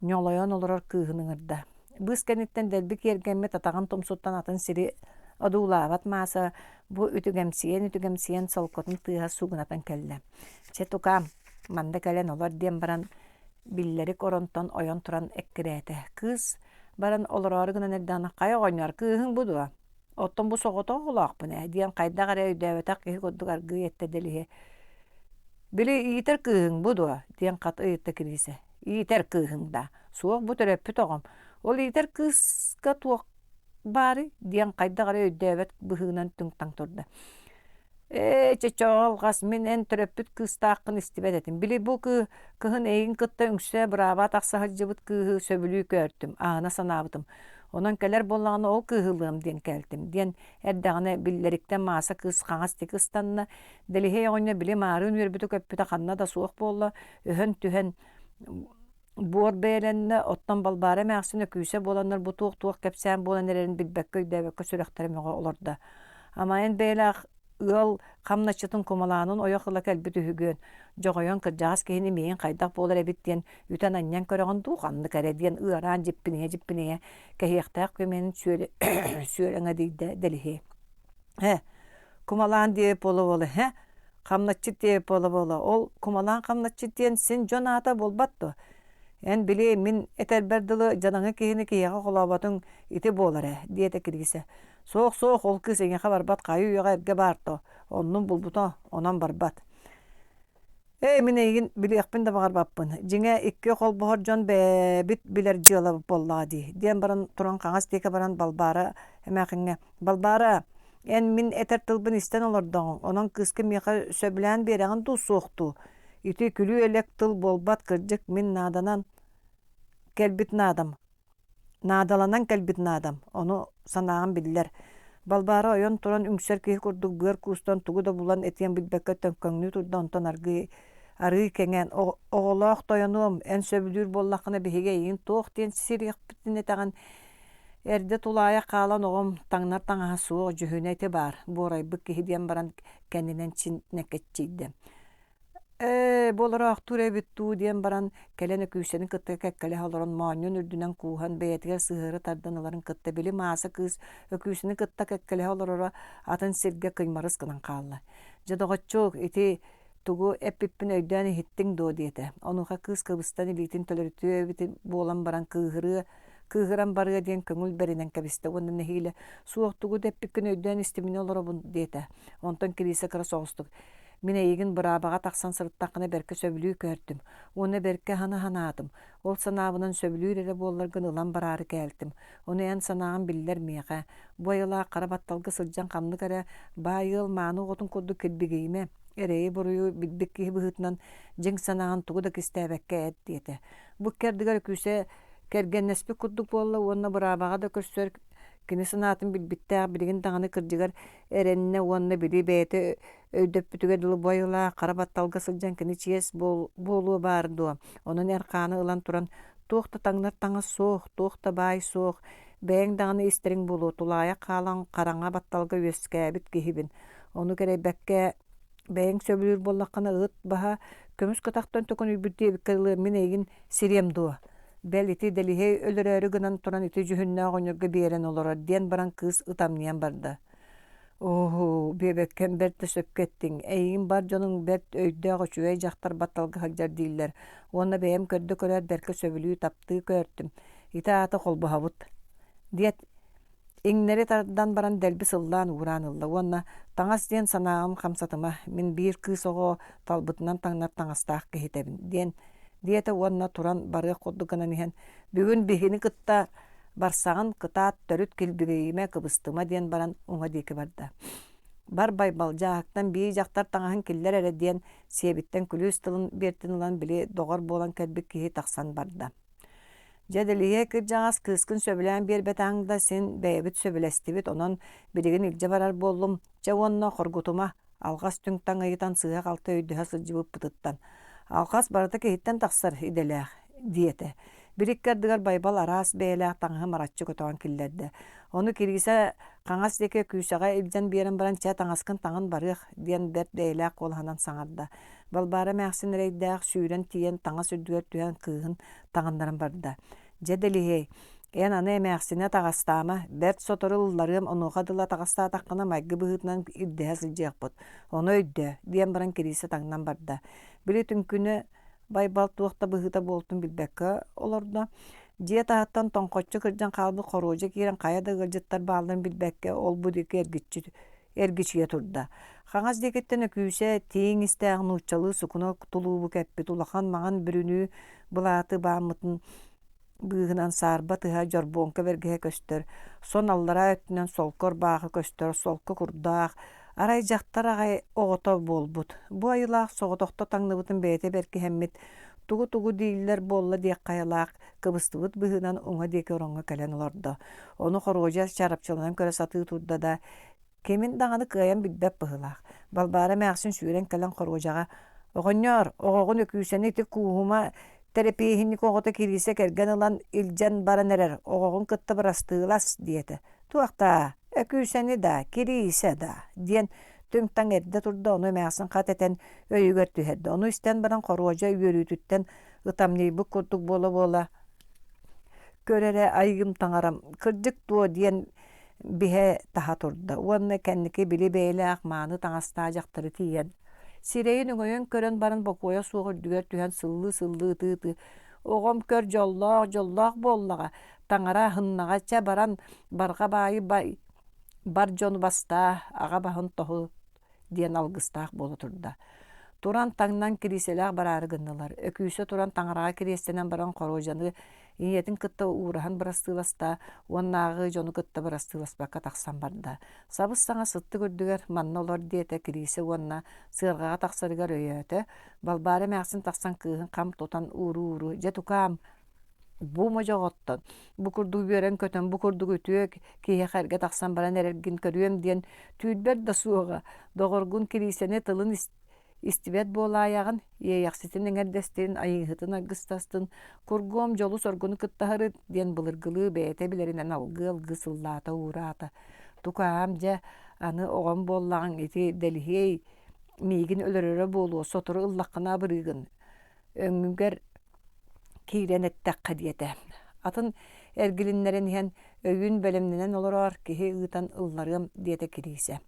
ньолойон олорор кыыһын ыҥырда. Быыс кэнниттэн дэлби киэргэммит атаҕын тумсуттан атын сири одуулаабат Мааса бу үтүгэмсийэн-үтүгэмсийэн солкотун тыаһа суугунатан кэллэ. Чэ, тукаам, манна кэлэн олор диэн баран биллэрик оронтон ойон туран эккирээтэ. Кыыс баран олороору гынан эрдэҕинэ «Хайа оҕонньор, кыыһыҥ бу дуо? Оттон бу соҕотох оҕолоохпун ээ» диэн хайдах эрэ өйдөөбөтөх киһи курдук аргыый эттэ Дэлиһи. «Били иитэр кыыһыҥ бу дуо?» диэн хат ыйытта Кириисэ. Иитэр кыыһыҥ да? Суох, бу төрөппүт оҕом. Ол иитэр кыыска туох баарый? диэн хайдах эрэ өйдөөбөт быһыынан түҥ-таҥ турда. Ээ, чочоолҕас, мин эн төрөппүт кыыстааххын истибэт этим. Били бу кыһын эйигин кытта үҥсэ бырааба тахса сылдьыбыт кыыһы сөбүлүү көөртүм, аһына санаабытым. Онон кэлэр буоллаҕына ол кыыһы ылыам диэн кэлтим, диэн эрдэҕинэ биллэриктэн Мааса кыыс хаҥас диэки ыстанна. Дэлиһиэй оҕонньор били маарыын үөрбүтэ-көппүтэ ханна да суох буолла, өһөн түһэн буор бэйэлэннэ, оттон Балбаара эмээхсин Өкүүсэ буоланнар бу туох-туох кэпсээн буолан эрэрин билбэккэ өйдөөбөккө сүрэхтэрэ мөҕө олордо. Амайын бэйэлээх ыал хамначчытын кумалаанын ойох ыла кэлбит үһүгүөн, дьоҕойон кырдьаҕас киһини миигин хайдах буолар эбит диэн үтэн-анньан көрөҕүн дуу ханнык эрэ диэн ыараан дьиппинийэ-дьиппинийэ кэһиэхтээх күөмэйин сүөлэҥэдийдэ Дэлиһиэй. Ээ, кумалаан диэбит буола-буола, һэ, хамначчыт диэбит буола-буола, ол кумалаан хамначчыт диэн син дьон аата буолбат дуо? Эн били мин этэрбэр дылы дьадаҥы киһини киһиэхэ холооботуҥ ити буолар ээ, диэтэ Кириисэ. Суох, суох, ол кыыс эйиэхэ барбат хайы-үйэҕэ эргэ баар то, оннун булбута, онон барбат. Ээ, мин эйигин билиэхпин да баҕарбаппын. Дьиҥэ, икки холбоһор дьон бэйэбит билэр дьыалабыт буоллаҕа дии, диэн баран туран хаҥас диэки баран Балбаара эмээхиҥҥэ «Балбаара, эн мин этэр тылбын истэн олордоҕуҥ, онон кыыска миэхэ сөбүлээн биэрэҕин дуу, суох дуу? Ити күлүү-элэк тыл буолбат, кырдьык, мин нааданан кэлбит наадам. Наадаланан кэлбит наадам, ону санааҕым биллэр. Балбаара ойон туран үҥсэр киһи курдук быар куустан тугу да булан этиэн билбэккэ төҥкөҥнүү турда, онтон аргыый Арыы кэҥээн, оҕолоох тойонуом, эн сөбүлүүр буоллаххына биһиги эйигин туох диэн сириэхпитин этэҕин Эрдэ тулаайах хаалан оҕом таҥнар таҥаһа суох, дьүһүнэ ити баар, буорайбыт киһи диэн баран кэннинэн чинэкэччийдэ. «Ээ, бу олороохтуур эбит дуу» диэн баран, кэлэн Өкүүсэни кытта кэккэлэһэ олорон моонньун үрдүнэн кууһан бэйэтигэр сыһыары тардан ыларын кытта били Мааса кыыс Өкүүсэни кытта кэккэлэһэ олороро атын сиргэ кыймарыс гынан хаалла. «Дьэ, доҕоччуок, ити тугу эппиппин өйдөөн иһиттиҥ дуо?» диэтэ. Онуоха кыыс кыбыстан илиитин төлөрүтүө эбит буолан баран кыыһырыа, кыыһыран барыа диэн көҥүл бэринэн кэбистэ уонна нэһиилэ «Суох, тугу да эппиккин өйдөөн истиминэ олоробун» диэтэ. Онтон Кириисэ кыра соҕустук «Мин эйигин быраабаҕа тахсан сырыттаххына бэркэ сөбүлүү көөртүм уонна бэркэ аһына санаатым. Ол санаабынан сөбүлүүр эрэ буолларгын ылан бараары кээлтим. Ону эн санааҕын биллэр миэхэ. Бу айылаах хара батталга сылдьан ханнык эрэ баай ыал мааны оҕотун курдук килбигийимэ, эрэйи-буруйу билбит киһи быһыытынан дьиҥ санааҕын тугу да кистээбэккэ эт» диэтэ. Бу икки ардыгар Өкүүсэ кэргэннэспит курдук буолла уонна быраабаҕа да көрсөр кини санаатын билбиттээх билигин даҕаны кырдьыгар эрэннэ уонна били бэйэтэ өйдөппүтүгэр дылы бу айылаах хара батталга сылдьан кини чиэс буолуо баар дуо онон эр хааны ылан туран туох да таҥнар таҥас суох туох да баай суох бэйэҥ даҕаны истэриҥ буолуо тулаайах хаалан хараҥа батталга үөскээбит киһибин ону кэрэйбэккэ бэйэҥ сөбүлүүр буоллаххына ыт баһа көмүс кытахтан төкүнүйбүт диэбиккэ дылы мин эйигин сириэм дуо бэл ити Дэлиһэй өлөрөөрү гынан туран ити дьүһүннээх оҕонньорго биэрэн олорор диэн баран кыыс ытамньыйан барда Оо, биэбэккэм бэрт да сөпкө эттиҥ, эйигин бар дьонуҥ бэрт өйдөөх үчүгэй дьахтар батталга сылдьар дииллэр уонна бэйэм көрдө көрөөт бэркэ сөбүлүү таптыы көөртүм, ити аата холбоһобут диэт иҥнэри тардан баран дэлби сыллаан уураан ылла уонна таҥас диэн санааҕын хамсатыма, мин биир кыыс оҕо талбытынан таҥнар таҥастаах киһитэбин диэн диэтэ уонна туран барыах курдук гынан иһэн бүгүн биһигини кытта барсаҕын кытаат төрүт килбигийимэ кыбыстыма диэн баран уҥа диэки барда бар Байбал дьааһыктан биир дьахтар таҥаһын киллэр эрэ диэн сиэбиттэн күлүүс тылын биэртин ылан били доҕор буолан кэлбит киһи тахсан барда дьэ Дэлиһиэй кырдьаҕас кыыскын сөбүлээн биэрбэтэҕиҥ да син бэйэбит сөбүлэстибит онон билигин илдьэ барар буоллум чэ уонна хоргутума алҕас түҥ-таҥ ыйытан сыыһа-халты өйдөһө сылдьыбыппытыттан алҕас барыта киһиттэн тахсар идэлээх диэтэ Били икки ардыгар Байбал араас бэйэлээх таҥаһы мараччы көтөҕөн киллэрдэ. Ону Кириисэ хаҥас диэки күүсэҕэ илдьэн биэрэн баран чэ таҥаскын таҥын барыах диэн бэрт бэйэлээх куолаһынан саҥарда. Балбаара эмээхсин эрэйдээх сүүрэн тиийэн таҥас үрдүгэр түһэн кыыһын таҥыннаран барда. Дьэ Дэлиһиэй, эн аны эмээхсини атаҕастаама, бэрт сотору ылларыам онуоха дылы атаҕастаатаххына майгы быһыытынан ирдэһэ сылдьыахпыт, ону өйдөө, диэн баран Кириисэ таҥнан барда. Били түҥкүнү Байбал туох да быһыыта буолтун билбэккэ олордо. Дьиэ таһыттан тоҥхоччу кырдьан хаалбыт хоруодьа киирэн хайа да ыалдьыттар баалларын билбэккэ ол-бу диэки эргиччи эргичийэ турда. Хаҥас диэкиттэн Өкүүсэ тииҥ истээх нууччалыы сукуна тулуубу кэппит улахан маҥан бүрүнүү былааты бааммытын быыһынан саарба тыһа дьорбуоҥка бэргэһэ көстөр, сон аллараа өттүнэн солко ырбаахы көстөр, солко курдаах, арай дьахтар аҕай оҕото буолбут. Бу айылаах соҕотохто таҥныбытын бэйэтэ бэркиһэммит, тугу-тугу дииллэр буолла диэх хайалаах, кыбыстыбыт быһыынан уҥа диэки ороҥҥо кэлэн олордо. Ону Хоруодьа чарапчыланан көрө сатыы турда да, Кимин даҕаны кыайан билбэт быһыылаах. Балбаара эмээхсин сүүрэн кэлэн хоруодьаҕа «Оҕонньоор, оҕоҕун Өкүүсэни ити кууһума тэрэпиэһинньик оҕото Кириисэ кэргэн ылан илдьэн баран эрэр, оҕоҕун кытта бырастыылас» диэтэ. «Туох даа, Өкүүсэни даа, Кириисэ даа» диэн түҥ-таҥ эрдэ турда, ону эмээхсин хат этэн өйүгэр түһэрдэ. Ону истэн баран хоруодьа үөрүүтүттэн ытамньыйбыт курдук буола-буола «Көр эрэ, айыым таҥарам, кырдьык дуо?» диэн биһэ таһа турда уонна кэнники били бэйэлээх мааны таҥастаах дьахтары тиийэн сирэйин өҥөйөн көрөн баран бокуойа суох үрдүгэр түһэн сыллыы-сыллыы ытыы-ытыы оҕом көр дьоллоох дьоллоох буоллаҕа таҥара аһыннаҕа чэ баран барҕа баайы бай бар дьону бастаа аҕа баһын тоһу диэн алгыстаах буола турда. Туран таҥнан кириисэлээх бараары гыннылар. Өкүүсэ туран таҥараҕа кириэстэнэн баран хоруодьаны ийэтин кытта уураһан бырастыыласта уоннааҕы дьону кытта бырастыыласпакка тахсан барда. Сабыс-саҥа сыттык үрдүгэр манна олор диэтэ Кириисэ уонна сыарҕаҕа тахсарыгар өйөөтө. Балбаара эмээхсин тахсан кыыһын хам тутан ууруу-ууруу «Дьэ тукаам, Бу модьоҕоттон, бу курдук үөрэн-көтөн, бу курдук үтүө киһиэхэ эргэ тахсан баран эрэргин көрүөм диэн түүрбэр да суоҕа, доҕоргун Кириисэни тылын Истибэт буолаайаҕын, Иэйэхситин эҥэрдэстин, Айыыһытын аргыстастын, Кургуом дьолу-соргуну кыттаһарыт диэн былыргылыы бэйэтэ билэринэн алгыы-алгыы сыллаата-уураата. Тукаам, дьэ, аны оҕом буоллаҕыҥ ити Дэлиһиэй миигин өлөрөрө буолуо, сотору ыллаххына абырыыгын өҥүгэр киирэн эттэххэ диэтэ. Атын эргилиннэрэн иһэн өйүүн бэлэмнэнэн олороор, киһи ыытан ылларыам диэтэ Кириисэ.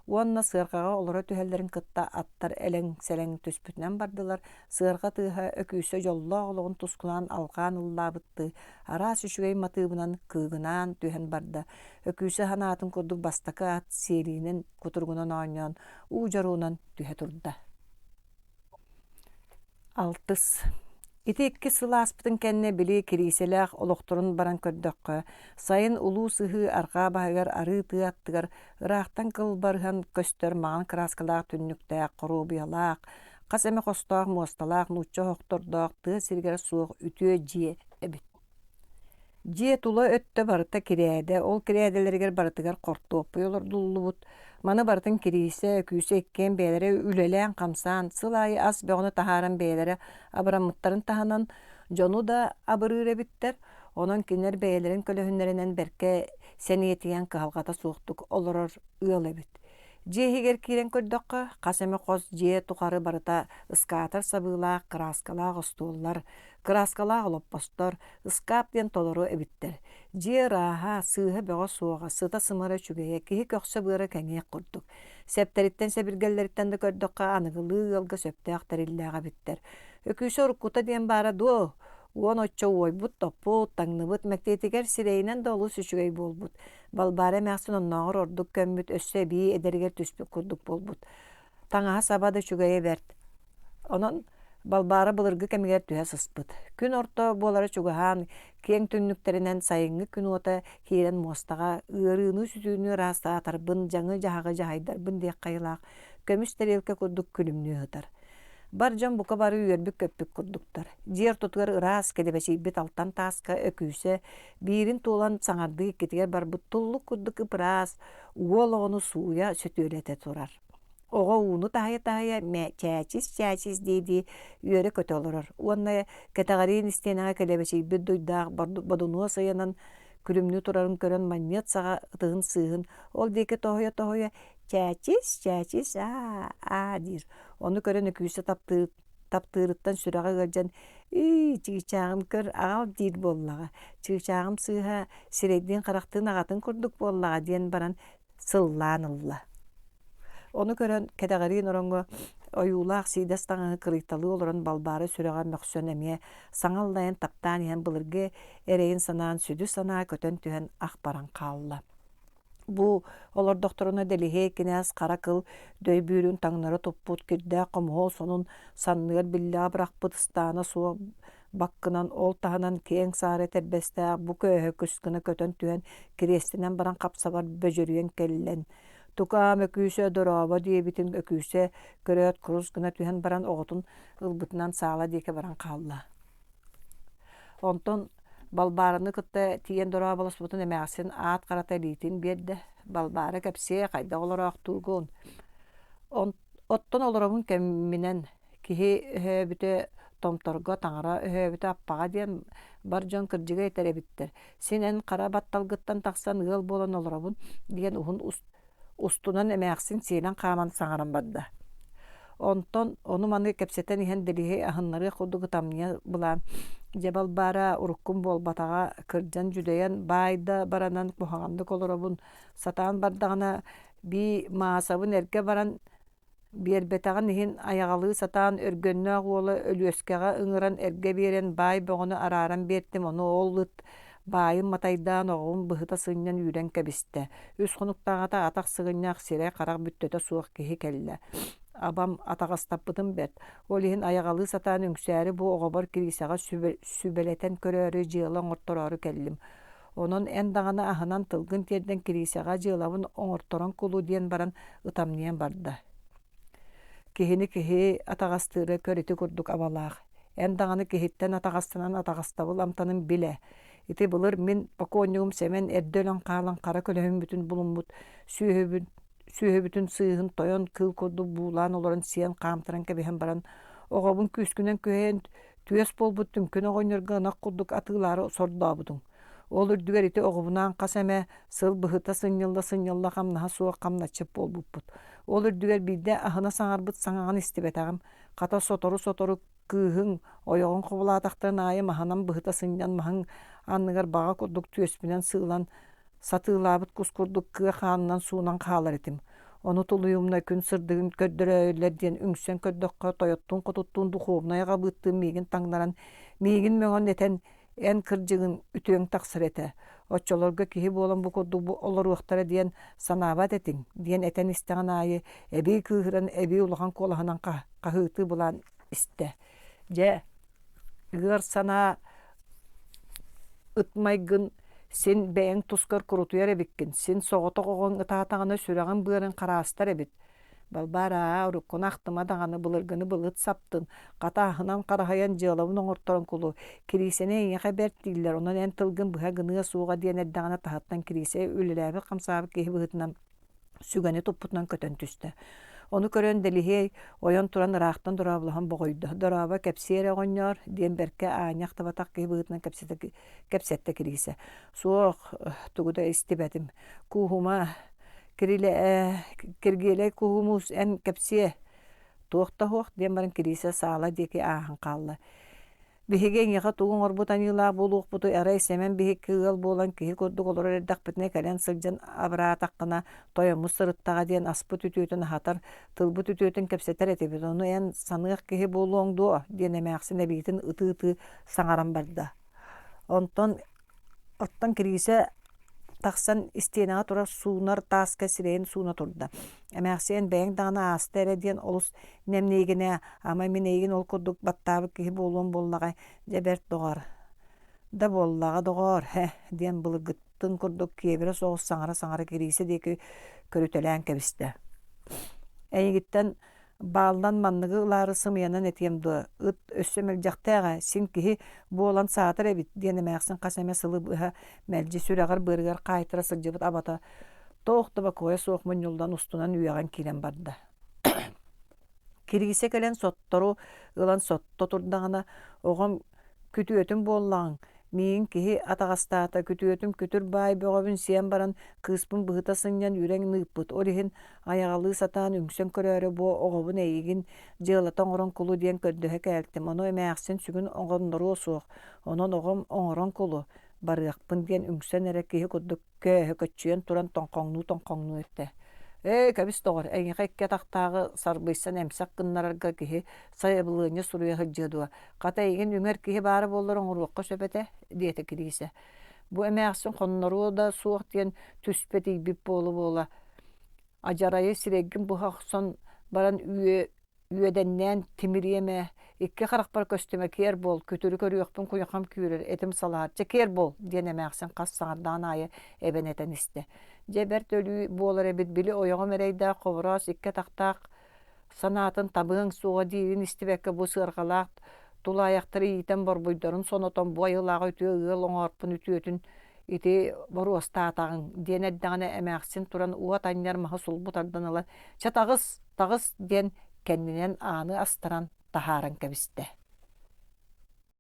Уонна сыарҕаҕа олоро түһэллэрин кытта аттар элэҥ-сэлэҥ түспүтүнэн бардылар, сыарҕа тыаһа Өкүүсэ дьоллоох олоҕун тускулаан алҕаан ыллаабыттыы араас үчүгэй матыыбынан кыыгынаан түһэн барда. Өкүүсэ санаатын курдук бастакы ат сиэлиинэн кутуругунан оонньоон уу дьоруунан түһэ турда. Алтыс. Ити икки сыл ааспытын кэннэ били Кириисэлээх олохторун баран көрдөххө, сайын улуу сыһыы арҕаа баһыгар арыы тыа аттыгар ыраахтан кылбарыһан көстөр маҥан кырааскалаах түннүктээх, хоруобуйалаах, хас эмэ хостоох муосталаах нуучча оһохтордоох тыа сиригэр суох үтүө дьиэ эбит. Дьиэ тула өттө барыта кирээдэ, ол кирээдэлэригэр барытыгар хортуоппуй олордуллубут. Маны барытын Кириисэ, Өкүүсэ иккиэн бэйэлэрэ үлэлээн-хамсаан, сыл аайы ас бөҕөнү таһааран бэйэлэрэ абыраммыттарын таһынан, дьону да абырыыр эбиттэр. Онон кинилэр бэйэлэрин көлөһүннэринэн бэркэ сэниэтийэн кыһалҕата суохтук олорор ыал эбит. Дьиэ иһигэр киирэн көрдөххө, хас эмэ хос дьиэ тухары барыта ыскаатар сабыылаах, кырааскалаах остуоллар, кырааскалаах олоппостор, ыскаап диэн толору эбиттэр. Дьиэ ырааһа, сыыһа бөҕө суоҕа, сыта-сымара үчүгэйэ, киһи көхсө-быара кэҥиэх курдук. Сэптэриттэн-сэбиргэллэриттэн да көрдөххө, аныгылыы ыалга сөптөөх тэриллээх эбиттэр. Өкүүсэ уруккута диэн баара дуо? Уон оччо уойбут-топпут, таҥныбыт, мэктиэтигэр сирэйинэн да олус үчүгэй буолбут. Балбаара эмээхсин оннооҕор ордук көммүт, өссө эбии эдэригэр түспүт курдук буолбут. Таҥаһа-саба да үчүгэйэ бэрт. Онон Балбаара былыргы кэмигэр түһэ сыспыт. Күн орто буолара чугаһаан, киэҥ түннүктэринэн сайыҥҥы күн уота киирэн муостаҕа ыарыыны-сүтүүнү ыраастаатарбын, дьаҥы-дьаһаҕы дьаһайдарбын диэх хайылаах көмүс тэриэлкэ курдук күлүмнүү сытар. Бар дьон бука бары үөрбүт-көппүт курдуктар. Дьиэ ортотугар ыраас, кэдэбэчийбит алтан тааска Өкүүсэ биирин туолан саҥардыы иккитигэр барбыт туллук курдук ып-ыраас уол оҕону сууйа сөтүөлэтэ турар. Оҕо ууну таһыйа-таһыйа чээчис-чээчис дии-дии үөрэ-көтө олорор уонна кэтэҕэриин истиэнэҕэ кэлэбэчийбит дуйдаах бодунуос ыйанан күлүмнүү турарын көрөн манньыат саҕа ытыһын сыыһын ол диэки тоһуйа-тоһуйа чээчис чээчис аа аа диир. Ону көрөн Өкүүсэ таптыыр таптыырыттан сүрэҕэ ыалдьан ии чыычааҕым көр аҕал диир буоллаҕа чыычааҕым сыыһа сирэйдиин-харахтыын аҕатын курдук буоллаҕа диэн баран сыллаан ылла. Ону көрөн кэтэҕэриин ороҥҥо ойуулаах сиидэс таҥаһы кырыйталыы олорон Балбаара сүрэҕэ мөхсөн эмиэ саҥа аллайан таптаан иһэн былыргы эрэйин санаан сүдү санаа көтөн түһэн ах баран хаалла. Бу олордохторуна Дэлиһиэй кинээс хара кыл дөйбүүрүн таҥнары туппут кирдээх хомуһуол сонун санныгар биллэҕэ бырахпыт ыстаана суох баккынан ол таһынан киэҥ саары этэрбэстээх бу көөһө күс гына көтөн түһэн кириэстэнэн баран хапсабар бөдьөрүйэн кэллэн тукаам Өкүүсэ дорообо диэбитин Өкүүсэ көрөөт курус гына түһэн баран оҕотун ылбытынан саала диэки баран хаалла. Онтон Балбаараны кытта тиийэн дорооболоспутун эмээхсин аат харата илиитин биэрдэ. Балбаара кэпсиэ хайдах олороохтуугун. Оттон олоробун кэмминэн Киһи өһөөбүтэ томторго, таҥара өһөөбүтэ аппаҕа диэн бар дьон кырдьыга этэр эбиттэр. Син эн хара батталгыттан тахсан ыал буолан олоробун диэн уһун устунан эмээхсин сиэлэн хааман саҥаран барда. Онтон ону-маны кэпсэтэн иһэн Дэлиһи аһыннарыах курдук ытамньыйа былаан дьэ Балбаара уруккум буолбатаҕа кырдьан дьүдэйэн баай да баранан куһаҕаннык олоробун сатаан бардаҕына бии Маасабын эргэ баран Биэрбэтэҕин иһин айаҕалыы сатаан Өргөннөөх уола Өлүөскэҕэ ыҥыран эргэ биэрэн баай бөҕөнү арааран биэртим, ону ол ыт баайын матайдаан оҕобун быһыта сынньан үүрэн кэбистэ. Үс хонуктааҕыта атах сыгынньах сирэй-харах бүттэтэ суох киһи кэллэ. Абам атаҕастаппытым бэрт. Ол иһин айаҕалыы сатаан үҥсээри бу оҕобор Кириисэҕэ сүбэлэтэн көрөөрү дьыала оҥортороору кэллим. Онон эн даҕаны аһынан тылгын тиэрдэн Кириисэҕэ дьыалабын оҥорторон кулу диэн баран ытамньыйан барда. Киһини киһи атаҕастыыра көр ити курдук абалаах. Эн даҕаны киһиттэн атаҕастанан атаҕастабыл амтанын бил ээ. Ити былыр мин бокуонньугум Сэмэн эрдэ өлөн хаалан хара көлөһүммүтүн булуммут сүөһүбүн. сүөһүбүтүн сыыһын тойон кыыл курдук буулаан олорон сиэн хаамтаран кэбиһэн баран, оҕобун күүскүнэн күһэйэн түөс буолбут түҥкүн оҕонньорго ынах курдук атыылаары сордообутуҥ. Ол үрдүгэр ити оҕобунаан хас эмэ сыл быһыта сынньылла-сынньылла хамнаһа суох хамначчыт буолбуппут. Ол үрдүгэр биирдэ аһына саҥарбыт саҥаҕын истибэтэҕим. Хата сотору-сотору кыыһыҥ, ойоҕуҥ хобулаатахтарын аайы маһынан быһыта сынньан маһыҥ анныгар баҕа курдук түөспүнэн сыылан сатыылаабыт кус курдук кыа хаанынан суунан хаалар этим. Ону тулуйумна күн сырдыгын көрдөрөөйүллэр диэн үҥсэн көрдөххө тойоттуун-хотуттуун духуобунай аҕабыыттыын миигин таҥнаран, миигин мөҥөн этэн эн кырдьыгын үтүөҥ тахсар этэ. Оччолорго киһи буолан бу курдук бу олоруохтара диэн санаабат этиҥ, диэн этэн истэҕин аайы эбии кыыһыран, эбии улахан куолаһынан хаһыытыы былаан истэ. Дьэ, ыар санаа ыт майгын син бэйэҥ тускар курутуйар эбиккин, син соҕотох оҕоҥ ытаатаҕына сүрэҕин-быарын хараастар эбит. Балбаараа, уруккуну ахтыма даҕаны былыргыны былыт саптын, хата аһынан хараһайан дьыалабын оҥорторон кулу, Кириисэни эйиэхэ бэрт дииллэр, онон эн тылгын быһа гыныа суоҕа диэн эрдэҕинэ таһыттан Кириисэ үлэлээбит-хамсаабыт киһи быһыытынан сүгэни туппутунан көтөн түстэ. Ону көрөн Дэлиһиэй ойон туран ыраахтан дорооболоһон боҕуйда. «Дорообо, кэпсиэ эрэ оҕонньоор» диэн бэркэ аанньа ахтыбатах киһи быһыытынан кэпсэтэ, кэпсэттэ Кириисэ. «Суох, тугу да истибэтим. Кууһума, Кирилэ, Киргиэлэй Куһумуус эн кэпсиэ». «Туох да суох» диэн баран Кириисэ саала диэки ааһан хаалла. Биһиги эйиэхэ тугу оҥорбут аньыылаах буолуохпутуй, арай Сэмэн биһикки ыал буолан киһи курдук олорор эрдэхпитинэ кэлэн сылдьан абыраатаххына, тойоммут сырыттаҕа диэн аспыт үтүөтүн аһатар, тылбыт үтүөтүн кэпсэтэр этибит, ону эн саныах киһи буолуоҥ дуо диэн эмээхсин эбиитин ытыы-ытыы саҥаран барда. Онтон оттон Кириисэ тахсан истиэнэҕэ турар суунар тааска сирэйин сууна турда. Эмээхсиэн бэйэҥ даҕаны ааста эрэ диэн олус нэмниигинэ, ама мин эйигин ол курдук баттаабыт киһи буолуом буоллаҕай, дьэ бэрт доҕоор. Да буоллаҕа доҕоор, һэ диэн былыргыттын курдук киэбирэ соҕус саҥара-саҥара Кириисэ диэки көрүтэлээн кэбистэ. Эйигиттэн Бааллан манныгы ылаары сымыйанан этиэм дуо, ыт өссө мэлдьэхтээх ээ, син киһи буолан саатар эбит диэн эмээхсин хас эмэ сылы быһа мэлдьи сүрэҕэр-быарыгар хаайтара сылдьыбыт абата туох да бокуойа суох мунньуллан устунан үөҕэн киирэн барда. Кириисэ кэлэн соттору ылан сотто турдаҕына, оҕом күтүөтүм буоллаҕыҥ, Миигин киһи атаҕастаата, күтүөтүм күтүр баай бөҕөбүн сиэн баран, кыыспын быһыта сынньан үрэҥ ыыппыт, ол иһин айаҕалыы сатаан үҥсэн көрөөрү бу оҕобун эйигин дьыалата оҥорон кулу диэн көрдөһө кээлтим, ону эмээхсин сүгүн оҕонноруо суох, онон оҕом оҥорон кулу, барыахпын диэн үҥсэн эрэ киһи курдук көөһө көччүйэн туран тоҥхоҥнуу-тоҥхоҥнуу эттэ: «Ээ, кэбис доҕор, эйиэхэ икки атахтааҕы сарбыйсан эмсэх гыннарарга киһи сайабылыанньа суруйа сылдьыа дуо? Хата эйигин үҥэр киһи баара буоллар оҥоруохха сөп этэ», диэтэ Кириисэ. Бу эмээхсин хонноруо да суох диэн түспэт ийбит буола-буола адьарайы сирэйгин быһа охсон баран үө үөдэннээн тимириэм ээ, икки харахпар көстүмэ киэр буол, күтүрү көрүөхпүн куйахам күүрэр, этим салаһар, чэ киэр буол диэн эмээхсин хас саҥардаҕын аайы эбэн этэн истэ. Дьэ бэрт өлүү буолар эбит, били ойоҕум эрэйдээх хобороос икки атахтаах санаатын табыаҥ суоҕа диирин истибэккэ бу сыарҕалаах тулаайахтары иитэн борбуйдарын сонотон бу айылаах үтүө ыал оҥоорпун үтүөтүн ити боруостаатаҕыҥ диэн эрдэҕинэ эмээхсин туран уот анньар маһы сулбу тардан ылан чэ таҕыс таҕыс диэн кэннинэн ааны астаран таһааран кэбистэ.